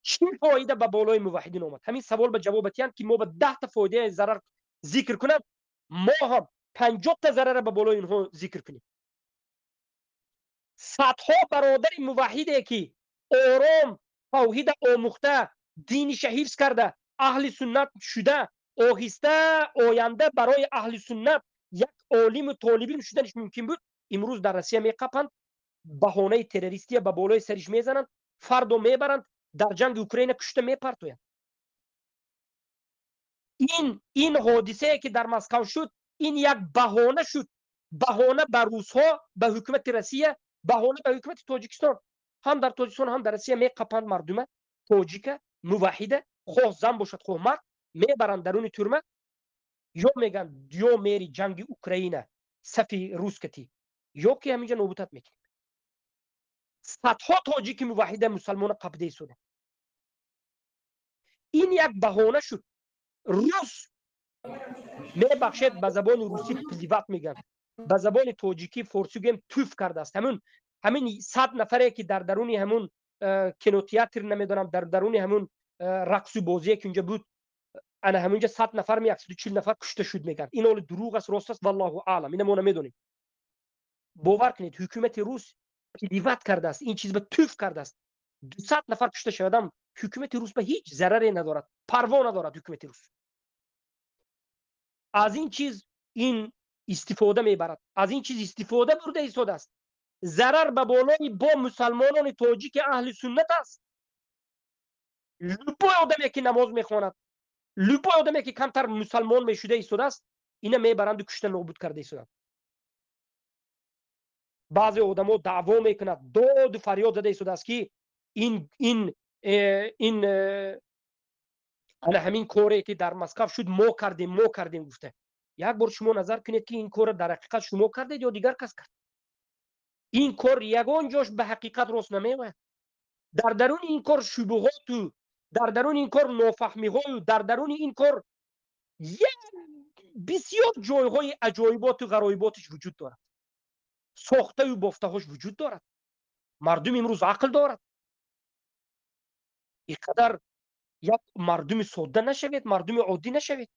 S2: чӣ фоида ба болои муваҳҳидин омад? Ҳамин савол ба ҷавоб тиҳанд, ки мо ба 10-та фоидаи зарар зикр кунам, мо ҳам 50-та зарарра ба болои инҳо зикр кунем. Садҳо бародари муваҳҳиде ки ором тавҳида омӯхта, диниша ҳифз карда, аҳли суннат шуда, оҳиста оянда барои аҳли суннат як олиму толибилм шуданаш мумкин буд, имрӯз дар Россия меқапанд, баҳонаи террористия ба болои сариш мезананд, фардо мебаранд, дар ҷанги Украина кушта мепартоянд. Ин ҳодисае ки дар Москав шуд, ин як баҳона шуд, баҳона ба русҳо, ба ҳукумати Россия, баҳона ба ҳукумати Тоҷикистон. Ҳам дар Тоҷикистон, ҳам дар Россия меқапанд мардума тоҷика муваҳҳида, хоҳ зан бошад, хоҳ мард, мебаранд даруни тюрьма, ё мегӯянд, ё мери ҷанги Украина сафи рускати, ё ки ҳаминҷа нобудат мекунем. Садҳо тоҷики муваҳҳида мусалмона қабда истоданд. Ин як баҳона шуд. Рус, мебахшед, ба забони русӣ плевать мегӯянд, ба забони тоҷикӣ, форсӣ гӯем, туф кардааст. Ҳамин 100 нафаре, ки дар даруни ҳамун кинотеатр, намедонам, дар даруни ҳамун рақсу бозие, ки унҷа буд, ана ҳамунҷа 100 нафар, 140 нафар кушта шуд, мегӯянд. Ин оли дурӯғ аст, рост аст, валлоҳу аълам, ина мо намедонем. Бовар кунед, ҳукумати рус плевать кардааст, ин чиз ба туф кардааст. 200 нафар кушта шавадам, ҳукумати рус ба ҳеҷ зараре надорад, парво надорад. Ҳукумати рус аз ин чиз ин истифода мебарад, аз ин чиз истифода бурда истодааст. Зарар ба болои бо мусалмонони тоҷики аҳли суннат аст. Любой одаме, ки намоз мехонад, любой одаме, ки камтар мусалмон мешуда истодааст, ина мебаранду кушта нобуд карда истоданд. Баъзе одамо даъво мекунад, доду фарёд зада истодааст, ки ин ана ҳамин коре, ки дар Москав шуд, мо кардем, мо кардем, гуфта. Як бор шумо назар кунед, ки ин корро дар ҳақиқат шумо кардед ё дигар кас кард. Ин кор ягон ҷош ба ҳақиқат рост намеояд. Дар даруни ин кор шубуҳоту, дар даруни ин кор нофаҳмиҳою, дар даруни ин кор як бисёр ҷойҳои аҷоиботу ғароиботаш вуҷуд дорад, сохтаю бофтаҳош вуҷуд дорад. Мардум имрӯз ақл дорад, ин қадар як мардуми содда нашавед, мардуми оддӣ нашавед.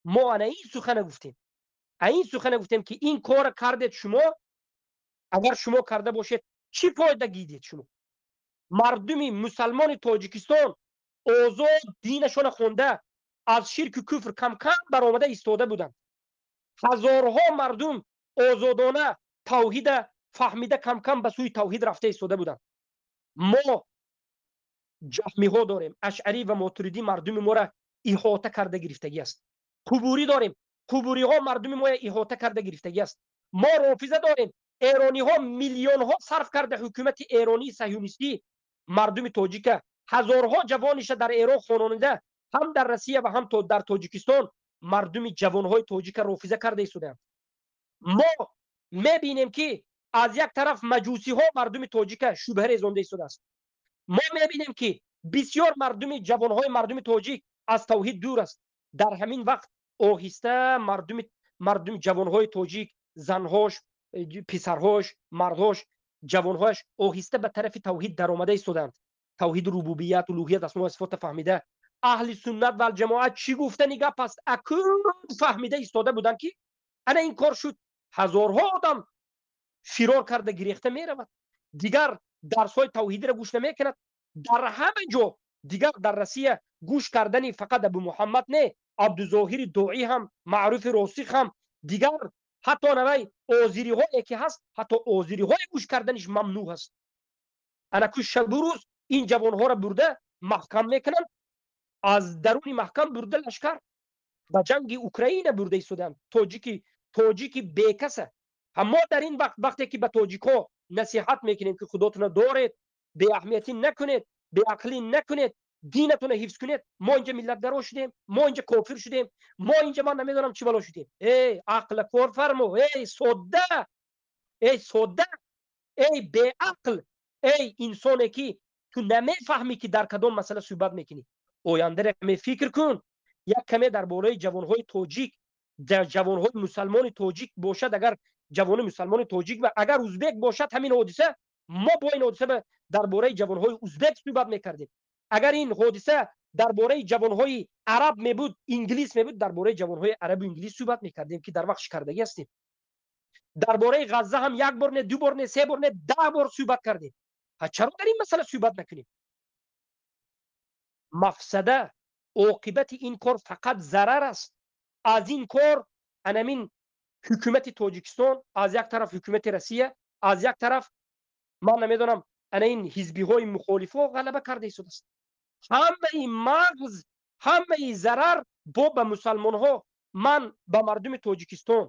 S2: Мо ана ин сухана гуфтем, ин сухана гуфтем, ки ин кора кардед шумо, агар шумо карда бошед, чӣ фоида гидед шумо? Мардуми мусалмони Тоҷикистон озод динашона хонда, аз ширку куфр камкам баромада истода буданд. Ҳазорҳо мардум озодона тавҳида фаҳмида, камкам ба сӯи тавҳид рафта истода буданд. Мо ҷаҳмиҳо дорем, ашъарӣ ва мотуридӣ мардуми моро иҳота карда гирифтагӣ аст. Қубурӣ дорем, қубуриҳо мардуми моро иҳота карда гирифтагӣ аст. Мо рофиза дорем, эрониҳо миллионҳо сарф карда, ҳукумати эронии саҳюнистӣ мардуми тоҷика, ҳазорҳо ҷавониша дар Эрон хононида, ҳам дар Россия ва ҳам дар Тоҷикистон мардуми ҷавонҳои тоҷика рофиза карда истодаанд. Мо мебинем, ки аз як тараф маҷусиҳо мардуми тоҷика шубҳа резонда истодааст. Мо мебинем, ки бисёр мардуми ҷавонҳои мардуми тоҷик аз тавҳид дур аст. Дар ҳамин вақт оҳиста мардуми ҷавонҳои тоҷик, занҳош, писарҳош, мардҳош, ҷавонҳояш оҳиста ба тарафи тавҳид даромада истодаанд. Тавҳиди рубубият, улуҳият, асмо ва сифота фаҳмида, аҳли суннат вал ҷамоат чӣ гуфтани гап аст, акун фаҳмида истода буданд, ки ана ин кор шуд. Ҳазорҳо одам фирор карда, гирехта меравад, дигар дарсҳои тавҳидиро гӯш намекунад. Дар ҳама ҷо дигар дар Россия гӯш кардани фақат Абу Муҳаммад не, Абдузоҳири Доӣ ҳам, Маъруфи Росих ҳам, дигар ҳатто навай озириҳое, ки ҳаст, ҳатто озириҳое гӯш карданиш мамнӯъ ҳаст. Анаку шабу рӯз ин ҷавонҳоро бурда маҳкам мекунанд, аз даруни маҳкам бурда лашкар ба ҷанги Украина бурда истодаанд тоҷики бекаса. Мо дар ин вақт, вақте ки ба тоҷикҳо насиҳат мекунем, ки худотона доред, беаҳамиятӣ накунед, беақлӣ накунед, динатона ҳифз кунед, мо инҷа миллатгаро шудем, мо инҷа кофир шудем, мо инҷа ман намедонам чӣ бало шудем. Эй, ақла кор фармо, эй содда, эй содда, эй беақл, эй инсоне, ки ту намефаҳмӣ, ки дар кадом масъала суҳбат мекунӣ. Ояндаро каме фикр кун. Як каме дар бораи ҷавонҳои тоҷик, ҷавонҳои мусалмони тоҷик бошад, агар ҷавони мусалмони тоҷик ва агар узбек бошад ҳамин ҳодиса, мо бо ин ҳодиса дар бораи ҷавонҳои узбек суҳбат мекардем. Агар ин ҳодиса дар бораи ҷавонҳои араб мебуд, инглис мебуд, дар бораи ҷавонҳои арабу инглис суҳбат мекардем, ки дар вақт шикардагӣ ҳастем. Дар бораи Ғазза ҳам як бор не, ду бор не, се бор не, 10 бор суҳбат кардем. Чаро дар ин масъала суҳбат накунем? Мафсада, оқибати ин кор фақат зарар аст. Аз ин кор анамин ҳукумати Тоҷикистон аз як тараф, ҳукумати Россия аз як тараф, ман намедонам, ана ин ҳизбиҳои мухолифҳо ғалаба карда истодааст. Ҳамаи мағз, ҳамаи зарар бо ба мусалмонҳо. Ман ба мардуми Тоҷикистон,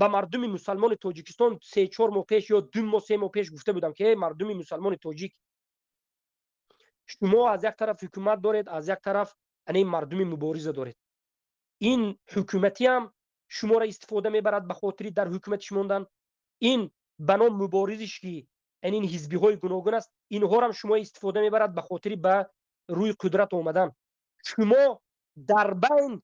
S2: ба мардуми мусалмони Тоҷикистон 3-4 моҳ пеш ё 2 моҳ, 3 моҳ пеш гуфта будам, ки эй мардуми мусалмони тоҷик, шумо аз як тараф ҳукумат доред, аз як тараф ана ин мардуми мубориза доред. Ин ҳукуматиам шуморо истифода мебарад ба хотири дар ҳукуматиш мондан. Ин ба ном муборизиш, ки ин ҳизбиҳои гуногун аст, инҳорам шумо истифода мебарад ба хотири ба рӯи қудрат омадан. Шумо дар байн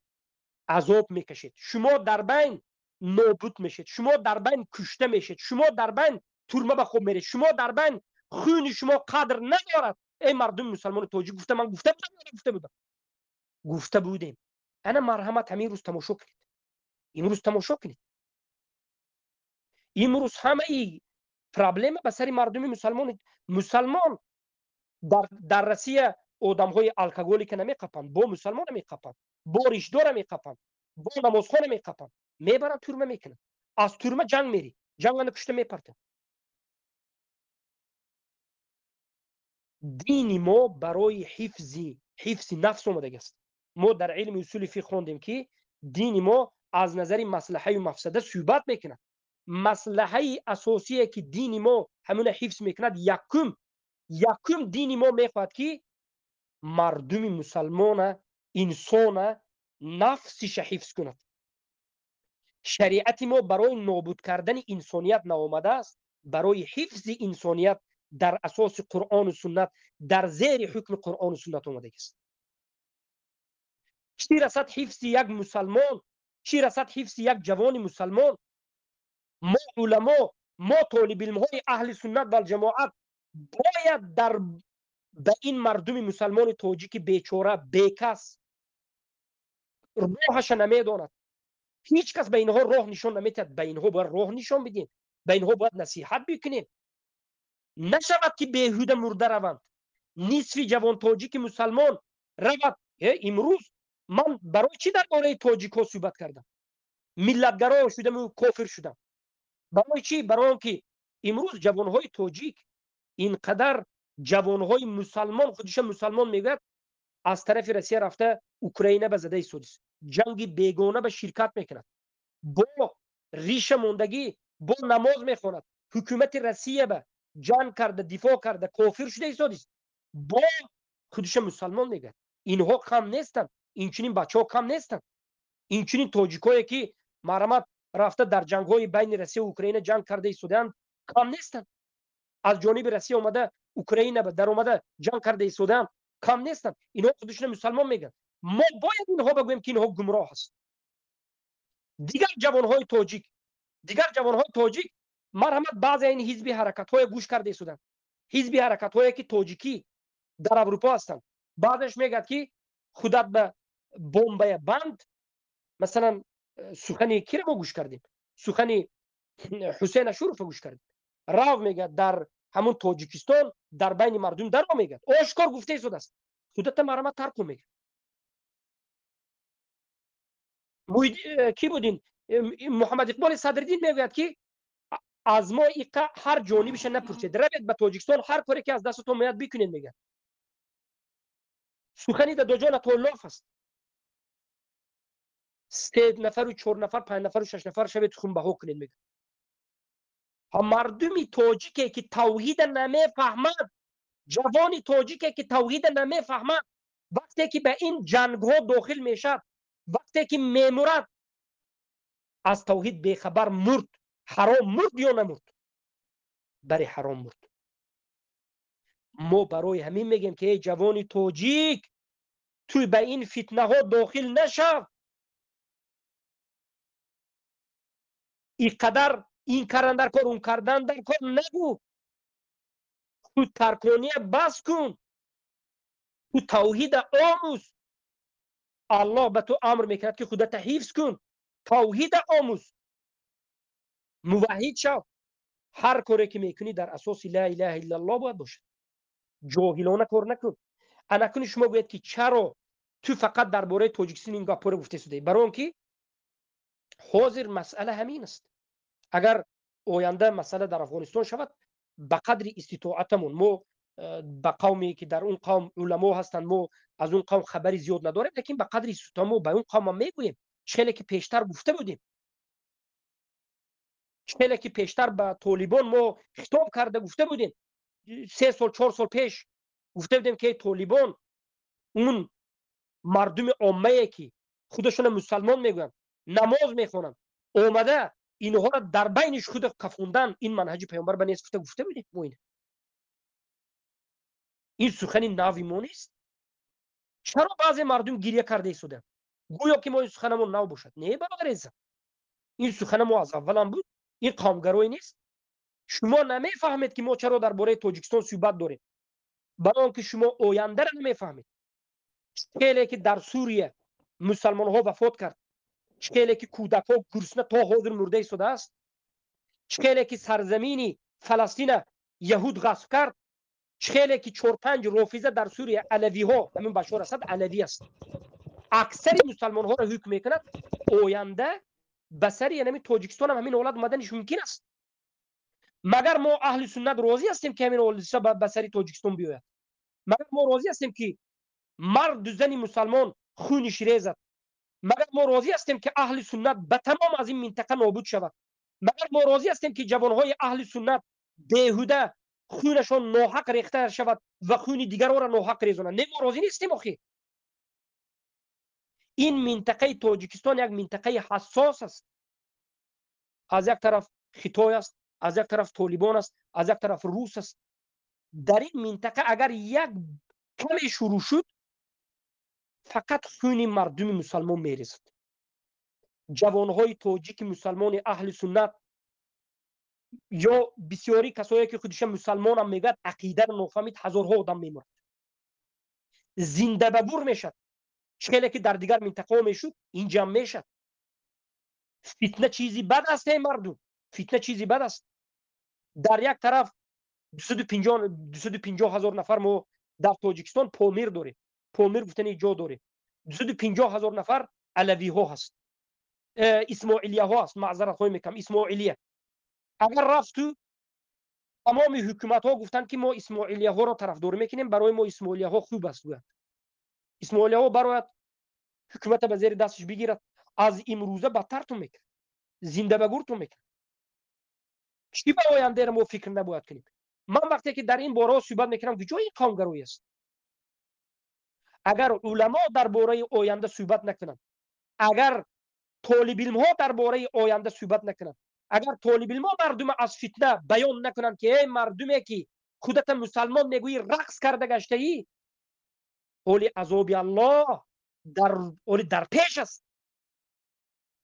S2: азоб мекашед, шумо дар байн нобуд мешед, шумо дар байн кушта мешед, шумо дар байн турма ба хоб меред, шумо дар байн хуни шумо қадр надорад. Эй мардуми мусалмони тоҷик, гуфта ман гуфта будам, гуфта будам, гуфта будем. Ана марҳамат, ҳамин рӯз тамошо кунед, имрӯз тамошо кунед. Имрӯз ҳамаи проблема ба сари мардуми мусалмон дар Россия одамҳои алкоголика намеқапанд, бо мусалмона меқапанд, бо ришдора меқапанд, бо намозхона меқапанд, мебаранд, турма мекунанд. Аз турма ҷанг мери, ҷангана кушта мепартанд. Дини мо барои ҳифзи нафс омадагиаст. Мо дар илми усули фиқҳ хондем, ки дини мо аз назари маслаҳаю мафсада суҳбат мекунад. Маслаҳаи асосие ки дини мо ҳамуна ҳифз мекунад, якум дини мо мехоҳад, ки мардуми мусалмона, инсона нафсиша ҳифз кунад. Шариати мо барои нобуд кардани инсоният наомадааст, барои ҳифзи инсоният дар асоси Қуръону суннат, дар зери ҳукми Қуръону суннат омадагист. Чӣ расад ҳифзи як мусалмон, чӣ расад ҳифзи як ҷавони мусалмон? Мо уламо, мо толибилмҳои аҳли суннат валҷамоат бояд дар ба ин мардуми мусалмони тоҷики бечора, бекас, роҳаша намедонад, ҳеҷ кас ба инҳо роҳ нишон наметиҳад. Ба инҳо бояд роҳ нишон бидем, ба инҳо бояд насиҳат бикунем. Нашавад ки беҳуда мурда раванд. Нисфи ҷавон тоҷики мусалмон равад. Имрӯз ман барои чӣ дар бораи тоҷикҳо суҳбат кардам? Миллатгаро шудаму кофир шудам. Барои чӣ? Барои он ки имрӯз ҷавонҳои тоҷик, ин қадар ҷавонҳои мусалмон, худиша мусалмон мегӯяд, аз тарафи Россия рафта Украина ба зада истодист, ҷанги бегона ба ширкат мекунад, бо риша мондагӣ, бо намоз мехонад, ҳукумати Россия ба ҷанг карда, дифоъ карда, кофир шуда истодист, бо худиша мусалмон мегӯяд. Инҳо кам нестанд, инчунин бачаҳо кам нестанд. Инчунин тоҷикое ки марҳамат рафта дар ҷангҳои байни Россия Украина ҷанг карда истодаанд кам нестанд. Аз ҷониби Россия омада Украина ба даромада ҷанг карда истодаанд кам нестанд. Инҳо худашона мусалмон мегӯянд. Мо бояд инҳо бигӯем, ки инҳо гумроҳ аст. Дигар ҷавонҳои тоҷик, дигар ҷавонҳои тоҷик марҳамат баъзе ин ҳизби ҳаракатҳое гӯш карда истоданд, ҳизби ҳаракатҳое ки тоҷикӣ дар Аврупо ҳастанд. Баъзеш мегӯяд, ки худат ба бомбая банд. Масалан, сухани киро мо гӯш кардем? Сухани Ҳусейн Ашуровро гӯш кардем. Рав мегӯяд, дар ҳамун Тоҷикистон дар байни мардум даро мегӯяд, ошкор гуфта истодааст, худата марҳамат тарк кун мегӯяд. Кӣ будин? Муҳаммад Иқболи Садриддин мегӯяд, ки аз мо иқа ҳар ҷонибиша напурсед, равед ба Тоҷикистон, ҳар коре ки аз дастатон меояд бикунед мегӯяд. Сухани Дадоҷон Атоуллоф аст. Се нафару чор нафар, панҷ нафару шаш нафар шавед, хунбаҳо кунед мегӯяд. Ҳа, мардуми тоҷике ки тавҳида намефаҳмад, ҷавони тоҷике ки тавҳида намефаҳмад, вақте ки ба ин ҷангҳо дохил мешавад, вақте ки мемурад, аз тавҳид бехабар мурд. Ҳаром мурд ё намурд? Баре ҳаром мурд. Мо барои ҳамин мегӯем, ки эй ҷавони тоҷик, ту ба ин фитнаҳо дохил нашав. Ин қадар ин кардан дар кор, он кардан дар кор нагӯ. Худ таркония бас кун, ту тавҳида омӯз. Аллоҳ ба ту амр мекунад, ки худата ҳифз кун, тавҳида омӯз, муваҳҳид шав. Ҳар коре ки мекунӣ дар асоси ла илаҳа иллаллоҳ бояд бошад. Ҷоҳилона кор накун. Анакуни шумо гӯяд, ки чаро ту фақат дар бораи Тоҷикистон ин гапҳоро гуфта истодаӣ? Барои он ки ҳозир масъала ҳамин аст. Агар оянда масъала дар Афғонистон шавад, ба қадри иститоатамон мо ба қавме ки дар он қавм уламо ҳастанд, мо аз он қавм хабари зиёд надорем, лекин ба қадри иститоат мо ба он қавм мегӯем, челе ки пештар гуфта будем, челе ки пештар ба толибон мо хитоб карда гуфта будем, 3 сол 4 сол пеш гуфта будем, ки толибон, он мардуми оммае ки худашона мусалмон мегӯянд, намоз мехонанд, омада инҳоро дар байни худ кафондан, ин манҳаҷи паёмбар ба нест, гуфта будем мо. Ин сухани нави мо нест. Чаро баъзе мардум гирья карда истоданд, гӯё ки мо ин суханамон нав бошад? Не, бародари азизам, ин сухана мо аз аввалам буд, ин қавмгароӣ нест. Шумо намефаҳмед, ки мо чаро дар бораи Тоҷикистон суҳбат дорем, барои он ки шумо ояндаро намефаҳмед. Хеле ки дар Сурия мусалмонҳо вафот кард, хеле ки кӯдакҳо гурусна то ҳозир мурда истодааст, хеле ки сарзамини Фаластина яҳуд ғасб кард, хеле ки чор-панҷ рофиза дар Сурия, алавиҳо, ҳамин Башор Асад алавӣ аст, аксари мусалмонҳоро ҳукм мекунад. Оянда ба сари янами Тоҷикистон ҳам ҳамин ҳолат омаданиш мумкин аст. Магар мо аҳли суннат розӣ ҳастем, ки ҳамин ҳодиса ба сари Тоҷикистон биёяд? Магар мо розӣ ҳастем, ки марду зани мусалмон хуниш резад? Магар мо розӣ ҳастем, ки аҳли суннат ба тамом аз ин минтақа нобуд шавад? Магар мо розӣ ҳастем, ки ҷавонҳои аҳли суннат беҳуда хунашон ноҳақ рехта шавад ва хуни дигаронро ноҳақ резонанд? Не, мо розӣ нестем. Охир ин минтақаи Тоҷикистон як минтақаи ҳассос аст. Аз як тараф Хитой аст, аз як тараф Толибон аст, аз як тараф рус аст. Дар ин минтақа агар як каме шурӯъ шуд, фақат хуни мардуми мусалмон мерезад. Ҷавонҳои тоҷики мусалмони аҳли суннат ё бисёри касое ки худиша мусалмонам мегӯяд, ақидаро нофаҳмид, ҳазорҳо одам мемурад, зинда ба гур мешад. Хеле ки дар дигар минтақаҳо мешуд, инҷам мешад. Фитна чизи бад аст, эй мардум, фитна чизи бад аст. Дар як тараф 250 ҳазор нафар мо дар Тоҷикистон Помир дорем, Помир гуфтани ҷо дорем, 250 ҳазор нафар алавиҳо ҳаст, исмоилияҳо ҳаст, маъзаратҳое мекунам, исмоилия. Агар рафту тамоми ҳукуматҳо гуфтанд, ки мо исмоилияҳоро тарафдорӣ мекунем, барои мо исмоилияҳо хуб аст, гӯянд, исмоилияҳо барояд ҳукумата ба зери дасташ бигирад, аз имрӯза бадтартон мекунад, зинда ба гуртон мекунад. Чӣ ба ояндаро мо фикр набояд кунем? Ман вақте ки дар ин бораҳо суҳбат мекунам, куҷои ин қавмгароӣ аст? Агар уламо дар бораи оянда суҳбат накунанд, агар толибилмҳо дар бораи оянда суҳбат накунанд, агар толибилмҳо мардума аз фитна баён накунанд, ки эй мардуме ки худата мусалмон мегӯӣ, рақс карда гаштаӣ, ҳоли азоби Аллоҳ дар ҳоли дар пеш аст.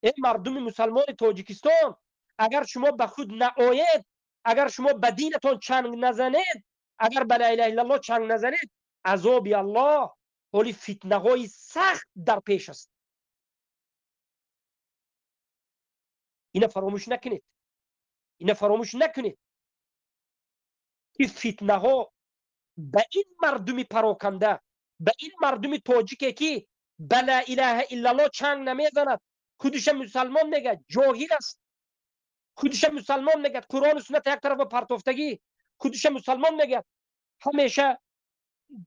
S2: Эй мардуми мусалмони Тоҷикистон, агар шумо ба худ наоед, агар шумо ба динатон чанг назанед, агар ба ла илаҳа иллаллоҳ чанг назанед, азоби Аллоҳ ҳоли фитнаҳои сахт дар пеш аст. Ина фаромӯш накунед, ина фаромӯш накунед, ки фитнаҳо ба ин мардуми пароканда, ба ин мардуми тоҷике ки ба ла илаҳа иллаллоҳ чанг намезанад, худиша мусалмон мегӯяд, ҷоҳил аст, худиша мусалмон мегӯяд, Қуръону суннат як тарафа партофтагӣ, худиша мусалмон мегӯяд, ҳамеша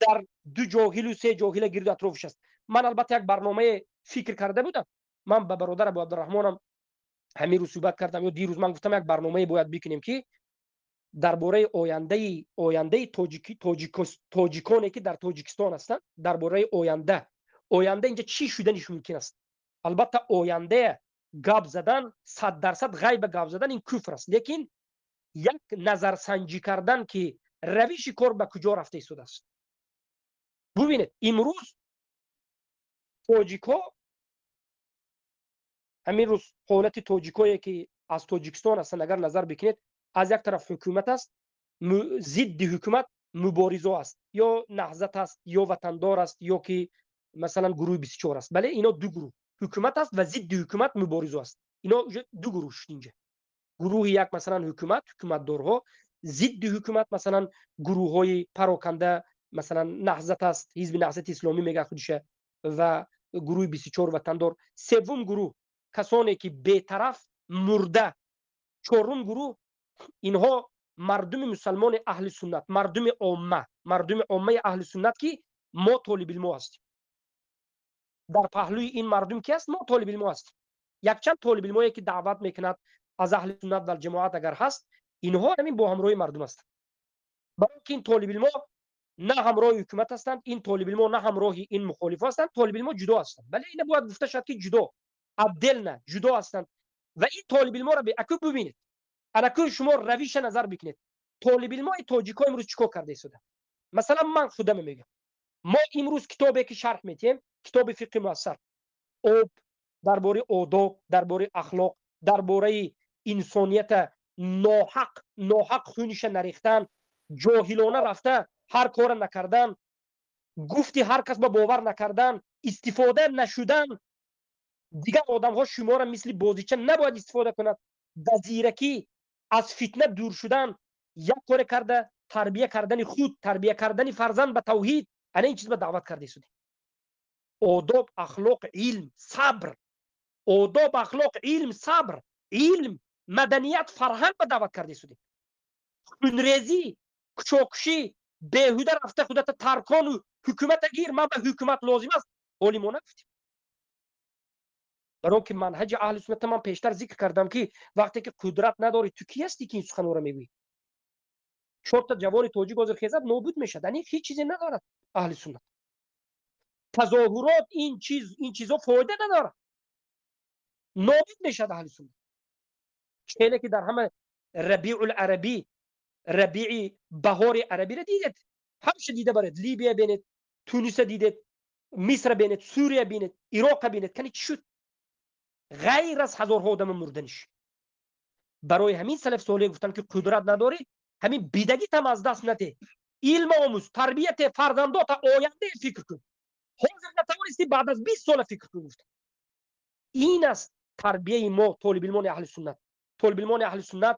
S2: дар ду ҷоҳилу се ҷоҳила гирду атрофиш аст. Ман албатта як барномае фикр карда будам, ман ба бародар Абу Абдурраҳмонам ҳамин рӯз суҳбат кардам ё дирӯз, ман гуфтам, як барномае бояд бикунем, ки дар бораи ояндаи тоҷиконе ки дар Тоҷикистон ҳастанд, дар бораи оянда инҷа чӣ шуданиш мумкин аст. Албатта оянда гап задан, 100% ғайба гап задан ин куфр аст, лекин як назарсанҷӣ кардан, ки равиши кор ба куҷо рафта истодааст. Бубинед, имрӯз тоҷикҳо, ҳамин рӯз ҳолати тоҷикое ки аз Тоҷикистон ҳастанд, агар назар бикунед, аз як тараф ҳукумат аст, зидди ҳукумат муборизо аст, ё Наҳзат аст, ё Ватандор аст, ё ки масалан гурӯҳи 24 аст. Бале, ино ду гурӯҳ ҳукумат аст ва зидди ҳукумат муборизо аст. Ино ду гурӯҳ шуд инҷа. Гурӯҳи як масалан ҳукумат, ҳукуматдорҳо, зидди ҳукумат масалан гурӯҳҳои пароканда, масалан Наҳзат аст, ҳизби Наҳзати Исломӣ мегӯяд худиша, ва гурӯҳи 24, Ватандор. Севум гурӯҳ касоне ки бетараф мурда. Чорум гурӯҳ инҳо мардуми мусалмони аҳли суннат, мардуми омма, мардуми оммаи аҳли суннат, ки мо толибилмо ҳастем. Дар паҳлӯи ин мардум ки аст? Мо толибилмо ҳастем. Якчанд толибилмое ки даъват мекунад аз аҳли суннат вал ҷамоат агар ҳаст, инҳо ҳамин бо ҳамроҳи мардум ҳастанд. Барои ки ин толибилмо на ҳамроҳи ҳукумат ҳастанд, ин толибилмо на ҳамроҳи ин мухолифо ҳастанд, толибилмо ҷудо ҳастанд. Бале, ина бояд гуфта шавад, ки ҷудо, отдельно ҷудо ҳастанд. Ва ин толибилморо аку бубинед, анаку шумо равиша назар бикунед, толибилмои тоҷикҳо имрӯз чӣ кор карда истода. Масалан, ман худаме мегӯям. Мо имрӯз китобе ки шарҳ метиҳем, китоби фиқҳи муассар, об дар бораи одоб, дар бораи ахлоқ, дар бораи инсонията ноҳақ хуниша нарехтан, ҷоҳилона рафта ҳар кора накардан, гуфти ҳар кас ба бовар накардан, истифода нашудан, дигар одамҳо шуморо мисли бозича набояд истифода кунад, ба зиракӣ аз фитна дур шудан, як коре карда тарбия кардани худ, тарбия кардани фарзанд ба тавҳид, ана ин чиз ба даъват карда истодем. Одоб, ахлоқ, илм, сабр. Одоб, ахлоқ, илм, сабр, илм, маданият, фарҳанг ба даъват карда истодем. Хунрезӣ, кучокушӣ, беҳуда рафта худата таркону ҳукумата гир, ман ба ҳукумат лозим аст, ҳоли мо нагуфтем. Барои ки манҳаҷи аҳли сунната ман пештар зикр кардам, ки вақте ки қудрат надорӣ, ту кӣ ҳастӣ ки ин суханҳоро мегӯӣ? Чорта ҷавони тоҷик ҳозир хезад, нобуд мешавад. Яъне ҳеҷ чизе надорад аҳли суннат. Тазоҳурот ин чиз, ин чизо фоида надорад, нобуд мешавад аҳли суннат. Хеле ки дар ҳама рабиул арабӣ, рабии баҳори арабиро дидед, ҳамеша дида баред, Либия бинед, Туниса дидед, Мисра бинед, Сурия бинед, Ироқа бинед, кани чӣ шуд? Ғайр аз ҳазорҳо одами мурданиш. Барои ҳамин салаф солеҳ гуфтанд, ки қудрат надорӣ, ҳамин бидагитам аз даст надеҳ, илм омӯз, тарбияте фарзандота, оянда фикр кун. Ҳозир натавонисти, баъд аз 20 сола фикр кун, гуфтанд. Ин аст тарбияи мо, толибилмони аҳли суннат. Толибилмони аҳли суннат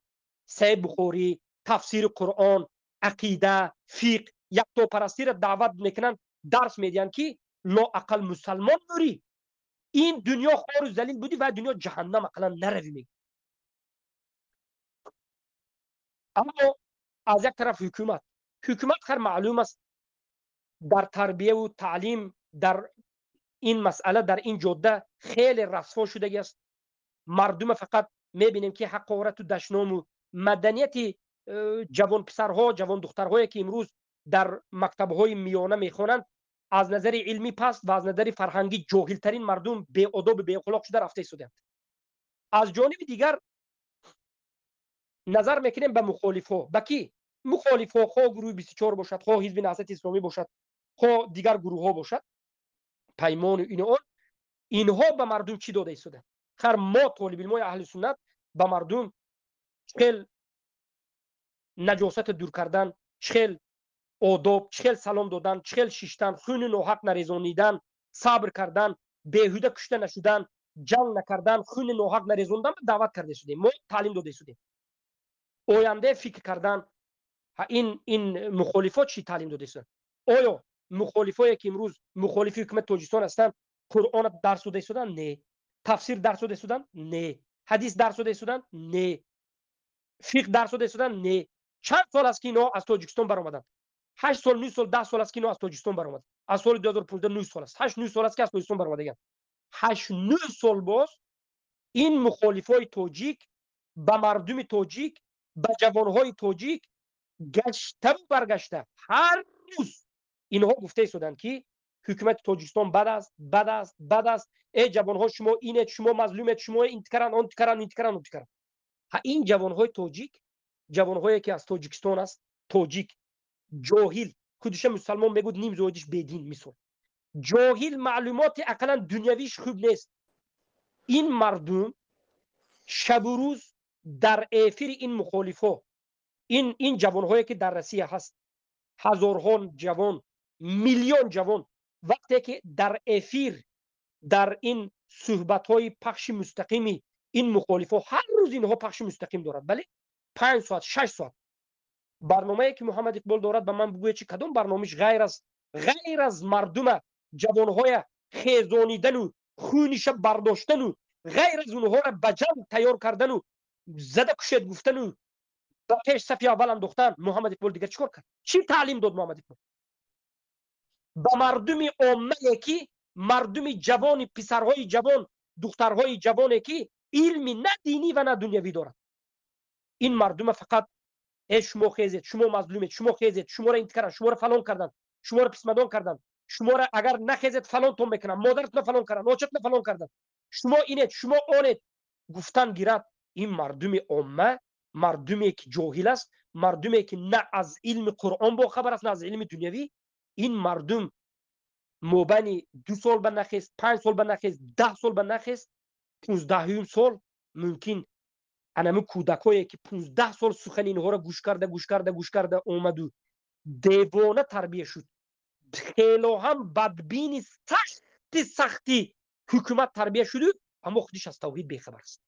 S2: Саҳеҳ Бухорӣ, тафсири Қуръон, ақида, фиқҳ, яктопарастиро даъват мекунанд, дарс медиҳанд, ки лоақал мусалмон мурӣ, ин дунё хору залил будӣ ва дунё ҷаҳаннам ақаллан наравӣ, мегӯ. Аммо аз як тараф ҳукумат хар маълум аст, дар тарбияву таълим, дар ин масъала, дар ин ҷода хеле расво шудагӣ аст. Мардума фақат мебинем, ки ҳақорату дашному маданияти ҷавонписарҳо, ҷавондухтарҳое ки имрӯз дар мактабҳои миёна мехонанд, аз назари илмӣ паст ва аз назари фарҳангӣ ҷоҳилтарин мардум, беодобу беахлоқ шуда рафта истодаанд. Аз ҷониби дигар назар мекунем ба мухолифҳо. Ба кӣ мухолифҳо? Хоҳ гурӯҳи 24 бошад, хоҳ ҳизби наҳзати исломӣ бошад, хоҳ дигар гурӯҳҳо бошад, паймону ину он, инҳо ба мардум чӣ дода истодаанд? Хар мо толибилмои аҳли суннат ба мардум чӣ хел наҷосата дур кардан, чӣ хел одоб, чӣ хел салом додан, чӣ хел шиштан, хуни ноҳақ нарезонидан, сабр кардан, беҳуда кушта нашудан, ҷанг накардан, хуни ноҳақ нарезондан даъват карда истодем, мо таълим дода истодем. Оянда фикр кардан, ин мухолифот чӣ таълим дода истоданд? Оё мухолифое ки имрӯз мухолифи ҳукумати Тоҷикистон ҳастанд, Қуръона дарс дода истоданд? Не. Тафсир дарс дода истоданд? Не. Ҳадис дарс дода истоданд? Не. Фиқҳ дарс дода истоданд? Не. Чанд сол аст, ки инҳо аз Тоҷикистон баромаданд? 8 сол, 9 сол, 10 сол аст, ки инҳо аз Тоҷикистон баромаданд. Аз соли 2015 9 сол аст, 8, 9 сол аст, ки аз Тоҷикистон баромадаганд. 8, 9 сол боз ин мухолифои тоҷик ба мардуми тоҷик, ба ҷавонҳои тоҷик гаштаву баргашта ҳар рӯз инҳо гуфта истоданд, ки ҳукумати Тоҷикистон бад аст, бад аст, бад аст, э ҷавонҳо, шумо инед, шумо мазлумед, шумо интикаранд, он тикаранд, интикаранд, он тикаранд. Ҳа, ин ҷавонҳои тоҷик, ҷавонҳое ки аз Тоҷикистон аст, тоҷик ҷоҳил, худиша мусалмон мегӯд, ним зоидиш бедин, мисол ҷоҳил, маълумоти ақаллан дунявиш хуб нест. Ин мардум шабу рӯз дар эфири ин мухолифҳо, ин ҷавонҳое ки дар Россия ҳаст, ҳазорҳо ҷавон, миллион ҷавон, вақте ки дар эфир, дар ин суҳбатҳои пахши мустақими ин мухолифҳо, ҳар рӯз инҳо пахши мустақим дорад, бале, 5 соат, 6 соат барномае ки Муҳаммад Иқбол дорад, ба ман бигӯед, чи кадом барномаиш ғайр аз мардума, ҷавонҳоя хезонидану хуниша бардоштану, ғайр аз онҳоро ба ҷанг тайёр кардану зада кушед гуфтану ба пеш сафи аввал андохтан, Муҳаммад Иқбол дигар чӣ кор кард? Чӣ таълим дод Муҳаммад Иқбол ба мардуми оммае, ки мардуми ҷавони, писарҳои ҷавон, духтарҳои ҷавоне, ки илми на динӣ ва на дунявӣ дорад? Ин мардума фақат э шумо хезед, шумо мазлумед, шумо хезед, шуморо ин карданд, шуморо фалон карданд, шуморо писмадон карданд, шуморо агар нахезед, фалонтон мекунанд, модаратона фалон карданд, очатона фалон карданд, шумо инед, шумо онед гуфтан гирад. Ин мардуми омма, мардуме ки ҷоҳил аст, мардуме ки на аз илми Қуръон бохабар аст, на аз илми дунявӣ, ин мардум Мобайни 2 сол ба нахест, 5 сол ба нахест, 10 сол ба нахест, 15-юм сол мумкин анами кӯдакое ки 15 сол сухани инҳоро гӯш карда, гӯш карда, гӯш карда омаду девона тарбия шуд, хело ҳам бадбини сахти сахти ҳукумат тарбия шуду, аммо худиш аз тавҳид бехабар аст,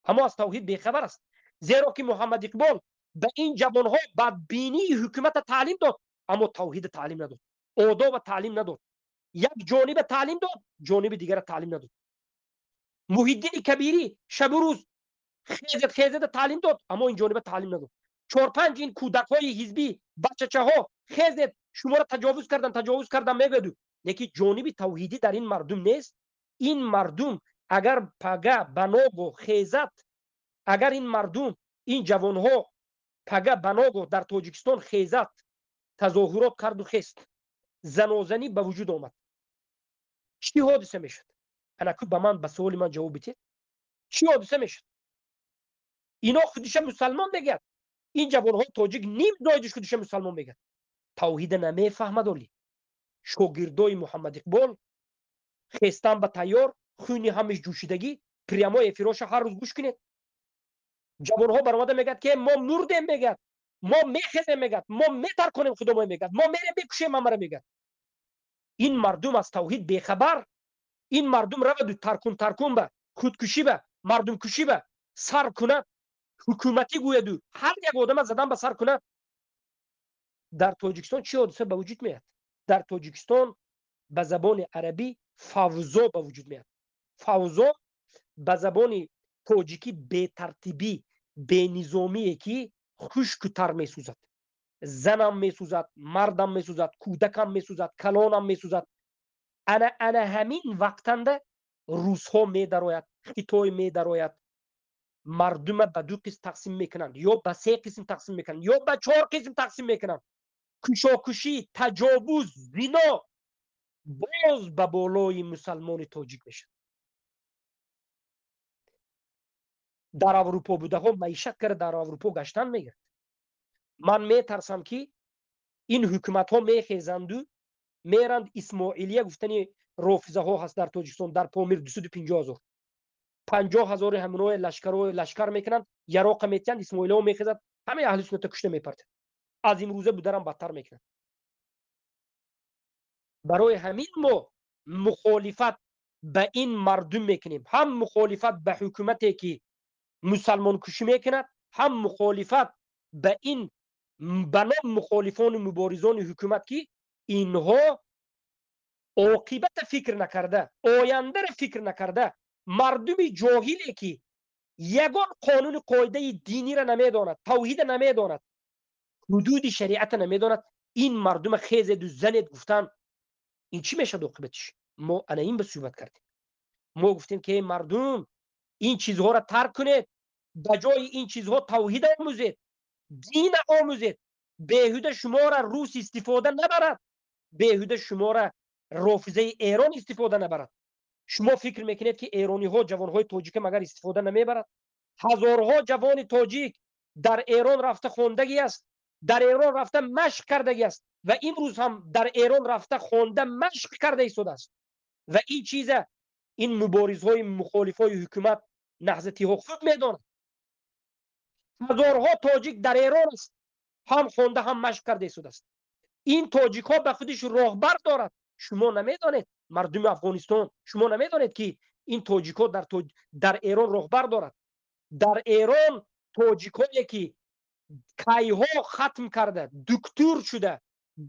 S2: аммо аз тавҳид бехабар аст. Зеро ки Муҳаммад Иқбол ба ин ҷавонҳо бадбинии ҳукумата таълим дод, аммо тавҳида таълим надод, одоба таълим надод, як ҷониба таълим дод, ҷониби дигара таълим надод. Муҳиддини Кабирӣ шабу рӯз хезед хезеда таълим дод, аммо ин ҷониба таълим надод. 4-5 ин кӯдакҳои ҳизбӣ, бачачаҳо хезед, шуморо таҷовуз кардан, таҷовуз кардан мегӯяду, лекин ҷониби тавҳидӣ дар ин мардум нест. Ин мардум агар пага ба ногоҳ хезад, агар ин мардум, ин ҷавонҳо пага ба ногоҳ дар Тоҷикистон хезад, тазоҳурот карду хест, занозанӣ ба вуҷуд омад, чӣ ҳодиса мешавад? Анаку ба ман, ба суоли ман ҷавоб бидиҳед, чӣ ҳодиса мешавад? Ино худиша мусалмон мегӯяд, ин ҷавонҳои тоҷик ним доидиш худиша мусалмон мегӯяд, тавҳида намефаҳмад. Оли шогирдои Муҳаммад Иқбол хестан ба тайёр, хуни ҳамиш ҷӯшидагӣ, прямой эфироша ҳар рӯз гӯш кунед. Ҷавонҳо баромада мегӯяд ки мо мурдем, мегӯяд, мо мехезем, мегӯяд, мо метарконем худомой, мегӯяд, мо мерем бикушем ҳамаро, мегӯяд. Ин мардум аз тавҳид бехабар. Ин мардум раваду таркун таркун ба худкушӣ ба мардумкушӣ ба сар кунад, ҳукуматӣ гӯяду ҳар як одама задан ба сар кунад. Дар Тоҷикистон чӣ ҳодиса ба вуҷуд меяд? Дар Тоҷикистон ба забони арабӣ фавзо ба вуҷуд меяд. Фавзо ба забони тоҷикӣ бетартибӣ, бенизомие ки хушку тар месӯзад, занам месӯзад, мардам месӯзад, кӯдакам месӯзад, калонам месӯзад. Ана ана ҳамин вақтанда русҳо медарояд, Хитой медарояд, мардума ба 2 қисм тақсим мекунанд, ё ба 3 қисм тақсим мекунанд, ё ба 4 қисм тақсим мекунанд. Кушокушӣ, таҷовуз, зино боз ба болои мусалмони тоҷик мешавад. Дар Аврупо будаҳо маишат карда дар Аврупо гаштан мегирад. Ман метарсам ки ин ҳукуматҳо мехезанду меранд. Исмоилия гуфтани рофизаҳо ҳаст дар Тоҷикистон, дар Помир 250 ҳазор, 50 ҳазори ҳаминои лашкарҳои лашкар мекунанд, яроқа метиҳанд, исмоилиҳо мехезад, ҳамаи аҳли сунната кушта мепартанд. Аз имрӯза бударам бадтар мекунанд. Барои ҳамин мо мухолифат ба ин мардум мекунем, ҳам мухолифат ба ҳукумате ки мусалмонкушӣ мекунад, ҳам мухолифат ба ин ба ном мухолифону муборизони ҳукумат ки инҳо оқибата фикр накарда, ояндаро фикр накарда, мардуми ҷоҳиле ки ягон қонуни қоидаи динира намедонад, тавҳида намедонад, ҳудуди шариата намедонад, ин мардума хезеду занед гуфтан, ин чӣ мешавад оқибатиш? Мо ана ин ба суҳбат кардем. Мо гуфтем ки мардум, ин чизҳоро тарк кунед, ба ҷои ин чизҳо тавҳид омӯзед, дина омӯзед. Беҳуда шуморо рус истифода набарад, беҳуда шуморо рофизаи Эрон истифода набарад. Шумо фикр мекунед ки эрониҳо ҷавонҳои тоҷика магар истифода намебарад? Ҳазорҳо ҷавони тоҷик дар Эрон рафта хондагӣ аст, дар Эрон рафта машқ кардагӣ аст ва имрӯз ҳам дар Эрон рафта хонда машқ карда истодааст. Ва ин чиза ин муборизҳои мухолифҳои ҳукумат наҳзатиҳо хуб медонанд. Ҳазорҳо тоҷик дар Эрон аст, ҳам хонда ҳам машқ карда истодааст. Ин тоҷикҳо ба худиш роҳбар дорад. Шумо намедонед, мардуми Афғонистон, шумо намедонед ки ин тоҷикҳо дар Эрон роҳбар дорад. Дар Эрон тоҷикҳое ки кайҳо хатм карда, дуктур шуда,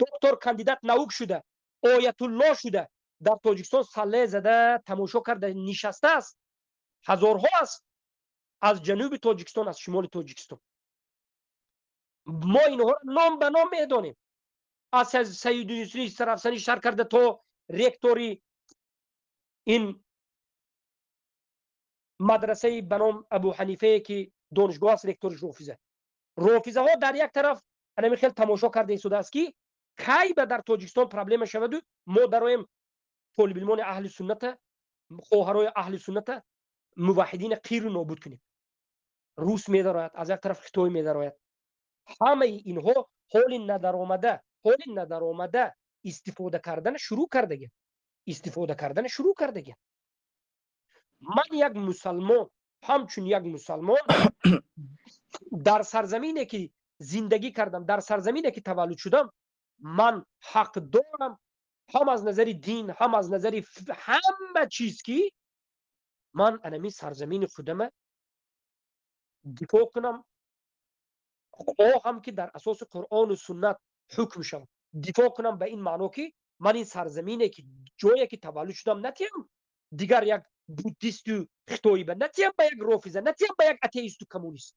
S2: доктор кандидат наук шуда, оятулло шуда, дар Тоҷикистон салле зада тамошо карда нишастааст. Ҳазорҳо аст аз ҷануби Тоҷикистон, аз шимоли Тоҷикистон. Мо инҳоро ном ба ном медонем. Аз Саиду Юсуфи Сарафсанӣ шар карда то ректори ин мадрасаи ба ном Абу Ҳанифае ки донишгоҳ аст, ректориш рофиза. Рофизаҳо дар як тараф анами хел тамошо карда истодааст ки кай ба дар Тоҷикистон проблема шаваду мо дароем толибилмони аҳли сунната, хоҳарои аҳли сунната, муваҳидина қиру нобуд кунем. Рус медарояд, аз як тараф Хитой медарояд. Ҳамаи инҳо ҳоли надаромада, ҳоли надаромада истифода кардан шурӯъ кардагианд, истифода кардан шурӯъ кардагианд. Ман як мусалмон, ҳамчун як мусалмон дар сарзамине ки зиндагӣ кардам, дар сарзамине ки таваллуд шудам, ман ҳақ дорам ҳам аз назари дин, ҳам аз назари ҳама чиз, ки ман анами сарзамини худама дифоъ кунам, хоҳам ки дар асоси Қуръону суннат ҳукм шавам. Дифоъ кунам ба ин маъно, ки ман ин сарзамине ки ҷое ки таваллуд шудам натиҳам дигар як буддисту хитоиба, натиҳам ба як рофиза, натиҳам ба як атеисту коммунист.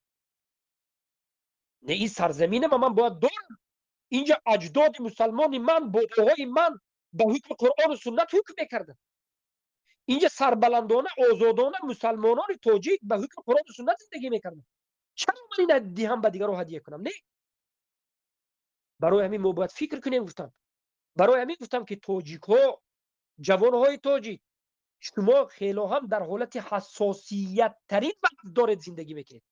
S2: Не, ин сарзаминама ман бояд дорам. Инҷа аҷдоди мусалмони ман, бобоҳои ман ба ҳукми Қуръону суннат ҳукм мекарданд. Инҷа сарбаландона, озодона мусалмонони тоҷик ба ҳукми Қуръону суннат зиндагӣ мекарданд. Чаро ман ина диҳам, ба дигарро ҳадия кунам? Не, барои ҳамин мо бояд фикр кунем. Гуфтам, барои ҳамин гуфтам, ки тоҷикҳо, ҷавонҳои тоҷик, шумо хело ҳам дар ҳолати ҳассосияттарин вақт доред зиндагӣ мекунед.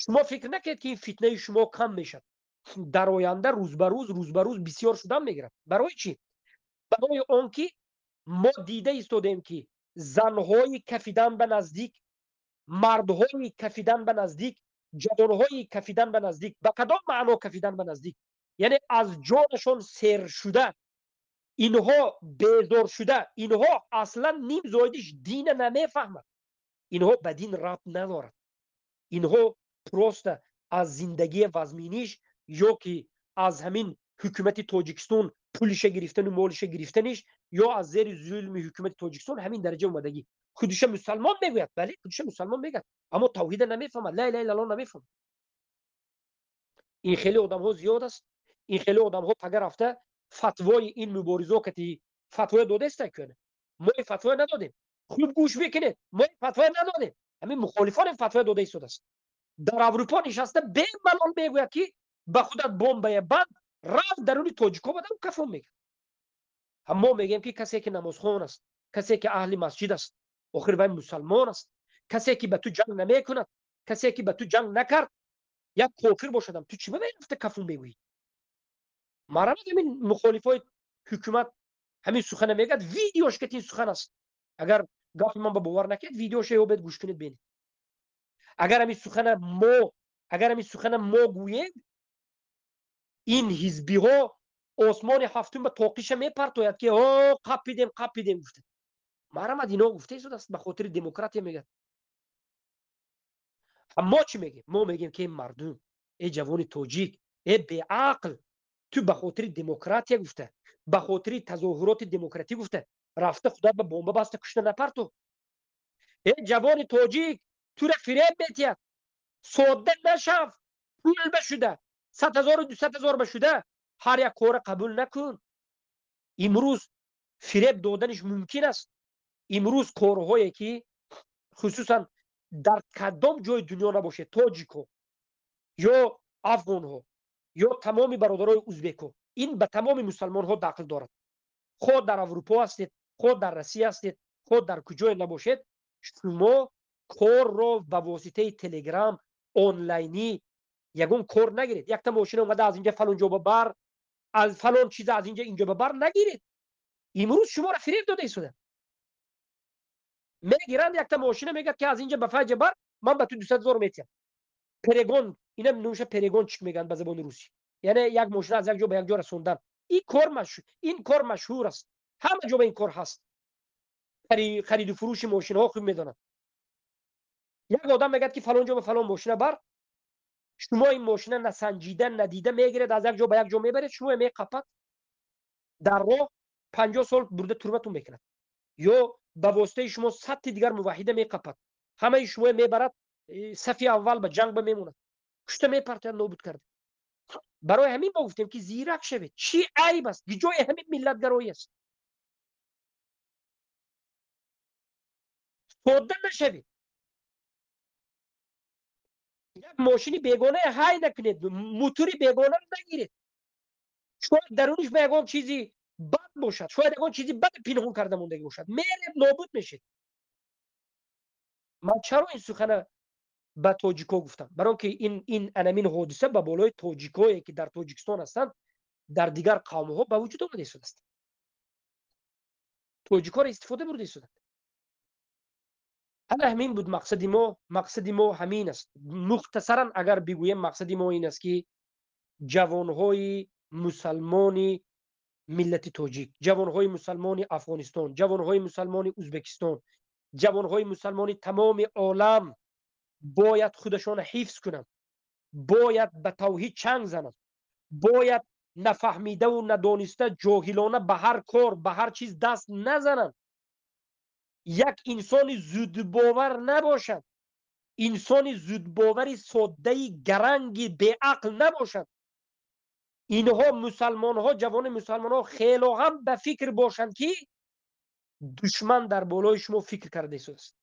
S2: Шумо фикр накунед, ки ин фитнаи шумо кам мешавад. Дар оянда рӯз ба рӯз, рӯз ба рӯз бисёр шудан мегирад. Барои чӣ? Барои он ки мо дида истодем, ки занҳои кафидан ба наздик, мардҳои кафидан ба наздик, ҷавонҳои кафидан ба наздик. Ба кадом маъно кафидан ба наздик? Яъне аз ҷонашон сер шуда, инҳо безор шуда, инҳо аслан ним зоидиш дина намефаҳмад, инҳо ба дин рабт надорад, инҳо просто аз зиндагии вазминиш ё ки аз ҳамин ҳукумати Тоҷикистон пулиша гирифтану молиша гирифтаниш, ё аз зери зулми ҳукумати Тоҷикистон ҳамин дараҷа омадагӣ. Худиша мусалмон мегӯяд, бале, худиша мусалмон мегӯяд, аммо тавҳида намефаҳмад, ла илаҳа иллаллоҳ намефаҳмад. Ин хеле одамҳо зиёд аст. Ин хеле одамҳо пага рафта фатвои ин муборизо кати фатвоя додаеста кӯна. Мо ин фатвоя надодем, хуб гӯш бикунед, мо ин фатвоя надодем, ҳамин мухолифон ин фатвоя дода истодааст. Дар Аврупо нишаста бемалол мегӯяд, ки ба худат бомбая банд, рав даруни тоҷико бадару кафон мегӯяд. Мо мегӯем, ки касе ки намозхон аст, касе ки аҳли масҷид аст, охир вай мусалмон аст. Касе ки ба ту ҷанг намекунад, касе ки ба ту ҷанг накард, як кофир бошадам, ту чӣ ба вай рафта кафун мегӯӣ? Марамад, ҳамин мухолифои ҳукумат ҳамин сухана мегӯяд, видеош ки ин сухан аст. Агар гапи ман ба бовар накунед, видеоша ёбед, гӯш кунед, бинед. Агар ҳамин сухана мо гӯем, ин ҳизбиҳо осмони ҳафтум ба тоқиша мепартояд, ки о қапидем, қапидем гуфта. Марамад, ино гуфта истодааст, ба хотири демократия мегӯяд. Мо чӣ мегӯем? Мо мегӯем, ки мардум, э ҷавони тоҷик, э беақл, ту ба хотири демократия гуфта, ба хотири тазоҳуроти демократӣ гуфта, рафта худат ба бомба баста кушта напарту. Э ҷавони тоҷик, тура фиреб метиҳад, содда нашав, пул ба шуда, 100 0-у 200 000 ба шуда, ҳар як кора қабул накун. Имрӯз фиреб доданиш мумкин аст. Имрӯз корҳое ки хусусан дар кадом ҷои дунё набошед, тоҷикҳо ё афғонҳо ё тамоми бародарои узбекҳо, ин ба тамоми мусалмонҳо дахл дорад, хоҳ дар Аврупо ҳастед, хоҳ дар Россия ҳастед, хоҳ дар куҷое набошед, шумо корро ба воситаи Телеграм онлайнӣ ягон кор нагиред. Якта мошина омада, аз инҷа фалон ҷо ба бар, аз фалон чиза аз инҷа инҷо ба бар нагиред. Имрӯз шуморо фиреб дода истода мегиранд. Якта мошина мегӯяд, ки аз инҷа ба фаҷа бар, ман ба ту 200 000 метиҳам. Перегон, ина нӯша перегончик мегӯянд ба забони русӣ, яъне як мошина аз як ҷо ба як ҷо расондан. Ин кор машҳур аст, ҳама ҷо ба ин кор ҳаст. Хариду фурӯши мошинаҳо хуб медонанд. Як одам мегӯяд, ки фалон ҷо ба фалон мошина бар. Шумо ин мошина насанҷида, надида мегиред, аз як ҷо ба як ҷо мебаред, шумо меқапад дар роҳ, 50 сол бурда турматон мекунад, ё ба воситаи шумо садти дигар муваҳида меқапад, ҳамаи шумо мебарад, сафи аввал ба ҷанг ба мемонад, кушта мепартояд, нобуд карда. Барои ҳамин мо гуфтем, ки зирак шавед. Чӣ айб аст? Ҷои ҳамин миллатгароӣ аст? Содда нашавед, як мошини бегона ҳай накунед, мутури бегонаро нагиред. Шояд даруниш ба ягон чизи бад бошад, шояд ягон чизи бад пинҳон карда мондагӣ бошад, меред, нобуд мешед. Ман чаро ин сухана ба тоҷико гуфтам? Барои ки ин анамин ҳодиса ба болои тоҷикое, ки дар Тоҷикистон ҳастанд, Дар дигар қавмҳо ба вуҷуд омада истодааст. Тоҷикҳоро истифода бурда истоданд. Ана ҳамин буд мақсади мо. Мақсади мо ҳамин аст. Мухтасаран агар бигӯем, мақсади мо ин аст, ки ҷавонҳои мусалмони миллати тоҷик, ҷавонҳои мусалмони Афғонистон, ҷавонҳои мусалмони Ӯзбекистон, ҷавонҳои мусалмони тамоми олам бояд худашонро ҳифз кунанд, бояд ба тавҳид чанг зананд, бояд нафаҳмидаву надониста, ҷоҳилона ба ҳар кор, ба ҳар чиз даст назананд, як инсони зудбовар набошанд, инсони зудбовари соддаи гаранги беақл набошанд. Инҳо мусалмонҳо, ҷавони мусалмонҳо хело ҳам ба фикр бошанд, ки душман дар болои шумо фикр карда истодааст,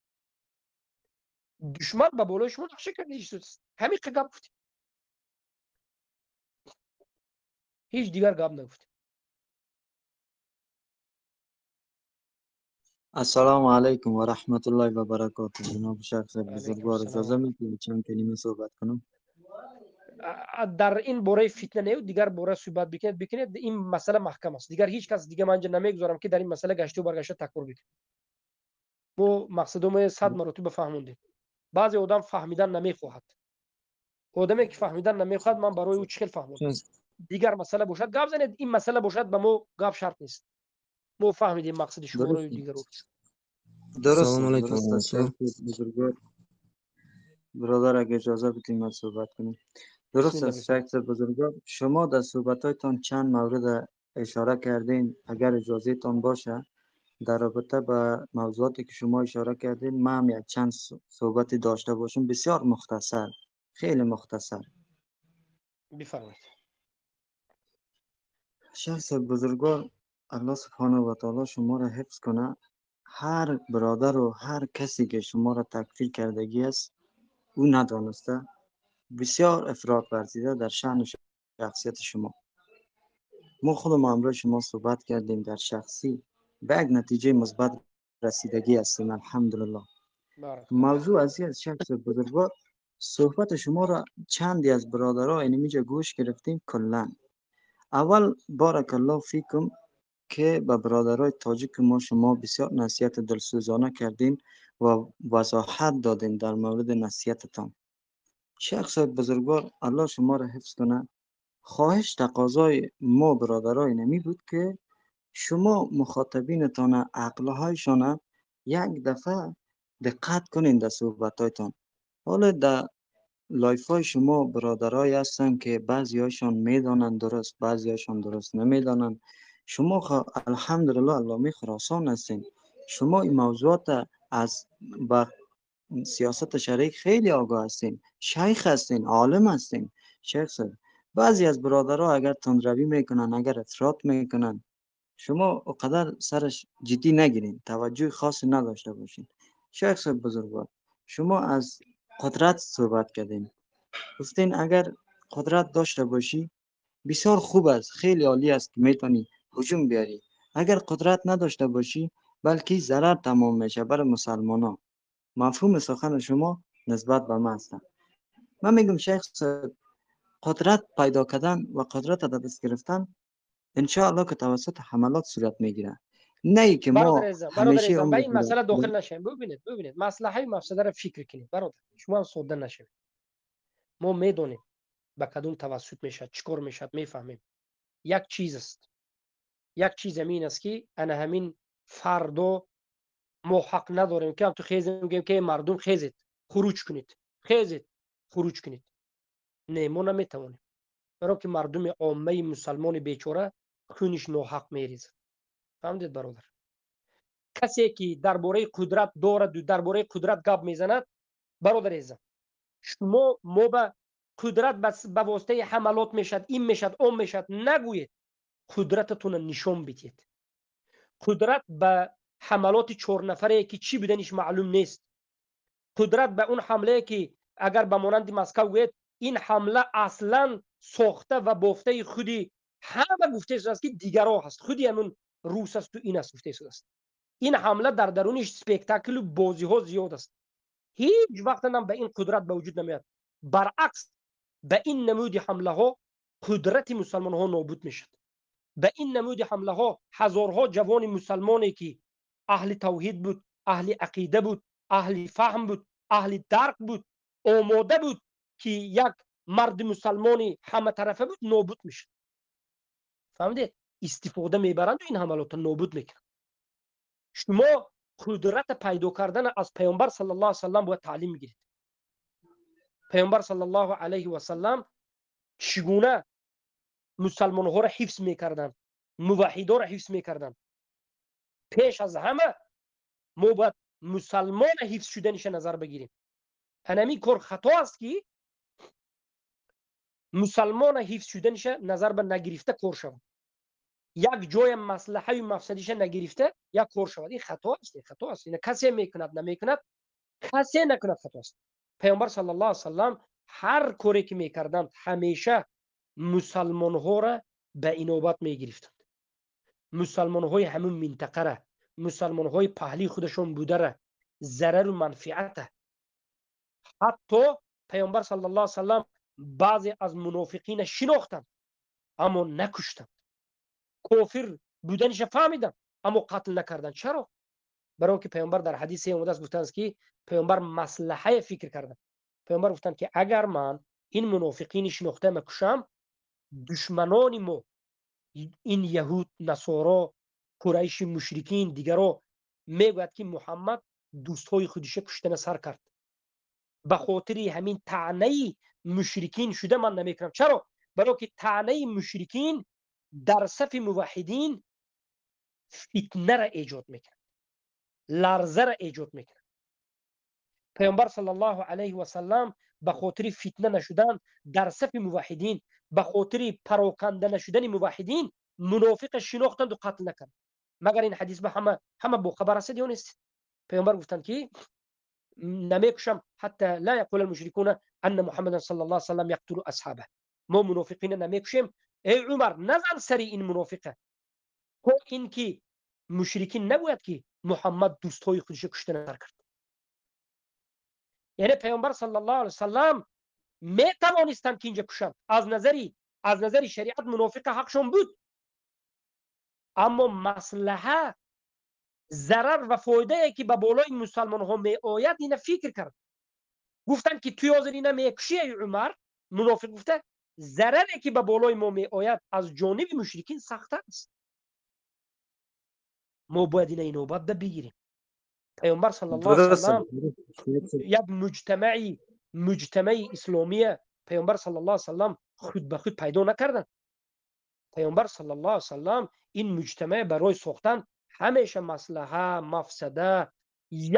S2: душман ба болои шумо нақша карда истодааст. Ҳамин гап гуфтем, ҳеҷ дигар гап нагуфтем.
S17: السلام علیکم و رحمت الله و برکاته. جناب شخص بزرگوار، اجازه میدید چند کلمه صحبت کنم؟
S2: در این باره فتنه نه، دیگر باره صحبت بکنید. این مسئله محکم است. دیگر هیچ کس دیگه من اینجا نمیگذارم که در این مسئله گشته و برگشته تکرار بکنه. ما مقصدم 100 مرتبه فهموندیم. بعضی آدم فهمیدن نمیخواهد. آدمی که فهمیدن نمیخواهد، من برای او چه فهموندم. دیگر مسئله باشد گپ زنید، این مسئله باشد به ما گپ شرط نیست. ما فهمیدیم مقصد شما رو دیگر رو.
S17: درست درست. بزرگوار برادر، اگه اجازه بدیم من صحبت کنیم. درست است شخص بزرگوار، شما در صحبت‌هایتان چند مورد اشاره کردین. اگر اجازه تان باشه در رابطه با موضوعاتی که شما اشاره کردین من هم یک چند صحبتی داشته باشم، بسیار مختصر، خیلی مختصر.
S2: بفرمایید.
S17: شخص بزرگوار، الله سبحانه و تعالی شما را حفظ کنه. هر برادر و هر کسی که شما را تکفیر کردگی است، او ندانسته بسیار افراط ورزیده در شأن و شخصیت شما. ما خودم همراه شما صحبت کردیم در شخصی، به یک نتیجه مثبت رسیدگی هستیم الحمدلله. موضوع از این شخص بزرگوار، صحبت شما را چندی از برادرها اینمیجا گوش گرفتیم کلا. اول بارک الله فیکم که به برادرای تاجیک ما شما بسیار نصیحت دلسوزانه کردین و وضاحت دادین در مورد نصیحتتان. شخص بزرگوار، الله شما را حفظ کنه. خواهش تقاضای ما برادرای نمی بود که شما مخاطبینتان، عقلهایشان یک دفعه دقت کنین در صحبتایتان. حالا در live های شما برادرای هستن که بعضی هاشان میدانند درست، بعضی هاشان درست نمیدانند. شما الحمدلله علامه خراسان هستین، شما این موضوعات از با سیاست شرعی خیلی آگاه هستین، شیخ هستین، عالم هستین. شیخ صاحب، بعضی از برادرها اگر تندروی میکنن، اگر افراط میکنن، شما اقدر سرش جدی نگیرین، توجه خاصی نداشته باشین. شیخ صاحب بزرگوار، شما از قدرت صحبت کردین، گفتین اگر قدرت داشته باشی بسیار خوب است، خیلی عالی است که میتونی هجوم بیاری. اگر قدرت نداشته باشی بلکه ضرر تمام میشه برای مسلمان ها. مفهوم سخن شما نسبت به من است. من میگم شیخ صاحب، قدرت پیدا کردن و قدرت در دست گرفتن انشاءالله که توسط حملات صورت میگیره، نه ای که ما همیشه
S2: به این مسئله داخل نشیم. ببینید مصلحه مفسده را فکر کنید برادر، شما هم ساده نشید. ما میدونیم به کدوم توسط میشد، چیکار میشد، میفهمیم. یک چیز است، یک چیز همین است که انا همین فردا ما حق نداریم که هم تو خیزیم میگیم که مردم خیزید خروج کنید، خیزید خروج کنید. نه، ما نمیتوانیم، برای که مردم عامه مسلمان بیچاره خونش ناحق میریزد. فهمیدید برادر؟ کسی که درباره قدرت دارد و درباره قدرت گپ میزند، برادر عزیزم، شما ما به قدرت به واسطه حملات میشد، این میشد، اون میشد نگویید. قدرتتون نشون بدید. قدرت به حملات 4 نفره که چی بودنش معلوم نیست. قدرت به اون حمله که اگر به مانند مسکو گوید، این حمله اصلا ساخته و بافته خودی همه گفته است که دیگرها هست، خودی همون روس است و این است گفته است. این حمله در درونش سپکتاکل و بازی ها زیاد است. هیچ وقت هم به این قدرت به وجود نمیاد. برعکس به این نمود حمله ها قدرت مسلمان ها نابود میشد. Ба ин намуди ҳамлаҳо ҳазорҳо ҷавони мусалмоне, ки аҳли тавҳид буд, аҳли ақида буд, аҳли фаҳм буд, аҳли дарк буд, омода буд, ки як марди мусалмони ҳаматарафа буд, нобуд мешуд. Фаҳмидед? Истифода мебаранду ин ҳамалота нобуд мекунанд. Шумо қудрата пайдо кардана аз Паёмбар саллаллоҳу алайҳи васаллам бояд таълим бигиред. Паёмбар саллаллоҳу алайҳи васаллам чӣ гуна мусалмонҳоро ҳифз мекарданд, муваҳидоро ҳифз мекарданд. Пеш аз ҳама мо бояд мусалмона ҳифз шуданиша назар бигирем. Ҳанамин кор хато аст, ки мусалмона ҳифз шуданиша назар ба нагирифта кор шавад, як ҷоя маслаҳаю мафсадиша нагирифта як кор шавад. Ин хато аст, ин хато аст. Ина касе мекунад, намекунад, касе накунад, хато аст. Паёмбар саллаллоҳу алайҳи васаллам ҳар коре ки мекарданд, ҳамеша мусалмонҳоро ба инобат мегирифтанд, мусалмонҳои ҳамун минтақара, мусалмонҳои паҳлии худашон будара, зарару манфиата. Ҳатто Паёмбар саллаллоҳу алайҳи васаллам баъзе аз мунофиқина шинохтанд, аммо накуштанд. Кофир буданиша фаҳмиданд, аммо қатл накарданд. Чаро? Барои он ки Паёмбар дар ҳадисе омадааст, гуфтааст, ки Паёмбар маслаҳае фикр карданд. Паёмбар гуфтанд, ки агар ман ин мунофиқини шинохтаама кушам, душманони мо, ин яҳуд, насоро, қурайши мушрикин, дигаро мегӯяд, ки Муҳаммад дӯстҳои худиша куштана сар кард. Ба хотири ҳамин таънаи мушрикин шуда ман намекунам. Чаро? Барои ки таънаи мушрикин дар сафи муваҳидин фитнара эҷод мекунад, ларзара эҷод мекунад. Паёмбар саллаллоҳу алайҳи васаллам ба хотири фитна нашудан дар сафи муваҳидин, ба хотири пароканда нашудани муваҳидин мунофиқа шинохтанду қатл накард. Магар ин ҳадис ба ҳама бохабар ҳастед ё нестед? Паёмбар гуфтанд, ки намекушам, ҳатта ла яқула алмушрикуна анна Муҳаммадан саллаллоҳу алайҳи васаллам яқтулу асҳаба. Мо мунофиқина намекушем. Эй Умар, назан сари ин мунофиқа, то ин ки мушрикин нагӯяд, ки Муҳаммад дӯстҳои худиша куштана сар кард. Яъне Паёмбар саллаллоҳу алайҳи васаллам метавонистанд, ки инҷа кушанд. Аз назари шариат мунофиқа ҳақшон буд, аммо маслаҳа, зарар ва фоидае, ки ба болои мусалмонҳо меояд, ина фикр кард. Гуфтанд, ки ту ҳозир ина мекушӣ, эй Умар, мунофиқ гуфта, зараре, ки ба болои мо меояд аз ҷониби мушрикин, сахт аст. Мо бояд ина инобат ба бигирем. Паёмбар саллаллоҳу алайҳи васаллам як муҷтамаи исломия Паёмбар саллаллоҳу алайҳи васаллам худ ба худ пайдо накарданд. Паёмбар саллаллоҳу алайҳи васаллам ин муҷтамаъ барои сохтан ҳамеша маслаҳа, мафсада.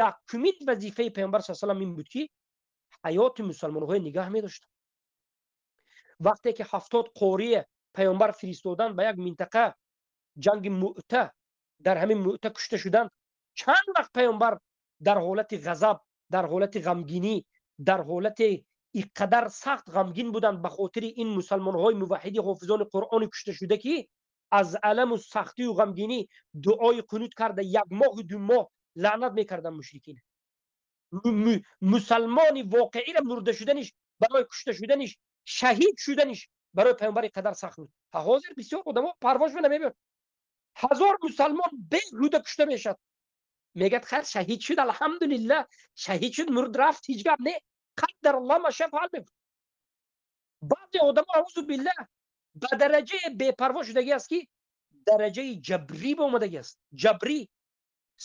S2: Якумин вазифаи Паёмбар саллаллоҳу алайҳи васаллам ин буд, ки ҳаёти мусалмонҳои нигаҳ медоштанд. Вақте ки 70 қория Паёмбар фиристоданд ба як минтақа, ҷанги Муъта, дар ҳамин Муъта кушта шуданд, чанд вақт Паёмбар дар ҳолати ғазаб, дар ҳолати ғамгинӣ, дар ҳолати иқадар сахт ғамгин буданд ба хотири ин мусалмонҳои муваҳиди, ҳофизони Қуръони кушта шуда, ки аз аламу сахтию ғамгинӣ дуои қунут карда, як моҳу 2 моҳ лаънат мекарданд мушрикин. Мусалмони воқеиро мурда шуданиш, барои кушта шуданиш, шаҳид шуданиш барои Паёмбар қадар сахт буд. Ҳозир бисёр одамо парвош намебиёд. 1000 мусалмон беҳуда кушта мешавад, мегӯяд: хайр, шаҳид шуд, алҳамдулиллаҳ, шаҳид шуд, мурд, рафт, ҳеҷ гап не, қаддар Аллоҳ ма шаъ фаал мегӯяд. Баъзе одамо, аузу биллаҳ, ба дараҷаи бепарво шудагӣ аст, ки дараҷаи ҷабрӣ ба омадагӣ аст. Ҷабрӣ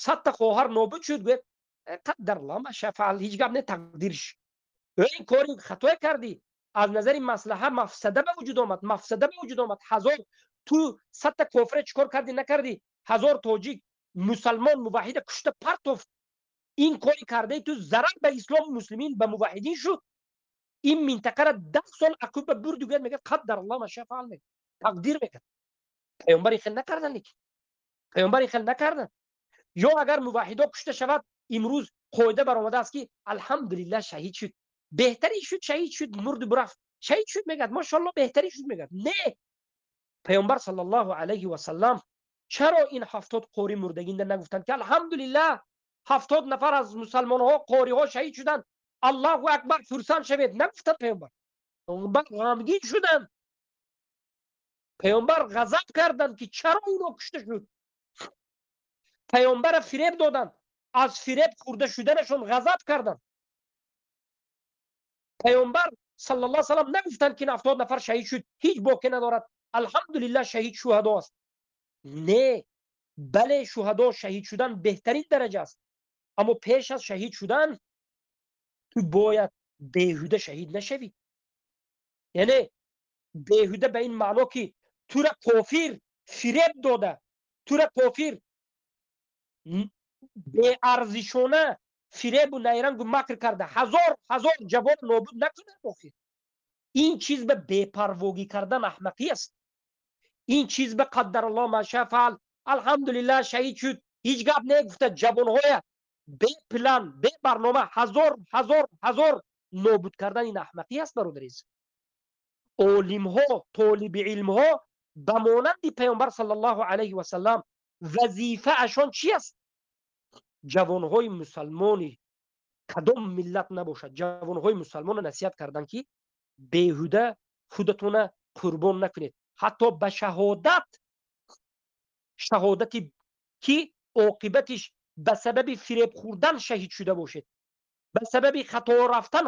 S2: 100-та хоҳар нобуд шуд, гӯяд: қаддар Аллоҳ ма шаъ фаал, ҳеҷ гап не, тақдирш. Ин кори хатое кардӣ, аз назари маслаҳа мафсада ба вуҷуд омад, мафсада ба вуҷуд омад. 1000 ту 100-та кофира чӣ кор кардӣ, накардӣ, 1000 тоҷик мусалмон муваҳида кушта партофт. Ин кори кардаи ту зарар ба ислому муслимин, ба муваҳидин шуд. Ин минтақара 10 сол ақиба бурду гӯяд, мегӯяд: қаддар Аллоҳ ма шаъ фаал, мегӯяд, тақдир мекард. Паёмбар ин хел накардан, лекин Паёмбар ин хел накардан. Ё агар муваҳидо кушта шавад, имрӯз қоида баромадааст, ки алҳамдулиллаҳ, шаҳид шуд, беҳтарин шуд, шаҳид шуд, мурду бурафт, шаҳид шуд, мегӯяд, мошалло, беҳтарин шуд, мегӯяд. Не, Паёмбар саллаллоҳу алайҳи васаллам чаро ин 70 қори мурдагинда нагуфтанд, ки алҳамдулиллаҳ, 70 нафар аз мусалмонҳо, қориҳо шаҳид шуданд, Аллоҳу акбар, фурсанд шавед? Нагуфтанд. Паёмбар ғамгин шуданд. Паёмбар ғазаб карданд, ки чаро ино кушта шуд. Паёмбара фиреб доданд, аз фиреб хӯрда шуданашон ғазаб карданд. Паёмбар саллаллоҳу алайҳи васаллам нагуфтанд, ки 70 нафар шаҳид шуд, ҳеҷ боке надорад, алҳамдулиллаҳ, шаҳид шуҳадо аст. Не, бале, шуҳадо шаҳид шудан беҳтарин дараҷа аст, аммо пеш аз шаҳид шудан ту бояд беҳуда шаҳид нашавӣ. Яъне беҳуда ба ин маъно, ки тура кофир фиреб дода, тура кофир беарзишона фиребу найрангу макр карда, ҳазор ҳазор ҷавон нобуд накунад. Охир ин чиз ба бепарвогӣ кардан аҳмақӣ аст. Ин чиз ба қаддараллоҳ ма ша фаал, алҳамдулиллаҳ, шаҳид шуд, ҳеҷ гап негуфта, ҷавонҳоя бе план, бе барнома ҳазор ҳазор ҳазор нобуд кардан ин аҳмақӣ аст. Бародариз, олимҳо, толиби илмҳо ба монанди паёмбар саллаллоҳу алайҳи васаллам вазифаашон чи аст? Ҷавонҳои мусалмони кадом миллат набошад, ҷавонҳои мусалмонро насиҳат карданд, ки беҳуда худатона қурбон накунед, ҳатто ба шаҳодат, шаҳодати ки оқибатиш ба сабаби фиреб хӯрдан шаҳид шуда бошед, ба сабаби хато рафтан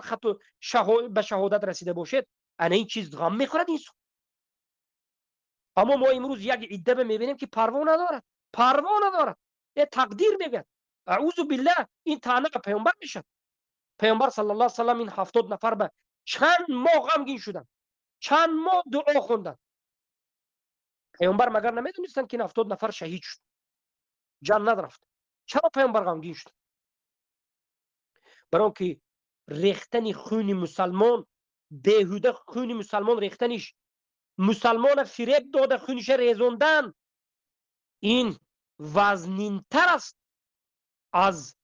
S2: ба шаҳодат расида бошед, ана ин чиз ғам мехӯрад инсон. Аммо мо имрӯз як иддаба мебинем, ки парво надорад, парво надорад, э тақдир мегӯяд. Аузу биллаҳ, ин таъна ба паёмбар мешавад. Паёмбар саллаллоҳу алайҳи васаллам ин 70 нафар ба чанд моҳ ғамгин шуданд, чанд моҳ дуо хонданд. Паёмбар магар намедонистанд, ки ин 70 нафар шаҳид шуд, ҷаннат рафт? Чаро паёмбар ғамгин шуд? Барои он ки рехтани хуни мусалмон, беҳуда хуни мусалмон рехтаниш, мусалмона фиреб дода хуниша резондан, ин вазнинтар аст аз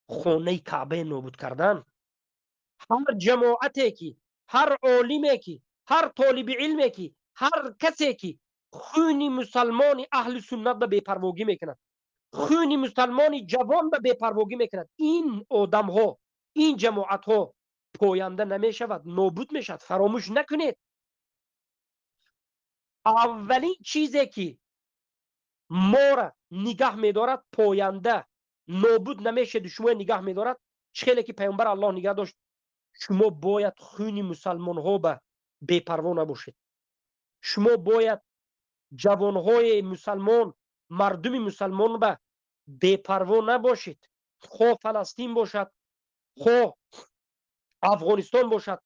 S2: хонаи Каъбае нобуд кардан. Ҳар ҷамоате ки, ҳар олиме ки, ҳар толиби илме ки, ҳар касе ки хуни мусалмони аҳли суннат ба бепарвогӣ мекунад, хуни мусалмони ҷавон ба бепарвогӣ мекунад, ин одамҳо, ин ҷамоатҳо поянда намешавад, нобуд мешавад. Фаромӯш накунед, аввалин чизе ки мора нигаҳ медорад, поянда нобуд намешавад, шумо нигаҳ медорад, чӣ хеле ки паёмбар Аллоҳ нигаҳ дошт, шумо бояд хуни мусалмонҳо ба бепарво набошед. Шумо бояд ҷавонҳои мусалмон, мардуми мусалмон ба бепарво набошед, хо Фаластин бошад, хо Афғонистон бошад,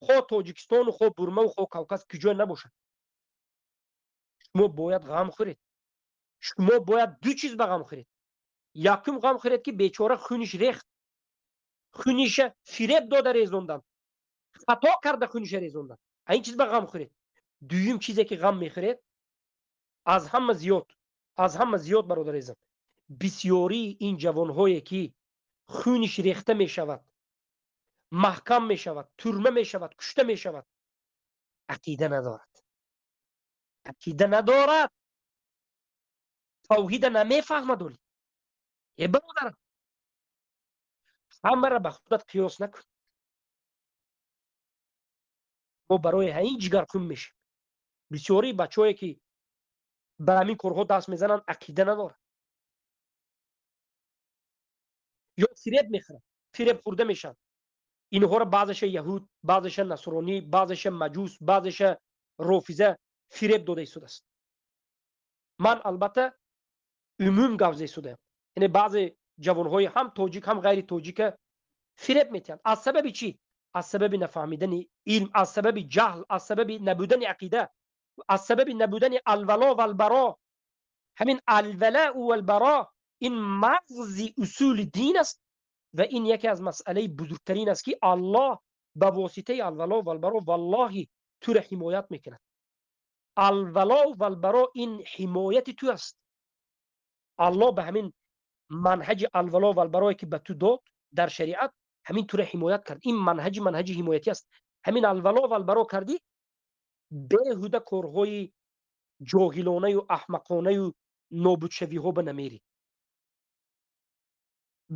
S2: хо Тоҷикистону хо Бурмаву хо Кавказ, куҷое набошад, шумо бояд ғам хӯред. Шумо бояд ду чиз ба ғам хӯред. Якум, ғам хӯред, ки бечора хуниш рехт, хуниша фиреб дода резонданд, хато карда хуниша резонданд, ин чиз ба ғам хӯред. Дуюм чизе ки ғам мехӯред, аз ҳама зиёд, аз ҳама зиёд, бародарезам, бисёрии ин ҷавонҳое ки хуниш рехта мешавад, маҳкам мешавад, турма мешавад, кушта мешавад, ақида надорад, ақида надорад, тавҳида намефаҳмад. Оли э бародарам, ҳамаро ба худат қиёс накун. Мо барои ҳамин ҷигархун мешем. Бисёрии бачаҳое ки ба ҳамин корҳо даст мезананд, ақида надорад ё фиреб мехӯрад, фиреб хӯрда мешаванд. Инҳоро баъзеша яҳуд, баъзеша насронӣ, баъзеша маҷус, баъзеша рофиза фиреб дода истодааст. Ман албатта умум гап зада истодаям. Яъне баъзе ҷавонҳои ҳам тоҷик, ҳам ғайри тоҷика фиреб метиҳанд. Аз сабаби чӣ? Аз сабаби нафаҳмидани илм, аз сабаби ҷаҳл, аз сабаби набудани ақида, аз сабаби набудани алвало валбаро. Ҳамин алвалау валбаро ин мағзи усули дин аст ва ин яке аз масъалаи бузургтарин аст, ки Аллоҳ ба воситаи алвало валбаро валлоҳи тура ҳимоят мекунад. Алвало валбаро ин ҳимояти ту аст. Аллоҳ ба ҳамин манҳаҷи алвало валбарое ки ба ту дод дар шариат, ҳамин тура ҳимоят кард. Ин манҳаҷи манҳаҷи ҳимоятӣ аст. Ҳамин алвало валбаро кардӣ, беҳуда корҳои ҷоҳилонаю аҳмақонаю нобудшавиҳо ба намерӣ.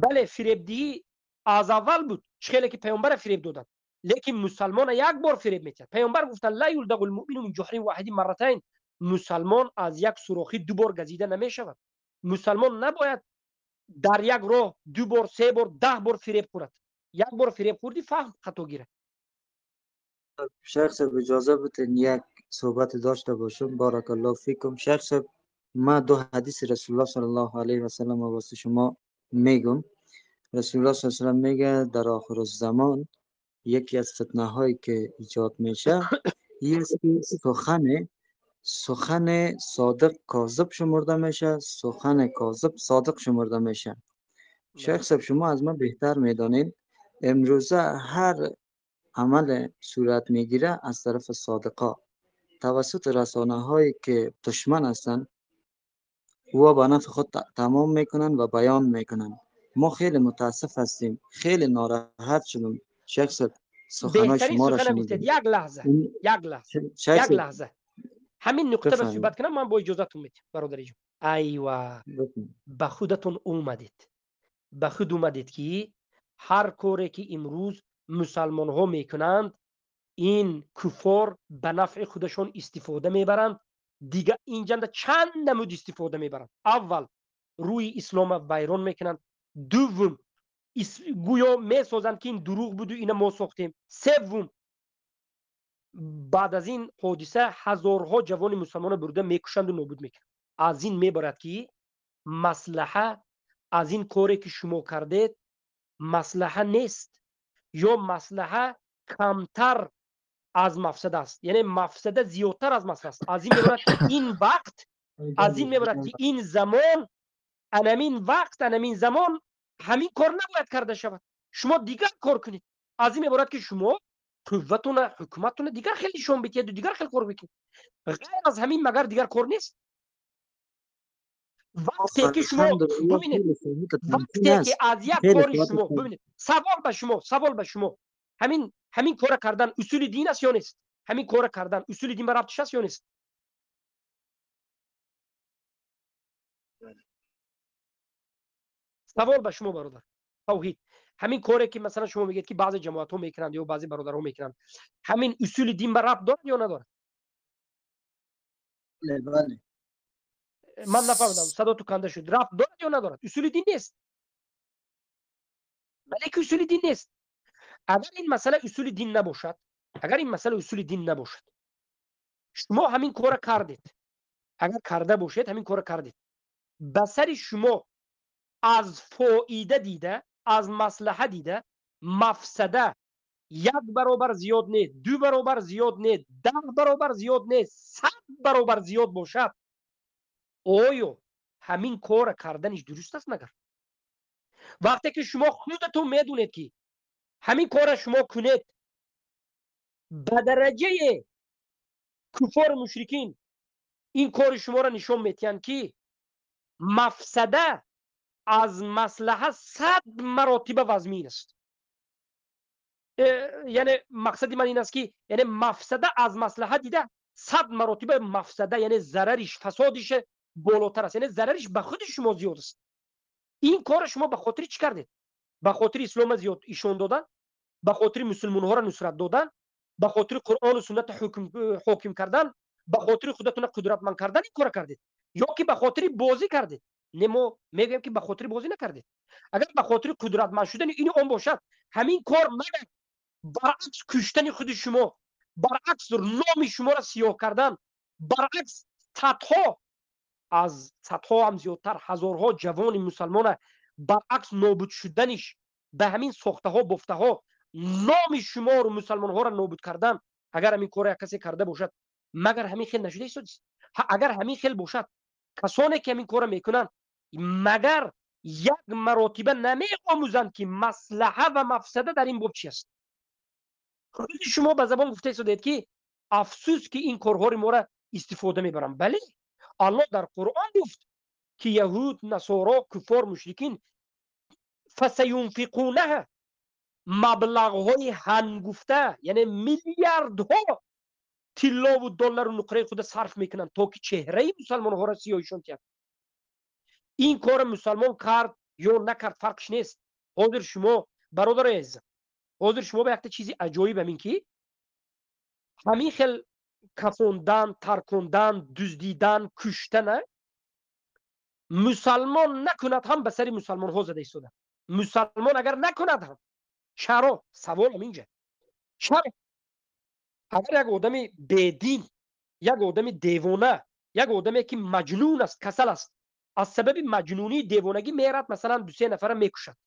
S2: Бале, фиребдиҳӣ аз аввал буд, чӣ хеле ки паёмбара фиреб доданд, лекин мусалмона як бор фиреб метиҳад. Паёмбар гуфтанд: ла юлдағу лмуъмину мин ҷуҳрин воҳидин марратайн. Мусалмон аз як сӯрохӣ ду бор газида намешавад. Мусалмон набояд дар як роҳ ду бор, се бор, 10 бор фиреб хӯрад. Як бор фиреб хӯрдӣ, фаҳм хато гирад.
S17: شیخ صاحب اجازه بدین یک صحبت داشته باشم. بارک الله فیکم. شیخ صاحب، ما دو حدیث رسول الله صلی الله علیه و سلم واسه شما میگم. رسول الله صلی الله علیه و سلم میگه در آخر الزمان یکی از فتنه هایی که ایجاد میشه این است که سخن صادق کاذب شمرده میشه، سخن کاذب صادق شمرده میشه. شیخ صاحب شما از من بهتر میدانید امروزه هر عمل صورت میگیره از طرف صادقا توسط رسانه هایی که دشمن هستند، او به نفع خود تمام میکنن و بیان میکنن. ما خیلی متاسف هستیم، خیلی ناراحت شدم شیخ صاحب، سخنای
S2: بهترین
S17: شما را
S2: سخن گفتید.
S17: شنیدیم.
S2: یک لحظه، یک لحظه،
S17: شیخ
S2: یک
S17: صاحب
S2: لحظه همین نقطه به
S17: بفرمایید.
S2: صحبت کنم، من با اجازهتون میتیم برادر جون. ایوه،
S17: بفرمایید.
S2: به خودتون اومدید، به خود اومدید که هر کاری که امروز مسلمان ها میکنند این کفار به نفع خودشون استفاده میبرند. دیگه اینجا چند نمود استفاده میبرند. اول روی اسلام ویران میکنند. دوم گویا میسازند که این دروغ بود و اینا ما ساختیم. سوم بعد از این حادثه هزارها جوان مسلمان برده میکشند و نابود میکنند. از این میبرد که مصلحه از این کاری که شما کردید مصلحه نیست، یا مصلحه کمتر از مفسده است، یعنی مفسده زیادتر از مصلحه است. از این میبرد که این وقت، از این میبرد که این زمان، انمین وقت، انمین زمان همین کار نباید کرده شود، شما دیگر کار کنید. از این میبرد که شما قوتون، حکومتون دیگر خیلی شون بتید و دیگر خیلی کار بکنید. غیر از همین مگر دیگر کار نیست. وقتی که شما
S17: الحمدلله
S2: ببینید،
S17: خیلی صحبت تمکین
S2: وقتی که
S17: است،
S2: از یک
S17: خیلی
S2: کاری
S17: صحبت
S2: شما
S17: تمکین.
S2: ببینید، سوال به شما، سوال به شما، همین کار کردن اصول دین است یا نیست؟ همین کار کردن اصول دین به ربطش است یا نیست؟ سوال به شما برادر توحید، همین کاری که مثلا شما میگید که بعضی جماعت ها میکنند یا بعضی برادرها میکنند، همین اصول دین به ربط دارد یا ندارد؟
S17: بله بله.
S2: من نفهمیدم، صدا تو کنده شد. ربط دارد یا ندارد؟ اصول دین نیست. بله که اصول دین نیست. اگر این مسئله اصول دین نباشد، اگر این مسئله اصول دین نباشد، شما همین کار کردید، اگر کرده باشید همین کار کردید، به سر شما از فایده دیده، از مصلحه دیده، مفسده یک برابر زیاد نه، دو برابر زیاد نه، 10 برابر زیاد نه، 100 برابر زیاد باشد، آیا همین کار کردنش درست است مگر؟ وقتی که شما خودتون میدونید که همین کار شما کنید به درجه کفار مشرکین این کار شما را نشون میتین که مفسده از مصلحه 100 مراتب وزمین است. یعنی مقصد من این است که یعنی مفسده از مصلحه دیده 100 مراتب مفسده، یعنی ضررش فسادش بالاتر است، یعنی ضررش به خود شما زیاد است. این کار شما به خاطر چی کردید؟ به خاطر اسلام زیاد ایشون دادن، به خاطر مسلمان ها را نصرت دادن، به خاطر قرآن و سنت حکم کردن، به خاطر خودتون قدرتمند کردن این کار کردید، یا که به خاطر بازی کردید؟ نه، ما میگیم که به خاطر بازی نکردید. اگر به خاطر قدرتمند شدن این اون باشد، همین کار مگر برعکس کشتن خود شما، برعکس نام شما را سیاه کردن، برعکس صدها از صدها هم زیادتر هزارها جوان مسلمان برعکس نابود شدنش به همین ساخته ها بافته ها نام شما رو مسلمان ها را نابود کردن، اگر همین کار یک کسی کرده باشد مگر همین خیل نشده است؟ اگر همین خیل باشد، کسانی که همین کار میکنن مگر یک مراتبه نمی آموزند که مصلحه و مفسده در این باب چی است؟ خود شما به زبان گفته ایستادید که افسوس که این کارها رو ما را استفاده میبرن. بله، الله در قرآن گفت که یهود، نصارا، کفار، مشرکین فسینفقونها، مبلغ های هنگفته یعنی میلیاردها طلا و دلار و نقره خود صرف میکنن تا که چهره مسلمان ها را سیاهشون کرد. این کار مسلمان کرد یا نکرد فرقش نیست. حاضر شما برادر عزیز، حاضر شما به یک چیزی عجایب همین که همین خیل Кафондан, таркондан, дуздидан, куштана мусалмон накунад ҳам, ба сари мусалмонҳо зада истода. Мусалмон агар накунад ҳам, чаро? Саволам инҷа: чаро агар як одами бедин, як одами девона, як одаме ки маҷнун аст, касал аст, аз сабаби маҷнунии девонагӣ мерад, масалан, дусе нафара мекушад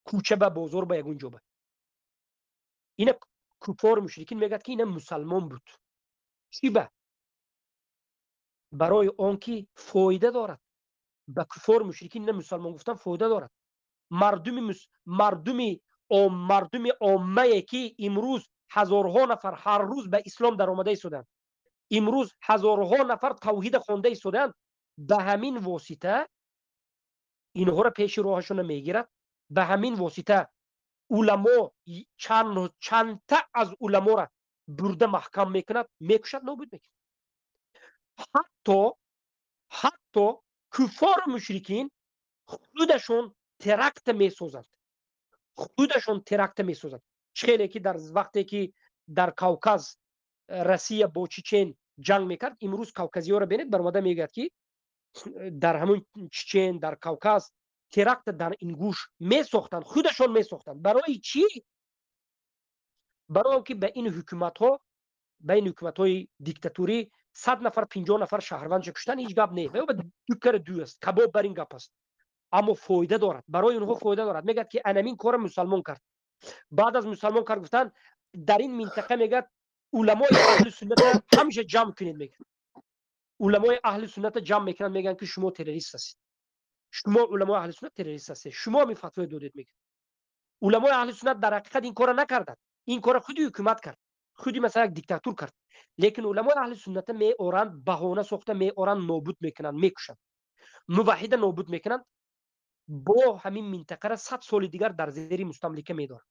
S2: кӯча ба бозор ба ягон ҷо ба, ина куффору мушрикин мегӯяд, ки ина мусалмон буд. Чӣ ба? Барои он ки фоида дорад ба куффору мушрикин, ина мусалмон гуфтан фоида дорад. Мардуми оммае ки имрӯз ҳазорҳо нафар ҳар рӯз ба ислом даромада истодаанд, имрӯз ҳазорҳо нафар тавҳида хонда истодаанд, ба ҳамин восита инҳоро пеши роҳашона мегирад. Ба ҳамин восита уламо, чандта аз уламоро бурда маҳкам мекунад, мекушад, нобуд мекунад. Ҳатто куффору мушрикин худашон теракта месозанд, худашон теракта месозанд. Чӣ хеле ки дар вақте ки дар Кавказ Россия бо Чечен ҷанг мекард, имрӯз кавказиёро бинед, баромада мегӯяд, ки дар ҳамун Чечен, дар Кавказ теракта дар Ингуш месохтанд, худашон месохтанд. Барои чӣ? Барои он ки ба ин ҳукуматҳо, ба ин ҳукуматҳои диктатурӣ 100 нафар, 50 нафар шаҳрвандша куштан ҳеҷ гап не, дукара ду аст, кабоб бар ин гап аст, аммо фоида дорад барои онҳо, фоида дорад. Мегӯяд, ки анамин кора мусалмон кард. Баъд аз мусалмон кард гуфтан, дар ин минтақа, мегӯяд, уламои аҳли сунната ҳамеша ҷамъ кунед. Мегӯяд, уламои аҳли сунната ҷамъ мекунанд, мегӯянд, ки шумо террорист ҳастед, шумо уламои аҳли суннат террорист ҳастед, шумо ҳамин фатвоя додед. Мегӯяд, уламои аҳли суннат дар ҳақиқат ин кора накарданд, ин кора худи ҳукумат кард, худи, масалан, як диктатур кард, лекин уламои аҳли сунната меоранд, баҳона сохта меоранд, нобуд мекунанд, мекушанд, муваҳида нобуд мекунанд. Бо ҳамин минтақара 100 соли дигар дар зери мустамлика медоранд.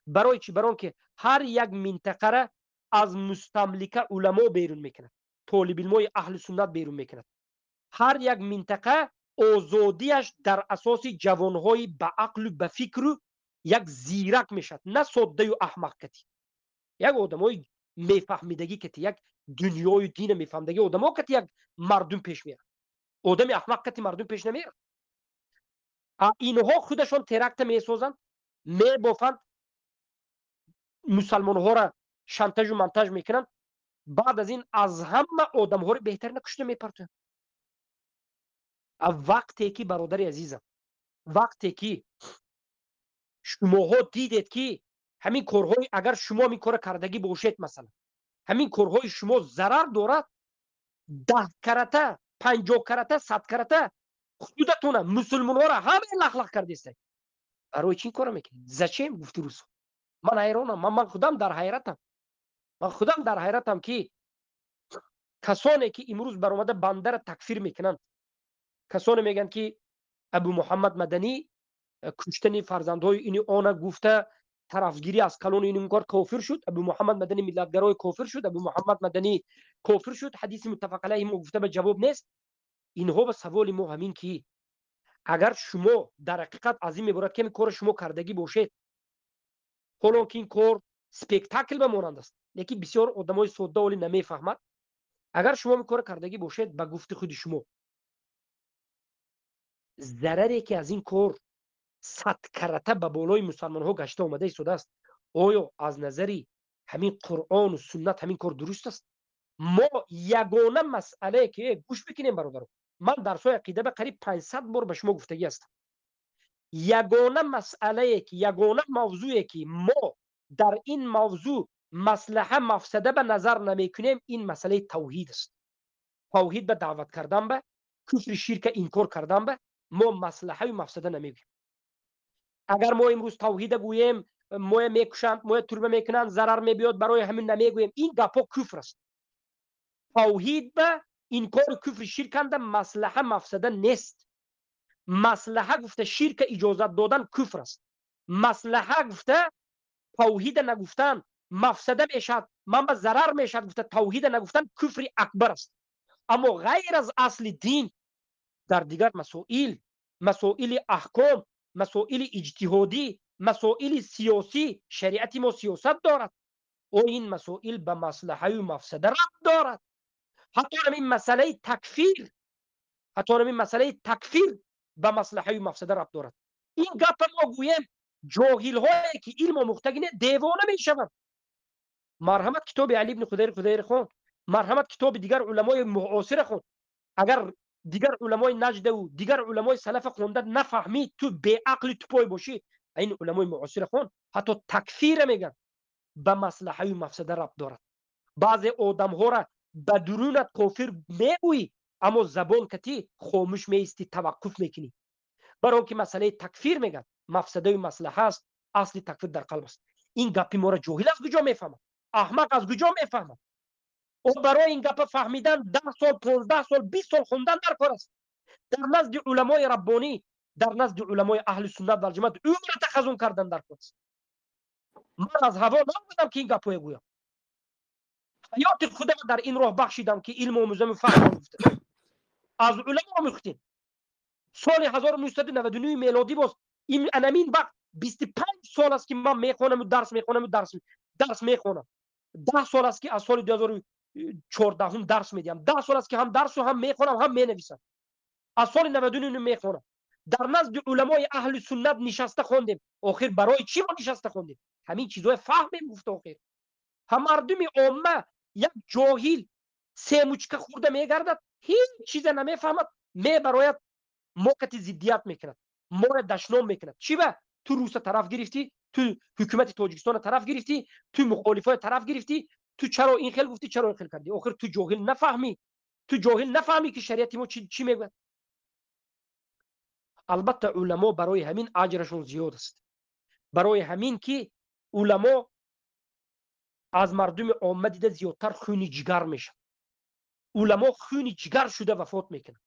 S2: Барои чӣ? Барои он ки ҳар як минтақара аз мустамлика уламо берун мекунад, толибилмои аҳли суннат берун мекунад. Ҳар як минтақа озодиаш дар асоси ҷавонҳои ба ақлу ба фикру як зирак мешавад, на соддаю аҳмақ кати, як одамои мефаҳмидагӣ кати, як дунёю дина мефаҳмидагӣ одамо кати як мардум пеш мерад. Одами аҳмақ кати мардум пеш намерад. Инҳо худашон теракта месозанд, мебофанд, мусалмонҳоро шантажу мантаж мекунанд. Баъд аз ин аз ҳама одамҳоро беҳтарина кушта мепартоянд. Вақте ки, бародари азизам, вақте ки шумоҳо дидед, ки ҳамин корҳои, агар шумо ҳамин кора кардагӣ бошед, масалан, ҳамин корҳои шумо зарар дорад, 10 карата, 50 карата, 100 карата худатона, мусулмонҳоро ҳама лахлах кардестед. Барои чӣ ин кора мекунед? Зачем, гуфти русо. Ман ҳайронам, ман худам дар ҳайратам, ман худам дар ҳайратам, ки касоне ки имрӯз баромада бандара такфир мекунанд, касоне мегӯянд, ки Абу Муҳаммад Маданӣ куштани фарзандҳои ини она гуфта, тарафгирӣ аз калони ин кор, кофир шуд, Абу Муҳаммад Маданӣ миллатгарои кофир шуд, Абу Муҳаммад Маданӣ кофир шуд, ҳадиси муттафақ алайҳи мо гуфта ба ҷавоб нест. Инҳо ба саволи мо ҳамин, ки агар шумо дар ҳақиқат аз ин меборад, ки ҳамин кори шумо кардагӣ бошед, ҳоло ки ин кор спектакл ба монанд аст, лекин бисёр одамои содда оли намефаҳмад, агар шумо ҳамин кора кардагӣ бошед, ба гуфти худи шумо, зараре ки аз ин кор 100 карата ба болои мусалмонҳо гашта омада истодааст, оё аз назари ҳамин Қуръону суннат ҳамин кор дуруст аст? Мо ягона масъалае ки, гӯш бикунем, бародаро, ман дарсҳои ақида ба қариб 500 бор ба шумо гуфтагӣ ҳастам, ягона масъалае ки, ягона мавзӯе ки мо дар ин мавзӯъ маслаҳа мафсада ба назар намекунем, ин масъалаи тавҳид аст. Тавҳид ба даъват кардан, ба куфри ширка инкор кардан ба мо маслаҳаю мафсада намегӯем. Агар мо имрӯз тавҳида гӯем, моя мекушанд, моя турба мекунанд, зарар мебиёд, барои ҳамин намегӯем. Ин гапҳо куфр аст. Тавҳид ба инкори куфри ширканда маслаҳа мафсада нест. Маслаҳа гуфта ширка иҷозат додан куфр аст. Маслаҳа гуфта тавҳида нагуфтан, мафсада мешавад, ман ба зарар мешавад гуфта тавҳида нагуфтан куфри акбар аст. Аммо ғайр аз асли дин, дар дигар масоил, масоили аҳком, масоили иҷтиҳодӣ, масоили сиёсӣ, шариати мо сиёсат дорад. О, ин масоил ба маслаҳаю мафсада рабт дорад. Ҳатто ҳамин масъалаи такфир, ҳатто ҳамин масъалаи такфир ба маслаҳаю мафсада рабт дорад. Ин гапа мо гӯем, ҷоҳилҳое ки илм омӯхтагӣ не, девона мешаванд. Марҳамат, китоби Али ибни Худайр Худайр хон, марҳамат, китоби дигар уламои муосира хон. Агар дигар уламои наҷдаву дигар уламои салафа хонда нафаҳмӣ, ту беақли тупой бошӣ, ин уламои муосира хон, ҳатто такфира мегӯянд ба маслаҳаю мафсада рабт дорад. Баъзе одамҳоро ба дурунат кофир мегӯӣ, аммо забон кати хомӯш меистӣ, таваққуф мекунӣ. Барои он ки масъалаи такфир мегӯянд мафсадаю маслаҳа аст, асли такфир дар қалб аст. Ин гапи моро ҷоҳил аз куҷо мефаҳмад? Аҳмақ аз куҷо мефаҳмад? О, барои ин гапа фаҳмидан 10 сол, 15 сол, 20 сол хондан дар кор аст. Дар назди уламои раббонӣ, дар назди уламои аҳли суннат валҷамоат умра тахаззун кардан дар кор аст. Ман аз ҳаво наомадам, ки ин гапҳое гӯям. Ҳаёти худам дар ин роҳ бахшидам, ки илм омӯзаму фаҳмам гуфта. Аз уламо омӯхтем. Соли 1999 мелодӣ, боз анамин вақт 25 сол аст, ки ман мехонаму дарс мехонаму дарс мехонам. 10 сол аст, ки аз соли 2014-ум дарс медиҳам. 10 сол аст, ки ҳам дарсу ҳам мехонам, ҳам менависам. Аз соли 99 мехонам. Дар назди уламои аҳли суннат нишаста хондем. Охир барои чӣ мо нишаста хондем? Ҳамин чизҳое фаҳмем гуфта. Охир ҳам мардуми омма, як ҷоҳил семучка хӯрда мегардад, ҳеҷ чизе намефаҳмад, мебарояд, мо кати зиддият мекунад, моро дашном мекунад. Чӣ ба ту руса тараф гирифтӣ, ту ҳукумати Тоҷикистонро тараф гирифтӣ, ту мухолифоя тараф гирифтӣ, ту чаро ин хел гуфтӣ, чаро ин хел кардӣ? Охир ту ҷоҳил нафаҳмӣ, ту ҷоҳил нафаҳмӣ, ки шариати мо чӣ мегӯяд. Албатта, уламо барои ҳамин аҷрашон зиёд аст, барои ҳамин ки уламо аз мардуми омма дида зиёдтар хуни ҷигар мешавад. Уламо хуни ҷигар шуда вафот мекунад.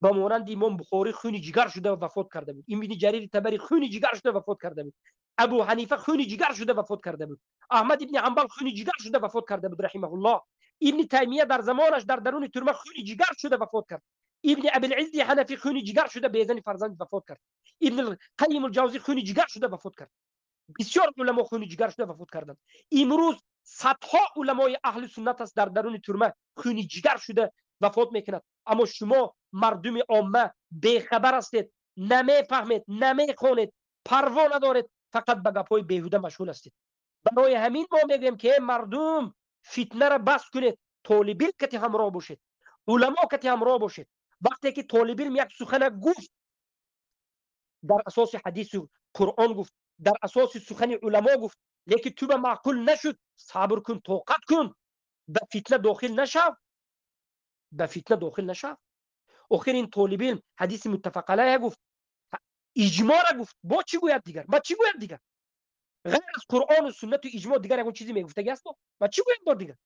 S2: Ба монанди имом Бухорӣ хуни ҷигар шуда вафот карда буд, Ибни Ҷарири Табарӣ хуни ҷигар шуда вафот карда буд, Абу Ҳанифа хуни ҷигар шуда вафот карда буд, Аҳмад ибни Ҳанбал хуни ҷигар шуда вафот карда буд, раҳимаҳуллоҳ. Ибни Таймия дар замонаш дар даруни турма хуни ҷигар шуда вафот кард. Ибни Абилиззи Ҳанафӣ хуни ҷигар шуда, безани фарзанд вафот кард. Ибни Қайим Ҷавзӣ хуни ҷигар шуда вафот кард. Бисёр уламо хуни ҷигар шуда вафот карданд. Имрӯз садҳо уламои аҳли суннат аст, дар даруни турма хуни ҷигар шуда вафот мекунад. Аммо шумо мардуми омма бехабар ҳастед, намефаҳмед, намехонед, парво надоред, фақат ба гапҳои беҳуда машғул ҳастед. Барои ҳамин мо мегӯем, ки э мардум, фитнаро бас кунед, толибилм кати ҳамроҳ бошед, уламо кати ҳамроҳ бошед. Вақте ки толибилм як сухана гуфт, дар асоси ҳадису Қуръон гуфт, дар асоси сухани уламо гуфт, лекин ту ба маъқул нашуд, сабр кун, тоқат кун, ба фитна дохил нашав, ба фитна дохил нашав. Охир ин толибилм ҳадиси муттафақ алайҳ гуфт, иҷмоъра гуфт, бо чӣ гӯяд дигар? Ма чӣ гӯяд дигар? Ғайр аз Қуръону суннату иҷмоъ дигар ягон чизе мегуфтагӣ аст? Ма чӣ гӯям бо дигар?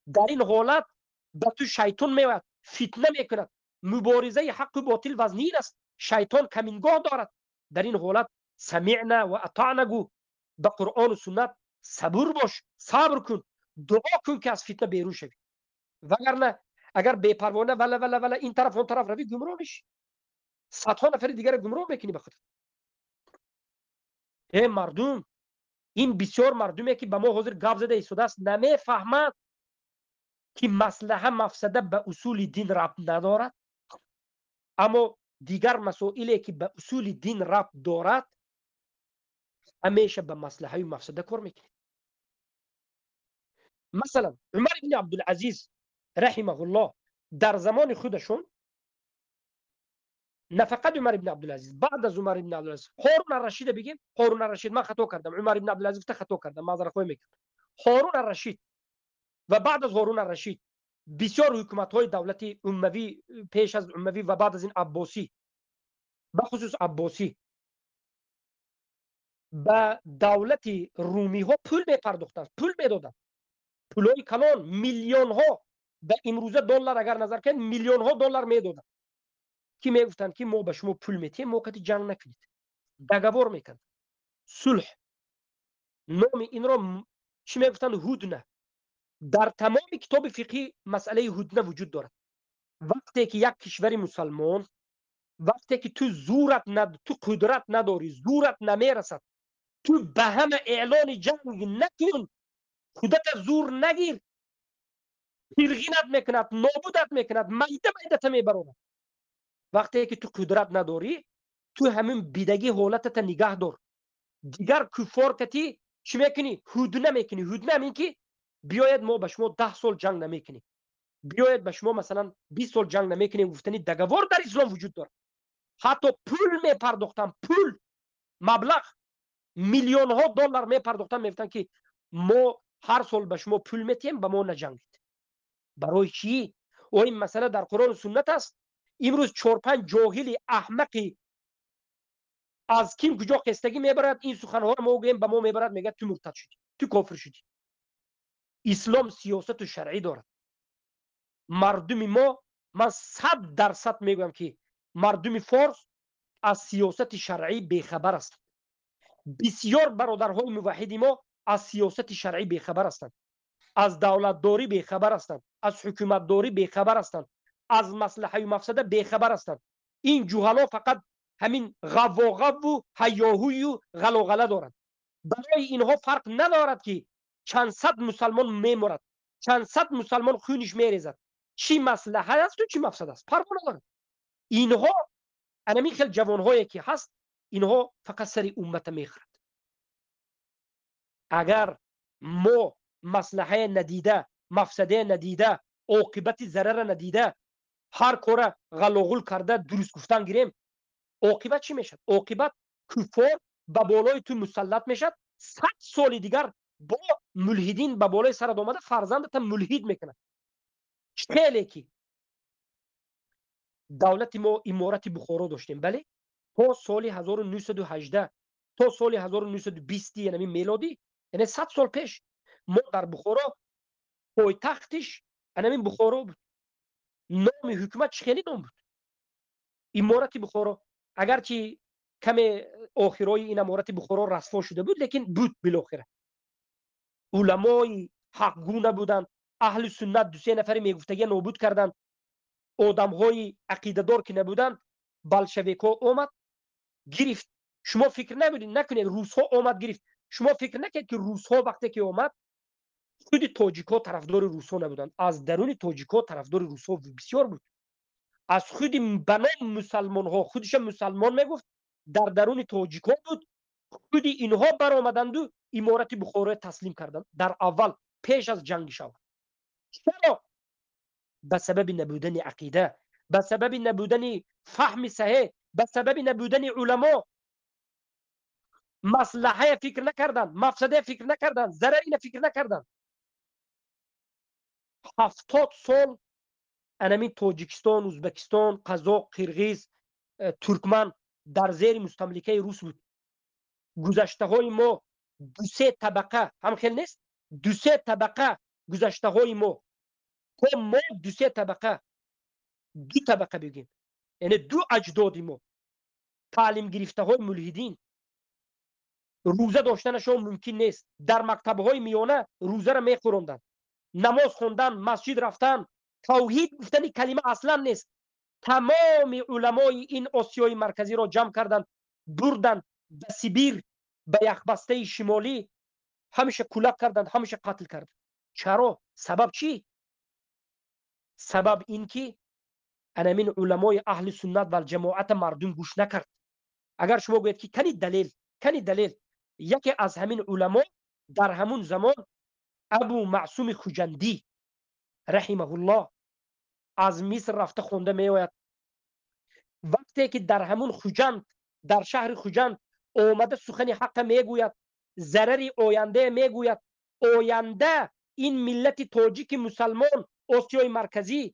S2: Дар ин ҳолат ба ту шайтон меояд, фитна мекунад. Муборизаи ҳаққу ботил вазнин аст, шайтон камингоҳ дорад. Дар ин ҳолат самиъна ва атаъна гӯ, ба Қуръону суннат сабур бош, сабр кун, дуо кун, ки аз фитна берун шавӣ. Вагарна агар бепарвона вала вала вала ин тараф, он тараф равӣ, гумроҳ мешӣ, садҳо нафари дигарро гумроҳ мекунӣ ба худат. Э мардум, ин бисёр мардуме, ки ба мо ҳозир гап зада истодааст, намефаҳмад, ки маслаҳа мафсада ба усули дин рабт надорад. Аммо дигар масоиле, ки ба усули дин рабт дорад, ҳамеша ба маслаҳаю мафсада кор мекунед. Масалан, Умар ибни Абдулазиз раҳимаҳуллоҳ дар замони худашон, на фақат Умар ибни Абдулазиз, баъд аз Умар ибни Абдулазиз Ҳорун Аррашида бигем. Ҳорун Аррашид, ман хато кардам, Умар ибни Абдулазиз гуфта хато кардам, маъзаратхоҳӣ мекардам. Ҳорун Аррашид ва баъд аз Ҳорун Аррашид бисёр ҳукуматҳои давлати уммавӣ, пеш аз уммавӣ ва баъд аз ин аббосӣ, бахусус аббосӣ, ба давлати румиҳо пул мепардохтанд, пул медоданд, пулҳои калон, миллионҳо, ба имрӯза доллар агар назар кунед, миллионҳо доллар медоданд, ки мегуфтанд, ки мо ба шумо пул метиҳем, мо кати ҷанг накунед. Договор мекард, сулҳ. Номи инро чӣ мегуфтанд? Ҳудна. Дар тамоми китоби фиқҳӣ масъалаи ҳудна вуҷуд дорад. Вақте ки як кишвари мусалмон, вақте ки ту зурат, ту қудрат надорӣ, зурат намерасад, ту ба ҳама эълони ҷанг накун. Худата зур нагир, пирғинат мекунад, нобудат мекунад, майда майдата мебарорад. Вақте ки ту қудрат надорӣ, ту ҳамин бидагӣ ҳолатата нигаҳ дор. Дигар куффор кати чӣ мекунӣ? Ҳудна мекунӣ. Ҳудна ҳамин ки биёед мо ба шумо 10 сол ҷанг намекунем, биёед ба шумо масалан 20 сол ҷанг намекунем, гуфтани договор дар ислом вуҷуд дорад. Ҳатто пул мепардохтан, пул, маблағ, миллионҳо доллар мепардохтан, мегуфтанд ки мо ҳар сол ба шумо пул метиҳем, ба мо наҷангед. Барои чӣ? О ин масъала дар Қуръону суннат аст. Имрӯз 4-5 ҷоҳили аҳмақи аз ким куҷо қестагӣ мебарад, ин суханҳоро мо гӯем, ба мо мебарад, мегӯяд ту муртад шудӣ, ту кофир шудӣ. Ислом сиёсату шаръӣ дорад. Мардуми мо, ман 100% мегӯям ки мардуми форс аз сиёсати шаръӣ бехабар ҳастанд. Бисёр бародарҳои муваҳҳиди мо аз сиёсати шаръӣ бехабар ҳастанд, аз давлатдорӣ бехабар ҳастанд, аз ҳукуматдорӣ бехабар ҳастанд, аз маслиҳаю мафсада бехабар ҳастанд. Ин ҷуҳало фақат ҳамин ғаввоғавву ҳайёҳую ғалоғала доранд. Барои инҳо фарқ надорад ки чанд сад мусалмон меморад, чанд сад мусалмон хуниш мерезад, чӣ маслиҳа асту чӣ мафсада аст, фарқ надорад. Инҳо анамин хел ҷавонҳое ки ҳаст, инҳо фақат сари уммата мехӯрад. Агар мо маслиҳае надида, мафсадае надида, оқибати зарара надида, ҳар кора ғалоғул карда дуруст гуфтан гирем, оқибат чӣ мешавад? Оқибат куффор ба болои ту мусаллат мешавад, 100 соли дигар бо мулҳидин ба болои сарат омада фарзандата мулҳид мекунад. Хеле ки давлати мо иморати Бухоро доштем, бале, то соли 1918, то соли 1920, яъне мелодӣ, яъне 100 сол пеш мо дар Бухоро пойтахтиш анамин Бухоро буд. Номи ҳукумат чӣ хеле ном буд? Иморати Бухоро. Агарчи каме охирои ин аморати Бухоро расво шуда буд, лекин буд билохира. Уламои ҳақгӯ набуданд, аҳли суннат 2-3 нафари мегуфтагия нобуд карданд, одамҳои ақидадор ки набуданд, болшевикҳо омад гирифт. Шумо фикр накунед русҳо омад гирифт. Шумо фикр накунед ки русҳо вақте ки омад, худи тоҷикҳо тарафдори русҳо набуданд. Аз даруни тоҷикҳо тарафдори русҳо бисёр буд. Аз худи ба ном мусалмонҳо, худиша мусалмон мегуфт, дар даруни тоҷикҳо буд. Худи инҳо баромаданду иморати Бухороро таслим карданд дар аввал, пеш аз ҷанги шавад. Чаро? Ба сабаби набудани ақида, ба сабаби набудани фаҳми саҳеҳ, ба сабаби набудани уламо. Маслиҳая фикр накарданд, мафсадая фикр накарданд, зарарина фикр накарданд. 70 сол анамин Тоҷикистон, Ӯзбекистон, Қазоқ, Қирғиз, Туркман дар зери мустамликаи рус буд. Гузаштаҳои мо 2-3 табақа, ҳам хел нест? 2-3 табақа гузаштаҳои мо. То мо 2-3 табақа, 2 табақа бигем, яъне 2 аҷдоди мо таълим гирифтаҳои мулҳидин. Рӯза доштанашон мумкин нест. Дар мактабҳои миёна рӯзаро мехӯронданд, намоз хондан, масҷид рафтан, тавҳид гуфтани калима аслан нест. Тамоми уламои ин Осиёи марказиро ҷамъ карданд, бурданд ба Сибир, ба яхбастаи шимолӣ, ҳамеша кулак карданд, ҳамеша қатл карданд. Чаро? Сабаб чӣ? Сабаб ин ки анамин уламои аҳли суннат валҷамоата мардум гӯш накард. Агар шумо гӯед ки кани далел, кани далел, яке аз ҳамин уламо дар ҳамун замон Абу Маъсуми Хуҷандӣ раҳимаҳуллоҳ аз Миср рафта хонда меояд. Вақте ки дар ҳамун Хуҷанд, дар шаҳри Хуҷанд омада сухани ҳаққа мегӯяд, зарари оянда мегӯяд, оянда ин миллати тоҷики мусалмон Осиёи марказӣ,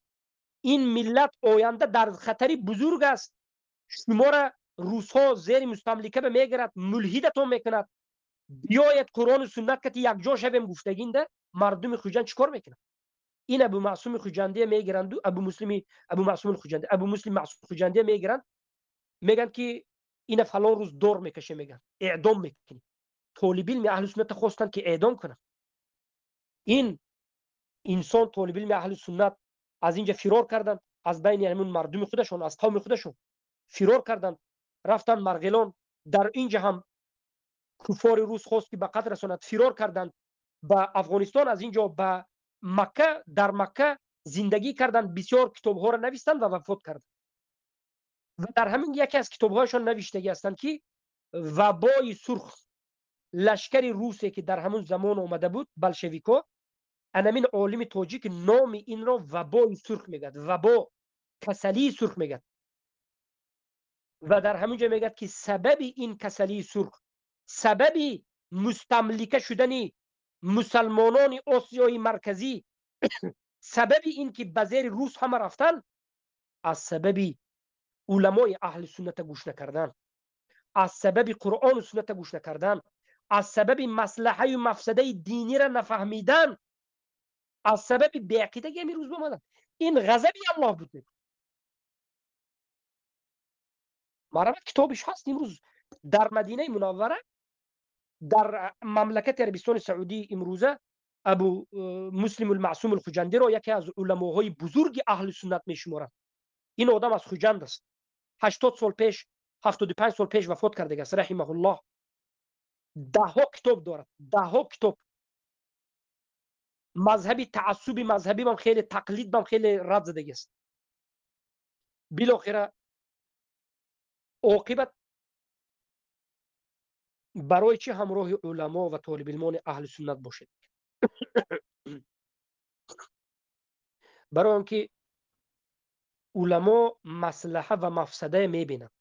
S2: ин миллат оянда дар хатари бузург аст. Шуморо русҳо зери мустамлика мегирад, мулҳидатон мекунад. Биёед Қуръону суннат кати якҷо шавем гуфтагинда мардуми Хуҷанд чӣ кор мекунад? Ин Абу Маъсуми Хуҷандия мегиранду, Абу Муслими, Абу Маъсуми Хуҷандия, Абу Муслим Маъсум Хуҷандия мегиранд, мегӯянд ки ина фалон рӯз дор мекаше, мегӯянд эъдом мекунем. Толибилми аҳли суннат хостанд ки эъдом кунанд. Ин инсон толибилми аҳли суннат аз инҷа фирор карданд, аз байни ҳамун мардуми худашон, аз қавми худашон фирор карданд, рафтанд Марғилон. Дар инҷа ҳам куффори рус хост ки ба қатл расонад, фирор карданд, ба Афғонистон, аз инҷо ба Макка, дар Макка зиндагӣ карданд, бисёр китобҳоро навистанд ва вафот карданд. Ва дар ҳамин яке аз китобҳояшон навиштагӣ ҳастанд, ки вабои сурх, лашкари русе ки дар ҳамун замон омада буд, болшевико, анамин олими тоҷик номи инро вабои сурх мегӯяд, вабо, касалии сурх мегӯяд. Ва дар ҳамун ҷо мегӯяд, ки сабаби ин касалии сурх, сабаби мустамлика шудани мусалмонони Осиёи Марказӣ, сабаби ин ки ба зери рус ҳама рафтан, аз сабаби уламои аҳли сунната гӯш накардан, аз сабаби Қуръону сунната гӯш накардан, аз сабаби маслаҳаю мафсадаи динира нафаҳмидан, аз сабаби беақидагӣ ҳамин рӯз омадан. Ин ғазаби Аллоҳ буд. Марҳамат, китобиш ҳаст. Имрӯз дар Мадинаи Мунаввара, дар мамлакати Арабистони Саудӣ имрӯза Абу Муслим Алмаъсум Алхуҷандиро яке аз уламоҳои бузурги аҳли суннат мешуморанд. Ин одам аз Хуҷанд аст, 80 сол пеш, 75 сол пеш вафот кардагааст, раҳимаҳуллоҳ. Даҳҳо китоб дорад, даҳҳо китоб. Мазҳаби таассуби мазҳабӣ бам хеле, тақлид бам хеле рад задагиаст. Билохира оқибат барои чӣ ҳамроҳи уламо ва толибилмони аҳли суннат бошед? Барои он ки уламо маслаҳа ва мафсадае мебинанд,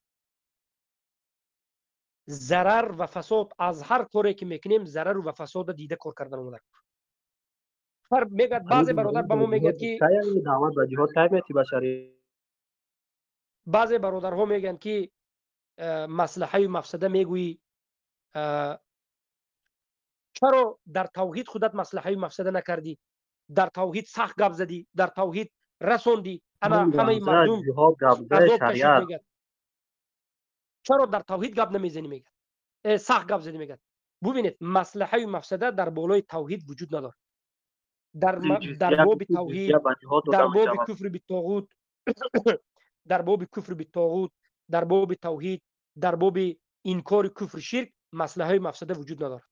S2: зарар ва фасод. Аз ҳар коре ки мекунем, зарару ва фасода дида кор кардан омода. Ҳар мегӯяд, баъзе бародар ба мо мегӯяд, ки
S8: даъват ба ҷиҳод кай мети башарӣ?
S2: Баъзе бародарҳо мегӯянд, ки маслаҳаю мафсада мегӯӣ, чаро дар тавҳид худат маслаҳаю мафсада накардӣ? Дар тавҳид сахт гап задӣ, дар тавҳид расондӣ, ана ҳамаи мардум азоб кашид, мегӯяд. Чаро дар тавҳид гап намезанӣ, мегӯяд, сахт гап задӣ, мегӯяд. Бубинед, маслаҳаю мафсада дар болои тавҳид вуҷуд надорад. Дар боби тавҳид, дар боби куфри битоғут, дар боби куфри битоғут, дар боби тавҳид, дар боби инкори куфри ширк маслаҳаи мафсада вуҷуд надорад.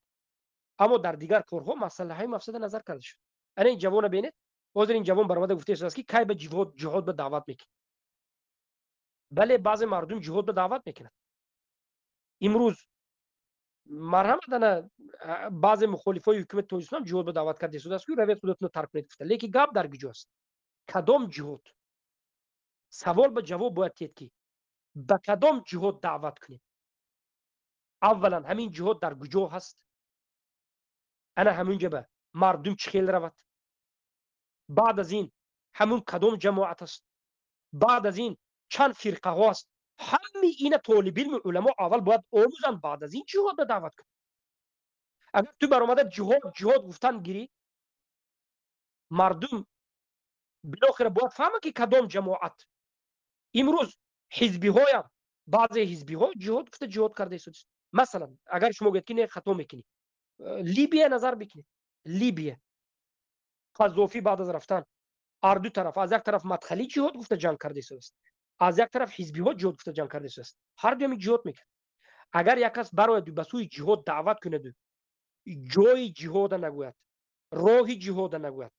S2: Аммо дар дигар корҳо масъалаҳои мафсада назар карда шуд. Ана ин ҷавона бинед, ҳозир ин ҷавон баромада гуфта истодааст, ки кай ба ҷиҳод ба даъват мекунад. Бале, баъзе мардум ҷиҳод ба даъват мекунад. Имрӯз марҳамат, ана баъзе мухолифои ҳукумати Тоҷикистон ҷиҳод ба даъват карда истодааст, ки равед, худатонро тарк кунед, гуфта. Лекин гап дар куҷо аст? Кадом ҷиҳод? Савол ба ҷавоб бояд тиҳед, ки ба кадом ҷиҳод даъват кунем. Аввалан, ҳамин ҷиҳод дар куҷо ҳаст? Ана ҳамунҷа ба мардум чӣ хел равад? Баъд аз ин ҳамун кадом ҷамоат аст? Баъд аз ин чанд фирқаҳо аст? Ҳамаи ина толибилму уламо аввал бояд омӯзанд, баъд аз ин ҷиҳод ба даъват кунанд. Агар ту баромада ҷиҳод, ҷиҳод гуфтан гирӣ, мардум билохира бояд фаҳмад, ки кадом ҷамоат. Имрӯз ҳизбиҳоям, баъзе ҳизбиҳо ҷиҳод гуфта ҷиҳод карда истодааст. Масалан, агар шумо гӯед, ки не, хато мекунӣ, Либия назар бикунед. Либия, Қаззофӣ баъд аз рафтан, ҳар ду тараф, аз як тараф мадхалӣ ҷиҳод гуфта ҷанг карда истодааст, аз як тараф ҳизбиҳо ҷиҳод гуфта ҷанг карда истодааст. Ҳар дуями ҷиҳод мекард. Агар як кас барояду ба сӯи ҷиҳод даъват кунаду ҷои ҷиҳода нагӯяд, роҳи ҷиҳода нагӯяд,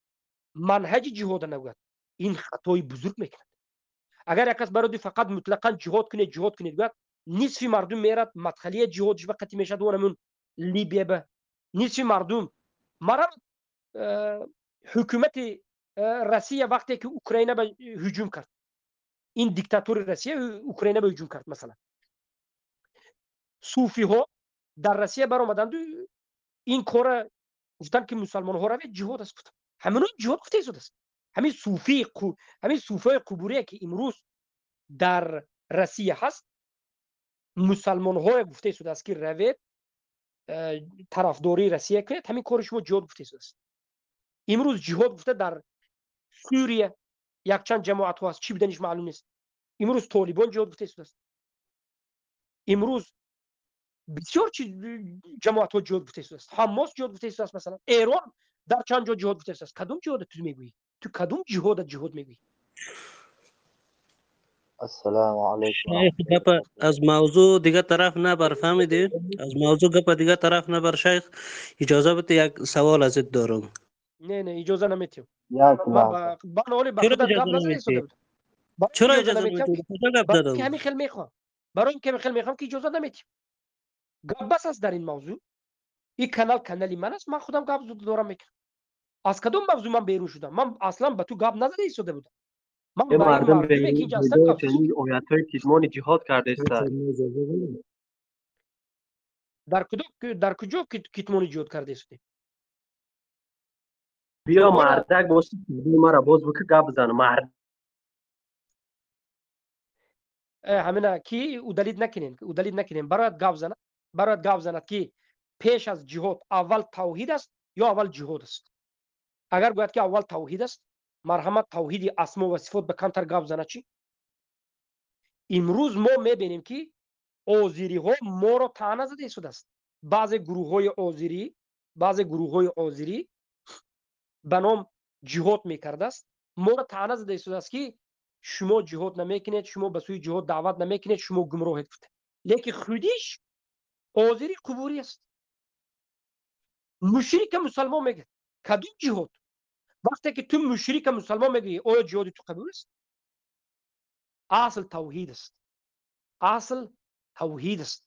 S2: манҳаҷи ҷиҳода нагӯяд, ин хатои бузург мекунад. Агар як кас барояду фақат мутлақан ҷиҳод кунед, ҷиҳод кунед гӯяд, нисфи мардум мерад мадхалия ҷиҳодиш ба қатӣ мешавад, онамун Либия ба нисфи мардум марам. Ҳукумати Россия вақте ки Украина ба ҳуҷум кард, ин диктатури Россия Украина ба ҳуҷум кард, масалан, суфиҳо дар Россия баромаданду ин кора гуфтанд, ки мусалмонҳо равед, ҷиҳод аст, гуфтанд. Ҳамино ҷиҳод гуфта истодааст. Ҳамин суфи, ҳамин суфиҳои қубурие, ки имрӯз дар Россия ҳаст, мусалмонҳое гуфта истодааст, ки равед, тарафдории Россия кунед, ҳамин кори шумо ҷиҳод гуфта истодааст. Имрӯз ҷиҳод гуфта дар Сурия якчанд ҷамоатҳо ҳаст, чӣ буданиш маълум нест. Имрӯз Толибон ҷиҳод гуфта истодааст. Имрӯз бисёр чи ҷамоатҳо ҷиҳод гуфта истодааст. Ҳаммос ҷиҳод гуфта истодааст, масалан, Эрон дар чанд ҷо ҷиҳод гуфта истодааст. Кадом ҷиҳода ту мегӯӣ? Ту кадом ҷиҳода ҷиҳод мегӯӣ?
S5: السلام علیکم
S18: شیخ گپ از موضوع دیگه طرف نبر، فهمیدی؟ از موضوع گپ دیگه طرف نبر شیخ. اجازه بده یک سوال ازت دارم.
S2: نه نه، اجازه نمیتیم.
S5: یک
S2: من
S5: لحظه.
S2: با من با
S18: چرا
S2: خودت
S18: اجازه
S2: گپ نزدی
S18: نمیتی؟
S2: سوده بود. برای
S18: چرا
S2: اجازه
S18: اجازه
S2: نمیتیم
S18: نمیتی؟
S2: که
S18: کجا گپ
S2: برای
S18: زدم؟
S2: که همین خیلی میخوام، برای اینکه خیلی میخوام که اجازه نمیتیم. گپ بس است در این موضوع. این کانال کانالی من است، من خودم گپ زود دارم میکنم. از کدوم موضوع من بیرون شدم؟ من اصلا به تو گپ نزده ایستاده بودم. من
S19: یه
S2: با این
S19: مردم
S2: مردمی
S19: به
S2: که اینجا هستن
S19: هدایت
S2: گپ زدم.
S19: یعنی آیت های کتمان جهاد کرده است.
S2: در کجا کتمان جهاد کرده است؟
S19: بیا
S2: دوباره
S19: مردک باش، مرا باز بکه گپ بزن مرد.
S2: همین کی удалить نکنین، удалить نکنین. برات گپ زنه، برات گپ زند که پیش از جهاد اول توحید است یا اول جهاد است. اگر گوید که اول توحید است، مرحمت توحید اسما و صفات به کمتر گپ زنه چی؟ امروز ما میبینیم که آذری ها ما را طعنه زده ایستاده است. بعضی گروه های آذری، بعضی گروه های آذری به نام جهاد میکرده است، ما را طعنه زده ایستاده است که شما جهاد نمیکنید، شما به سوی جهاد دعوت نمیکنید، شما گمراهید گفته. لیکن خودش آذری قبوری است، مشرک مسلمان میگه. کدوم جهاد؟ وقتی که تو مشرک مسلمان میگی، آیا جهاد تو قبول است؟ اصل توحید است، اصل توحید است.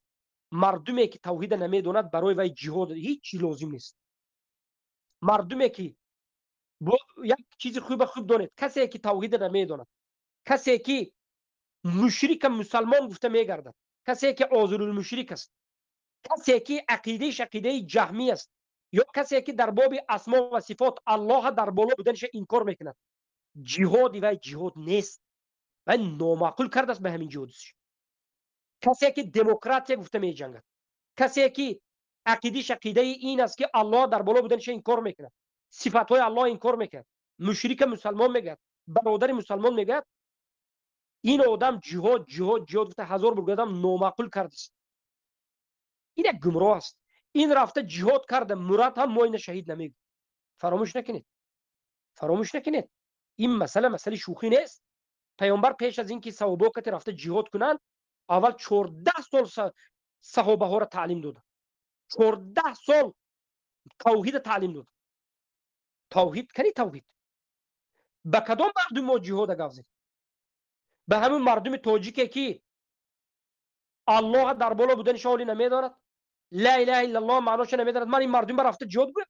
S2: مردمی که توحید نمیدوند برای وی جهاد هیچ چیز لازم نیست. مردمی که یک چیز خوب خوب دانید، کسی که توحید نمیدوند، کسی که مشرک مسلمان گفته میگردد، کسی که آذر المشرک است، کسی که عقیدهش عقیده جهمی است، یا کسی که در باب اسما و صفات الله در بالا بودنش انکار میکند، جهاد و جهاد نیست و نامعقول کرده است به همین جهادش. کسی که دموکراتی گفته میجنگد، کسی که عقیدهش عقیده این است که الله در بالا بودنش انکار میکند، صفات های الله انکار میکند، مشرک مسلمان میگه، برادر مسلمان میگه، این آدم جهاد جهاد جهاد گفته هزار بار گفتم نامعقول کرده است. این یک گمراه است. این رفته جهاد کرده، مراد هم ما اینو شهید نمیگه. فراموش نکنید، فراموش نکنید، این مسئله مسئله شوخی نیست. پیامبر پیش از اینکه صحابه که رفته جهاد کنند، اول 14 سال صحابه ها را تعلیم داد، 14 سال توحید تعلیم داد. توحید کنی توحید به کدام مردم ما جهاد گفت زدیم؟ به همون مردم تاجیکه که الله در بالا بودنش حالی نمیدارد، لا اله الا الله معناش نمیدارد. من این مردم رفته جهاد بود؟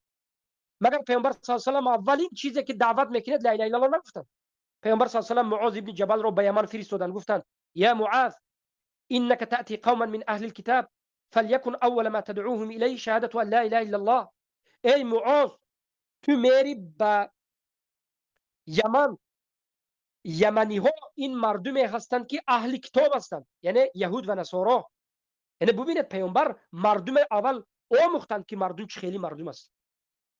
S2: مگر پیامبر صلی الله علیه و سلم اولین چیزی که دعوت میکنید لا اله الا الله نگفتن؟ پیامبر صلی الله علیه و سلم معاذ ابن جبل رو به یمن فرستادن، گفتن یا معاذ انك تأتي قوما من اهل الكتاب فليكن اول ما تدعوهم اليه شهادة ان لا اله الا الله. ای معاذ، تو میری به یمن، یمنی ها این مردمی هستند که اهل کتاب هستند، یعنی یهود و نصارا. یعنی ببینید پیامبر مردم اول آموختند که مردم چه خیلی مردم است.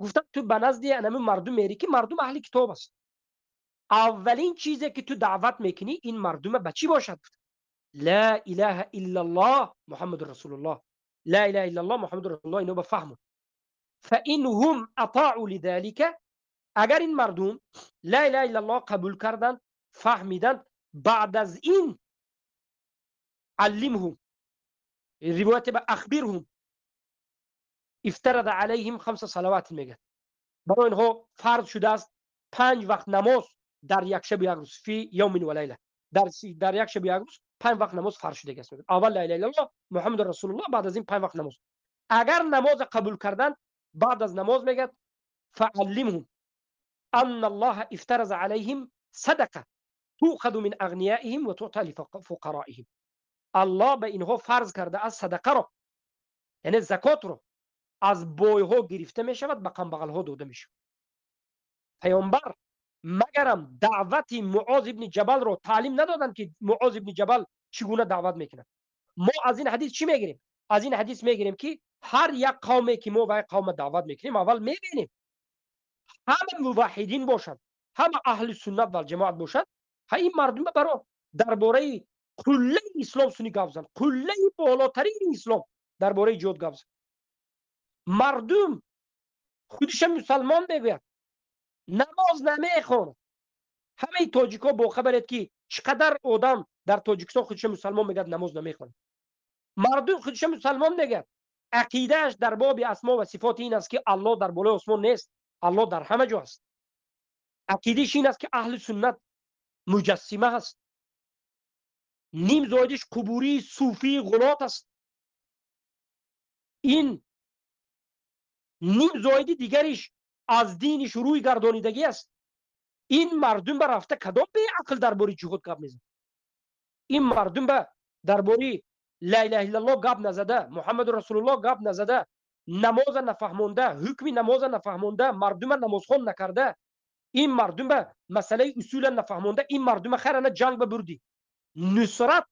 S2: گفتند تو به نزد انمی مردم میری که مردم اهل کتاب است. اولین چیزی که تو دعوت میکنی این مردم به چی باشد؟ لا اله الا الله محمد رسول الله، لا اله الا الله محمد رسول الله. اینو بفهمون. فانهم اطاعوا لذلك، اگر این مردم لا اله الا الله قبول کردند، فهمیدند، بعد از این علمهم، روایت به اخبرهم افترض علیهم خمس صلوات میگه، برای اینها فرض شده است 5 وقت نماز در یک شب یک روز، فی یوم و لیله، در یک شب یک روز 5 وقت نماز فرض شده است. اول لا اله الا الله محمد رسول الله، بعد از این 5 وقت نماز. اگر نماز قبول کردن، بعد از نماز میگه فعلمهم ان الله افترض علیهم صدقه تؤخذ من اغنیائهم و تعطى لفقرائهم. الله به اینها فرض کرده از صدقه رو، یعنی زکات رو از بایها گرفته می شود، به کمبغل ها داده می شود. پیامبر مگرم دعوت معاذ ابن جبل رو تعلیم ندادن که معاذ ابن جبل چگونه دعوت میکنه. ما از این حدیث چی میگیریم؟ از این حدیث میگیریم که هر یک قومی که ما به قوم دعوت میکنیم، اول میبینیم همه موحدین باشند، همه اهل سنت و جماعت باشند، این مردم برای درباره قله اسلام سنی گپ زن، قله بالاترین اسلام درباره جهاد گپ زن. مردم خودش مسلمان میگوید، نماز نمیخواند. همه تاجیکا با خبرید که چقدر آدم дар Тоҷикистон худша мусалмон мегӯяд, намоз намехонад. Мардум худша мусалмон мегӯяд, ақидааш дар боби асмо ва сифоти ин аст, ки Аллоҳ дар болои осмон нест, Аллоҳ дар ҳама ҷо аст. Ақидааш ин аст, ки аҳли суннат муҷассима аст, ним зоидиш қубурии суфии ғулот аст. Ин ним зоиди дигариш аз диниш рӯй гардонидагӣ аст. Ин мардум ба рафта кадом беақл дар бораи ҷиҳод гап мезанад? Ин мардум ба дар бораи ла илаҳа иллаллоҳ гап назада, Муҳаммаду расулуллоҳ гап назада, намоза нафаҳмонда, ҳукми намоза нафаҳмонда, мардума намозхон накарда, ин мардум ба масъалаи усула нафаҳмонда, ин мардума хайрана ҷанг ба бурдӣ. Нусрат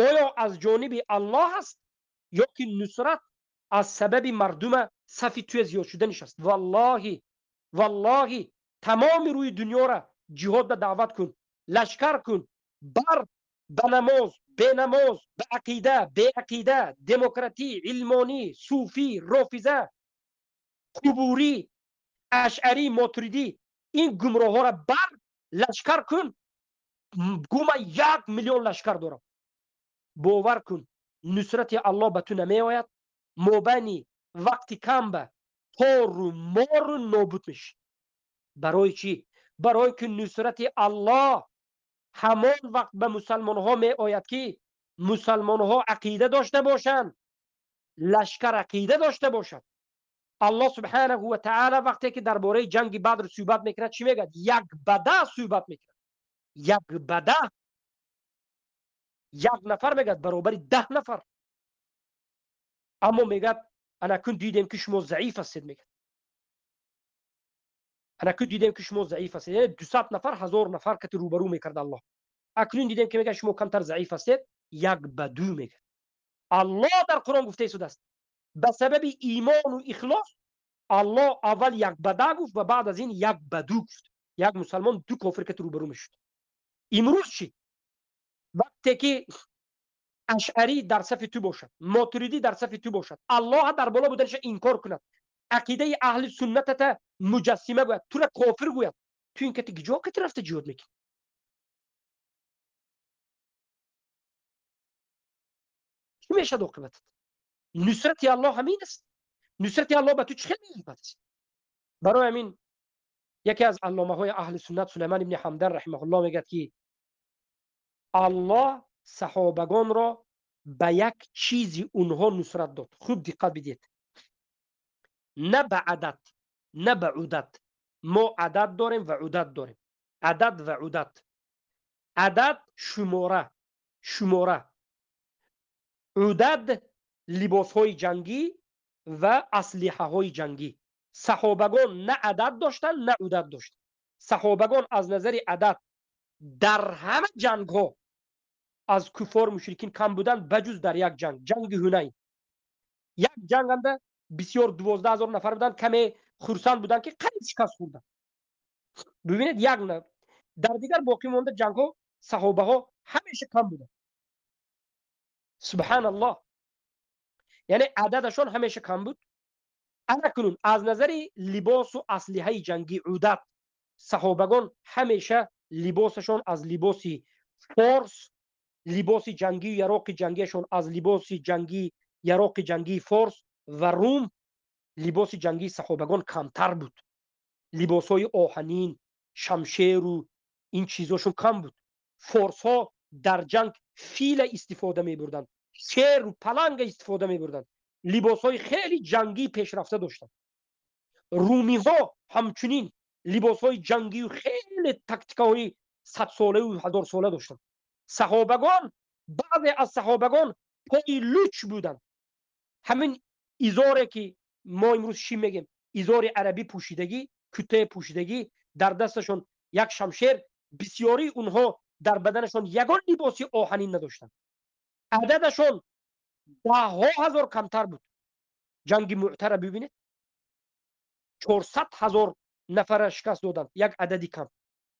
S2: оё аз ҷониби Аллоҳ аст ё ки нусрат аз сабаби мардума сафи туя зиёд шуданиш аст? Валлоҳи, валлоҳи, тамоми рӯи дунёра ҷиҳод ба даъват кун, лашкар кун, бар ба намоз, бенамоз, ба ақида, беақида, демократӣ, илмонӣ, суфӣ, рофиза, қубурӣ, ашъарӣ, мотуридӣ, ин гумроҳҳоро бар лашкар кун, гума 1 миллион лашкар дорам. Бовар кун, нусрати Аллоҳ ба ту намеояд. Мобайни вақти кам ба тору мору нобуд мешӣ. Барои чӣ? Барои ки нусрати Аллоҳ ҳамон вақт ба мусалмонҳо меояд, ки мусалмонҳо ақида дошта бошанд, лашкар ақида дошта бошад. Аллоҳ субҳанаҳу ва таъала вақте ки дар бораи ҷанги Бадр суҳбат мекунад, чӣ мегӯяд? Як ба даҳ суҳбат мекунад. Як ба даҳ. Як нафар мегӯяд баробари 10 нафар. Аммо мегӯяд анакун дидем, ки шумо заиф ҳастед, мегӯяд. Анакун дидем, ки шумо заиф ҳастед. Яъне 200 нафар 1000 нафар кати рӯбарӯ мекард Аллоҳ. Акнун дидем, ки мегӯяд шумо камтар заиф ҳастед, 1 ба 2 мегӯяд. Аллоҳ дар Қуръон гуфта истодааст. Ба сабаби имону ихлос Аллоҳ аввал 1 ба 10 гуфт ва баъд аз ин 1 ба 2 гуфт. Як мусалмон ду кофир кати рӯбарӯ мешуд. Имрӯз чӣ? Вақте ки ашъарӣ дар сафи ту бошад, мотуридӣ дар сафи ту бошад, Аллоҳ дар боло буданаша инкор кунад, ақидаи аҳли суннатата муҷассима гӯяд, тура кофир гӯяд, ту ин кати гиҷо кати рафта ҷиҳод мекунӣ? Чӣ мешавад оқибатат? Нусрати Аллоҳ ҳамин аст. Нусрати Аллоҳ ба ту чӣ хел меояд? Барои ҳамин яке аз алломаҳои аҳли суннат Сулаймон ибни Ҳамдан раҳимаҳуллоҳ мегӯяд, ки Аллоҳ саҳобагонро ба як чизи онҳо нусрат дод. Хуб диққат бидиҳед, на ба адад, на ба удат. Мо адад дорем ва удат дорем. Адад ва удат. Адад шумора, шумора. Удад либосҳои ҷангӣ ва аслиҳаҳои ҷангӣ. Саҳобагон на адад доштанд, на удат доштанд. Саҳобагон аз назари адад дар ҳама ҷангҳо аз куфор мушрикин кам буданд, ба ҷуз дар як ҷанг, ҷанги Ҳунайн. Як ҷанганда бисёр 12 000 нафар буданд, каме хурсанд буданд, ки қариб шикаст хӯрданд. Бибинед, як дар дигар боқӣ монда ҷангҳо саҳобаҳо ҳамеша кам буданд. Субҳаналлоҳ, яъне ададашон ҳамеша кам буд. Анакунун аз назари либосу аслиҳаи ҷангӣ, удат, саҳобагон ҳамеша либосашон аз либоси форс, либоси ҷангию яроқи ҷангиашон аз либоси ҷангӣ, яроқи ҷангии форс ва рум, либоси ҷангии саҳобагон камтар буд. Либосҳои оҳанин, шамшеру ин чизошон кам буд. Форсҳо дар ҷанг фила истифода мебурданд, шеру паланга истифода мебурданд, либосҳои хеле ҷангии пешрафта доштанд. Румиҳо ҳамчунин либосҳои ҷангию хеле тактикаҳои садсолаю ҳазорсола доштанд. Саҳобагон, баъзе аз саҳобагон пои луч буданд. Ҳамин изоре ки мо имрӯз ши мегем, изори арабӣ пӯшидагӣ, кутае пӯшидагӣ, дар дасташон як шамшер. Бисёрии онҳо дар баданашон ягон либоси оҳанин надоштанд. Ададашон даҳҳо ҳазор камтар буд. Ҷанги Муътара бибинед, 400 000 нафара шикаст доданд, як адади кам,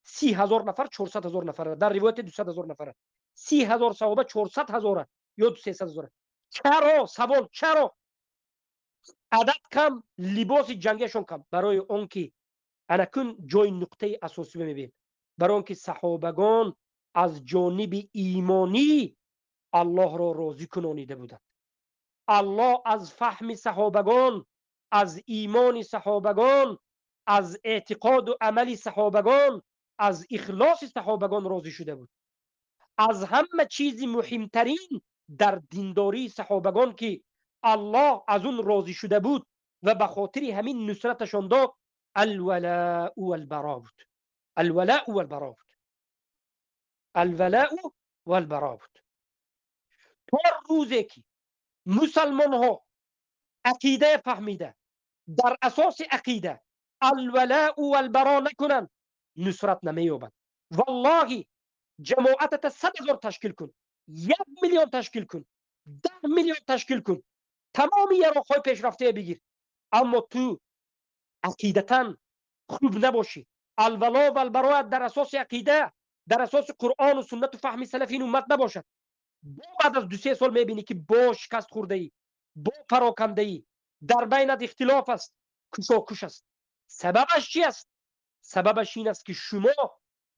S2: 30 000 нафар 400 000 нафара, дар ривояти 200 000 нафара, 30 000 саҳоба 400 000-а ё 300 000-а. Чаро? Савол: чаро адад кам, либоси ҷангиашон кам? Барои он ки анакун ҷои нуқтаи асосӣ мебинем, барои он ки саҳобагон аз ҷониби имонӣ Аллоҳро розӣ кунонида буданд. Аллоҳ аз фаҳми саҳобагон, аз имони саҳобагон, аз эътиқоду амали саҳобагон, аз ихлоси саҳобагон розӣ шуда буд. Аз ҳама чизи муҳимтарин дар диндории саҳобагон ки Аллоҳ аз он розӣ шуда буд ва ба хотири ҳамин нусраташон дод, алвалау валбаро буд. Алвалау валбаро буд. Алвалау валбаро буд. То рӯзе ки мусалмонҳо ақида фаҳмида, дар асоси ақида алвалау валбаро накунанд, нусрат намеёбанд. Валлоҳи, ҷамоатата 100 000 ташкил кун, 1 миллион ташкил кун, 10 миллион ташкил кун, тамоми яроқҳои пешрафтая бигир, аммо ту ақидатан хуб набошӣ, алвало валбароат дар асоси ақида, дар асоси Қуръону суннату фаҳми салафи ин уммат набошад, бо баъд аз 2-се сол мебинӣ, ки бо шикаст хӯрдаӣ, бо парокандаӣ, дар байнат ихтилоф аст, кушокуш аст. Сабабаш чи аст? Сабабаш ин аст, ки шумо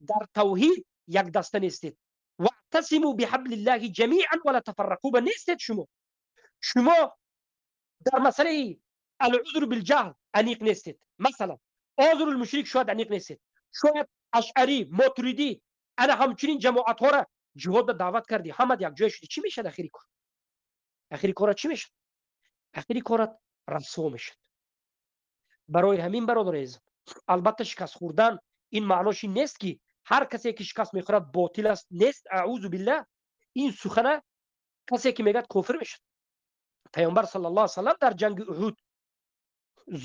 S2: дар тавҳид якдаста нестед. واعتصموا بحبل الله جميعا ولا تفرقوا ба нестед шумо. Шумо дар масъалаи العذر بالجهل аниқ нестед. Масалан, آزروا المشرك шояд аниқ нестед. Шояд ашъарӣ, мотуридӣ, ана ҳамчунин ҷамоатҳоро ҷиҳодда даъват кардӣ, ҳамат якҷоя шудӣ. Чӣ мешавад ахири кор? Ахири корат чӣ мешавад? Ахири корат расво мешавад. Барои ҳамин, бародари азизам, албатта, шикаст хӯрдан ин маънош ин нест, ки ҳар касе ки шикаст мехӯрад, ботил аст. Нест, аъузу биллаҳ. Ин сухана касе ки мегӯяд, кофир мешавад. Паёмбар саллаллоҳу алайҳи васаллам дар ҷанги Уҳуд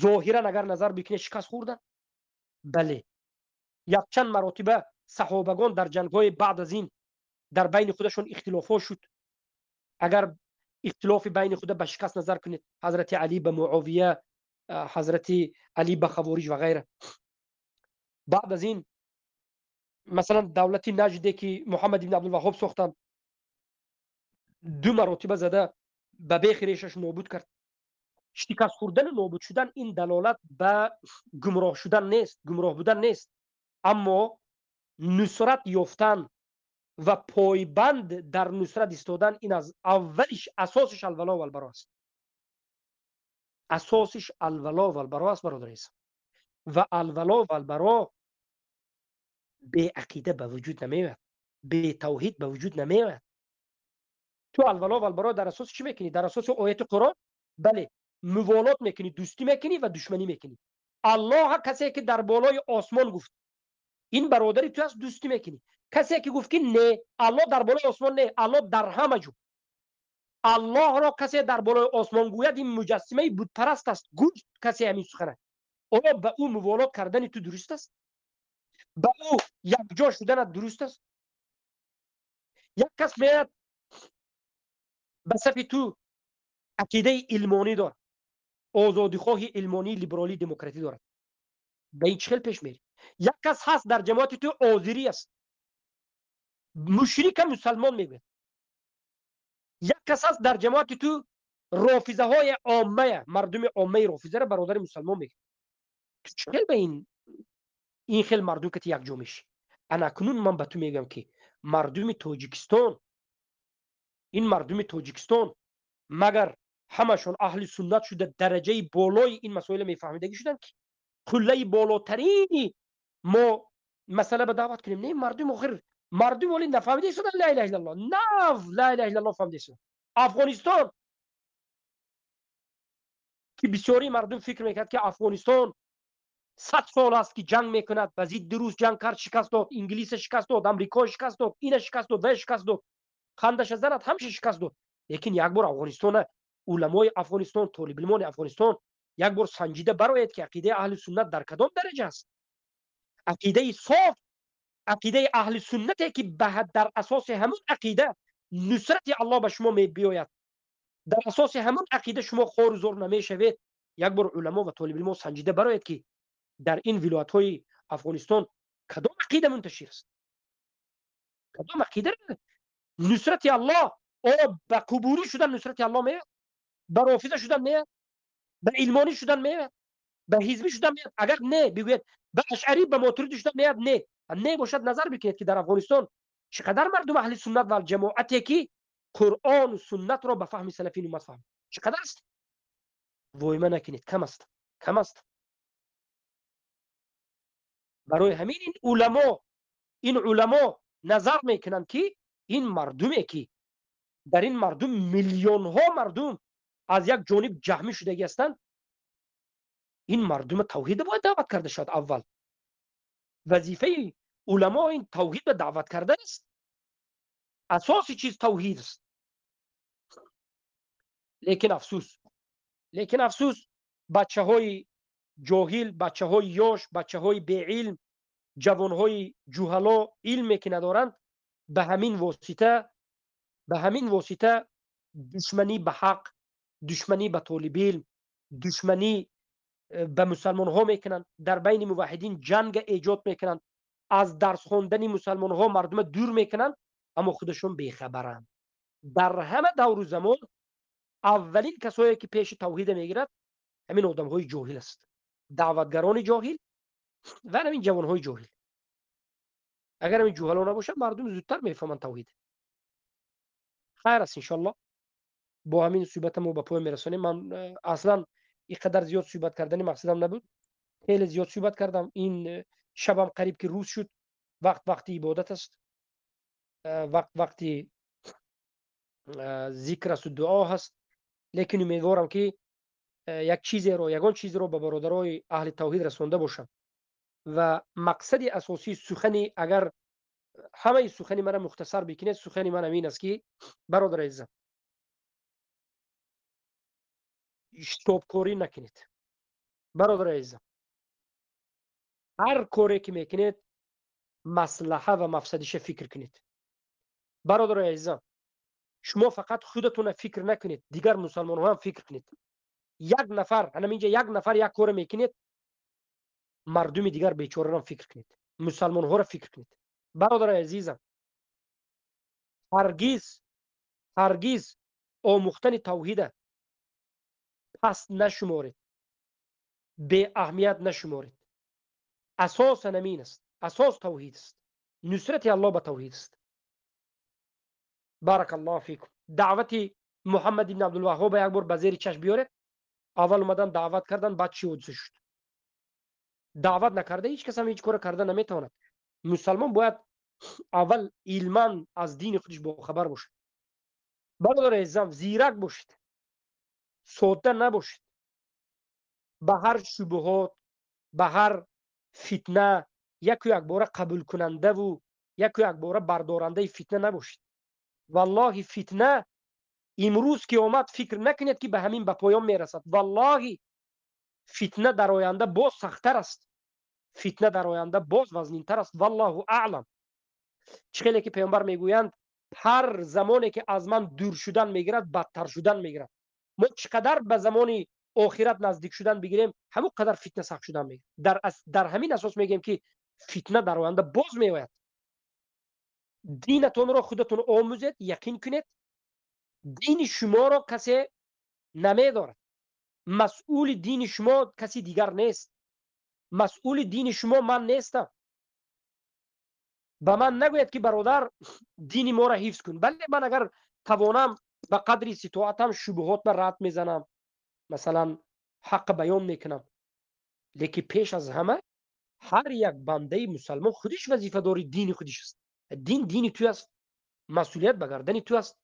S2: зоҳиран агар назар бикунед, шикаст хӯрдан. Бале, якчанд маротиба саҳобагон дар ҷангҳои баъд аз ин дар байни худашон ихтилофҳо шуд. Агар ихтилофи байни худа ба шикаст назар кунед, ҳазрати Алӣ ба Муовия, ҳазрати Алӣ ба хавориҷ ва ғайра. Баъд аз ин, масалан, давлати Наҷде ки Муҳаммад ибн Абдулваҳҳоб сохтанд, ду маротиба зада ба бехи решаш нобуд кард. Шикаст хӯрдану нобуд шудан ин далолат ба гумроҳ шудан нест, гумроҳ будан нест, аммо нусрат ёфтан ва пойбанд дар нусрат истодан ин аз аввалиш асосиш الولاء والبراء аст. Асосиш الولاء والبراء аст, бародари азизам. Ва الولاء والبراء беақида ба вуҷуд намеояд, бетавҳид ба вуҷуд намеояд. Ту الولاء والبراء дар асоси чӣ мекунӣ? Дар асоси ояти Қуръон. Бале, муволот мекунӣ, дӯстӣ мекунӣ ва душманӣ мекунӣ. Аллоҳ касе ки дар болои осмон гуфт, ин бародари ту аст, дӯстӣ мекунӣ. Касе ки гуфт, ки не, Аллоҳ дар болои осмон не, Аллоҳ дар ҳама ҷо, Аллоҳро касе дар болои осмон гӯяд, ин муҷассимаи бутпараст аст, гуфт касе ҳамин сухана, оё ба ӯ муволот кардани ту дуруст аст? Ба ӯ якҷо шуданат дуруст аст? Як кас меояд ба сафи ту, ақидаи илмонӣ дорад, озодихоҳи илмонии либералӣ демократӣ дорад, ба ин чӣ хел пеш мерӣ? Як кас ҳаст дар ҷамоати ту, озирӣ аст, мушрика мусалмон мегӯяд. Як кас ҳаст дар ҷамоати ту, рофизаҳои оммая, мардуми оммаи рофизаро бародари мусалмон мегӯяд. Ту чӣ хел ба ин хел мардум кати якҷо мешӣ? Ана акнун ман ба ту мегӯям, ки мардуми Тоҷикистон, ин мардуми Тоҷикистон магар ҳамашон аҳли суннат шуда, дараҷаи болои ин масоила мефаҳмидагӣ шуданд, ки қуллаи болотарини мо масъала ба даъват кунем? Не, мардум охир мардум оли нафаҳмида истодан لا إله إلا الله, нав لا إله إلا الله фаҳмида истодан. Афғонистон ки бисёри мардум фикр мекард, ки Афғонистон 100 сол аст, ки ҷанг мекунад, ба зидди рус ҷанг кард, шикаст дод, инглиса шикаст дод, амрико шикаст дод, ина шикаст дод, вая шикаст дод, хандаша занад, ҳамаша шикаст дод. Лекин як бор Афғонистона, уламои Афғонистон, толибилмони Афғонистон як бор санҷида барояд, ки ақидаи аҳли суннат дар кадом дараҷа аст. Ақидаи соф, ақидаи аҳли суннате, ки дар асоси ҳамун ақида нусрати Аллоҳ ба шумо мебиёяд, дар асоси ҳамун ақида шумо хору зор намешавед. Як бор уламо ва толибилмо санҷида барояд, ки дар ин вилоятҳои Афғонистон кадом ақида мунташир аст, кадом ақида нусрати Аллоҳ. О ба қубурӣ шудан нусрати Аллоҳ меояд? Ба рофиза шудан меояд? Ба илмонӣ шудан меояд? Ба ҳизбӣ шудан меояд? Агар не бигӯяд, ба ашъарӣ, ба мотуридӣ шудан меояд? Не, не бошад, назар бикунед, ки дар Афғонистон Чӣ қадар мардум аҳли суннат ва ҷамоате ки Қуръону суннатро ба фаҳми салафин уммат фаҳм, чӣ қадар аст? Войма накунед, кам аст, кам аст. Барои ҳамин ин уламо назар мекунанд, ки ин мардуме ки дар ин мардум миллионҳо мардум аз як ҷониб ҷаҳмӣ шудагӣ ҳастанд, ин мардума тавҳида бояд даъват карда шавад. Аввал вазифаи уламо ин тавҳид ба даъват кардан аст. Асоси чиз тавҳид аст. Лекин афсӯс, бачаҳои ҷоҳил, бачаҳои ёш, бачаҳои беилм, ҷавонҳои ҷуҳало, илме ки надоранд, ба ҳамин восита душманӣ ба ҳақ, душманӣ ба толибилм, душманӣ ба мусалмонҳо мекунанд, дар байни муваҳидин ҷанга эҷод мекунанд, аз дарс хондани мусалмонҳо мардума дур мекунанд, аммо худашон бехабаранд. Дар ҳама давру замон аввалин касое ки пеши тавҳида мегирад, ҳамин одамҳои ҷоҳил аст, даъватгарони ҷоҳил ва ҳамин ҷавонҳои ҷоҳил. Агар ҳамин ҷуҳало набошад, мардум зудтар мефаҳманд тавҳид. Хайр аст, иншоалло, бо ҳамин суҳбата мо ба поён мерасонем. Ман аслан ин қадар зиёд суҳбат кардани мақсадам набуд. Хеле зиёд суҳбат кардам. Ин шабам қариб ки рӯз шуд. Вақт вақти ибодат аст, вақт вақти зикр асту дуо ҳаст. Лекин умедворам, ки як чизеро, ягон чизеро ба бародарои аҳли тавҳид расонда бошам. Ва мақсади асосии сухани, агар ҳамаи сухани мара мухтасар бикунед, сухани ман ҳамин аст, ки, бародар азизам, шитобкорӣ накунед. Бародар азизам, ҳар коре ки мекунед, маслаҳа ва мафсадиша фикр кунед. Бародари азизам, шумо фақат худатона фикр накунед, дигар мусалмонҳо ҳам фикр кунед. Як нафар ҳанаминҷа, як нафар як коре мекунед, мардуми дигар бечораро фикр кунед, мусалмонҳоро фикр кунед. Бародари азизам, ҳаргиз, ҳаргиз омӯхтани тавҳида паст нашуморед, беаҳамият нашуморед. Асосан ҳамин аст, асос тавҳид аст, нусрати Аллоҳ ба тавҳид аст. بارك الله فيكم. Даъвати Муҳаммад ибн Абдулваҳҳоба як бор ба зери чашм биёред. Аввал омадан, даъват кардан, баъд чӣ ҳодиса шуд? Даъват накарда ҳеҷ кас ҳам ҳеҷ кора карда наметавонад. Мусалмон бояд аввал илман аз дини худаш бохабар бошад. Бародари азизам, зирак бошед, содда набошед. Ба ҳар шубҳот, ба ҳар фитна яку якбора қабулкунандаву яку якбора бардорандаи фитна набошед. Валлоҳи, фитна имрӯз ки омад, фикр накунед, ки ба ҳамин ба поён мерасад. Валлоҳи, фитна дар оянда боз сахттар аст, фитна дар оянда боз вазнинтар аст. Валлоҳу аълам. Чӣ хеле ки паёмбар мегӯянд: ҳар замоне ки аз ман дур шудан мегирад, бадтар шудан мегирад. Мо чӣ қадар ба замони охират наздик шудан бигирем, ҳамон қадар фитна сахт шудан мегирад. Дар ҳамин асос мегӯем, ки фитна дар оянда боз меояд. Динатонро худатон омӯзед, яқин кунед, дини шуморо касе намедорад. Масъули дини шумо каси дигар нест. Масъули дини шумо ман нестам. Ба ман нагӯяд, ки бародар, дини моро ҳифз кун. Бале, ман агар тавонам, ба қадри иститоатам шубҳотро рад мезанам, масалан, ҳаққа баён мекунам. Лекин пеш аз ҳама ҳар як бандаи мусалмон худиш вазифадори дини худиш аст. Дин дини ту аст, масъулият ба гардани ту аст.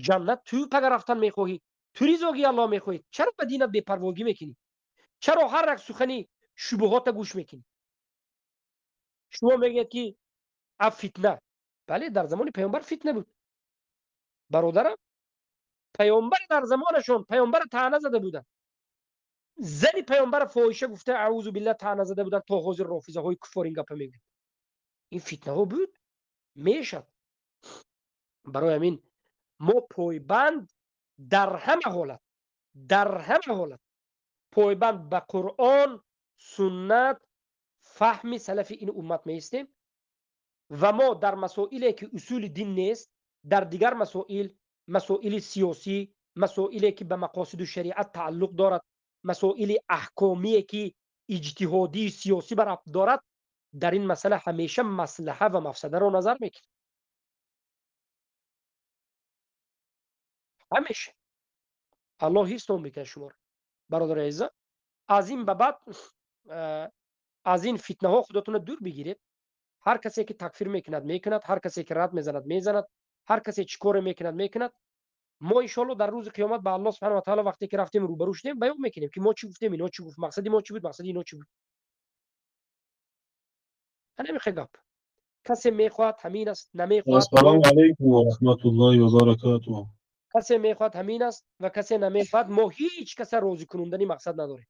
S2: Ҷаннат ту пага рафтан мехоҳӣ, ту ризогии Аллоҳ мехоҳӣ. Чаро ба динат бепарвогӣ мекунӣ? Чаро ҳар як сухани шубҳота гӯш мекунӣ? Шумо мегӯяд, ки а фитна. Бале, дар замони паёмбар фитна буд, бародарам. Паёмбар дар замонашон паёмбара таъна зада буданд, зани паёмбара фоҳиша гуфта, аузу билла, таъна зада буданд. То ҳозир рофизаҳои куффор ин гапа мегӯянд. Ин фитнаҳо буд, мешад. Барои ҳамин мо пойбанд дар ҳама ҳолат, дар ҳама ҳолат пойбанд ба Қуръон, суннат, фаҳми салафи ин уммат меистем. Ва мо дар масоиле ки усули дин нест, дар дигар масоил, масоили сиёсӣ, масоиле ки ба мақосиду шариат тааллуқ дорад, масоили аҳкомие ки иҷтиҳодии сиёсӣ ба рабт дорад, дар ин масъала ҳамеша маслаҳа ва мафсадаро назар мекунем. ҳамеша Аллоҳ ҳифзтон бикунад шуморо. Бародари азиза, аз ин ба баъд аз ин фитнаҳо худатонро дур бигиред. Ҳар касе ки такфир мекунад мекунад, ҳар касе ки рад мезанад мезанад, ҳар касе чӣ коре мекунад мекунад. Мо иншоалло дар рӯзи қиёмат ба Аллоҳ субҳанаҳу ва таъоло вақте ки рафтем рӯбарӯ шудем, баён мекунем ки мо чӣ гуфтем, ино чӣ гуфт, мақсади мо чӣ буд, мақсади ино чӣ буд. Ҳамин гап. Касе мехоҳад ҳамин аст, намехоҳад.
S4: Ассалому алайкум ва раҳматуллоҳи ва баракатуҳ.
S2: Касе мехоҳад ҳамин аст ва касе намехоҳад. Мо ҳеҷ каса розӣ кунондани мақсад надорем.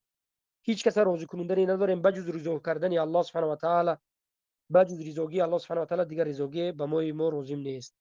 S2: Ҳеҷ каса розӣ кунондани надорем ба ҷуз ризо кардани Аллоҳ субҳанаҳу ва таъоло, ба ҷуз ризогии Аллоҳ субҳанаҳу ва таъоло дигар ризогие ба мои мо розим нест.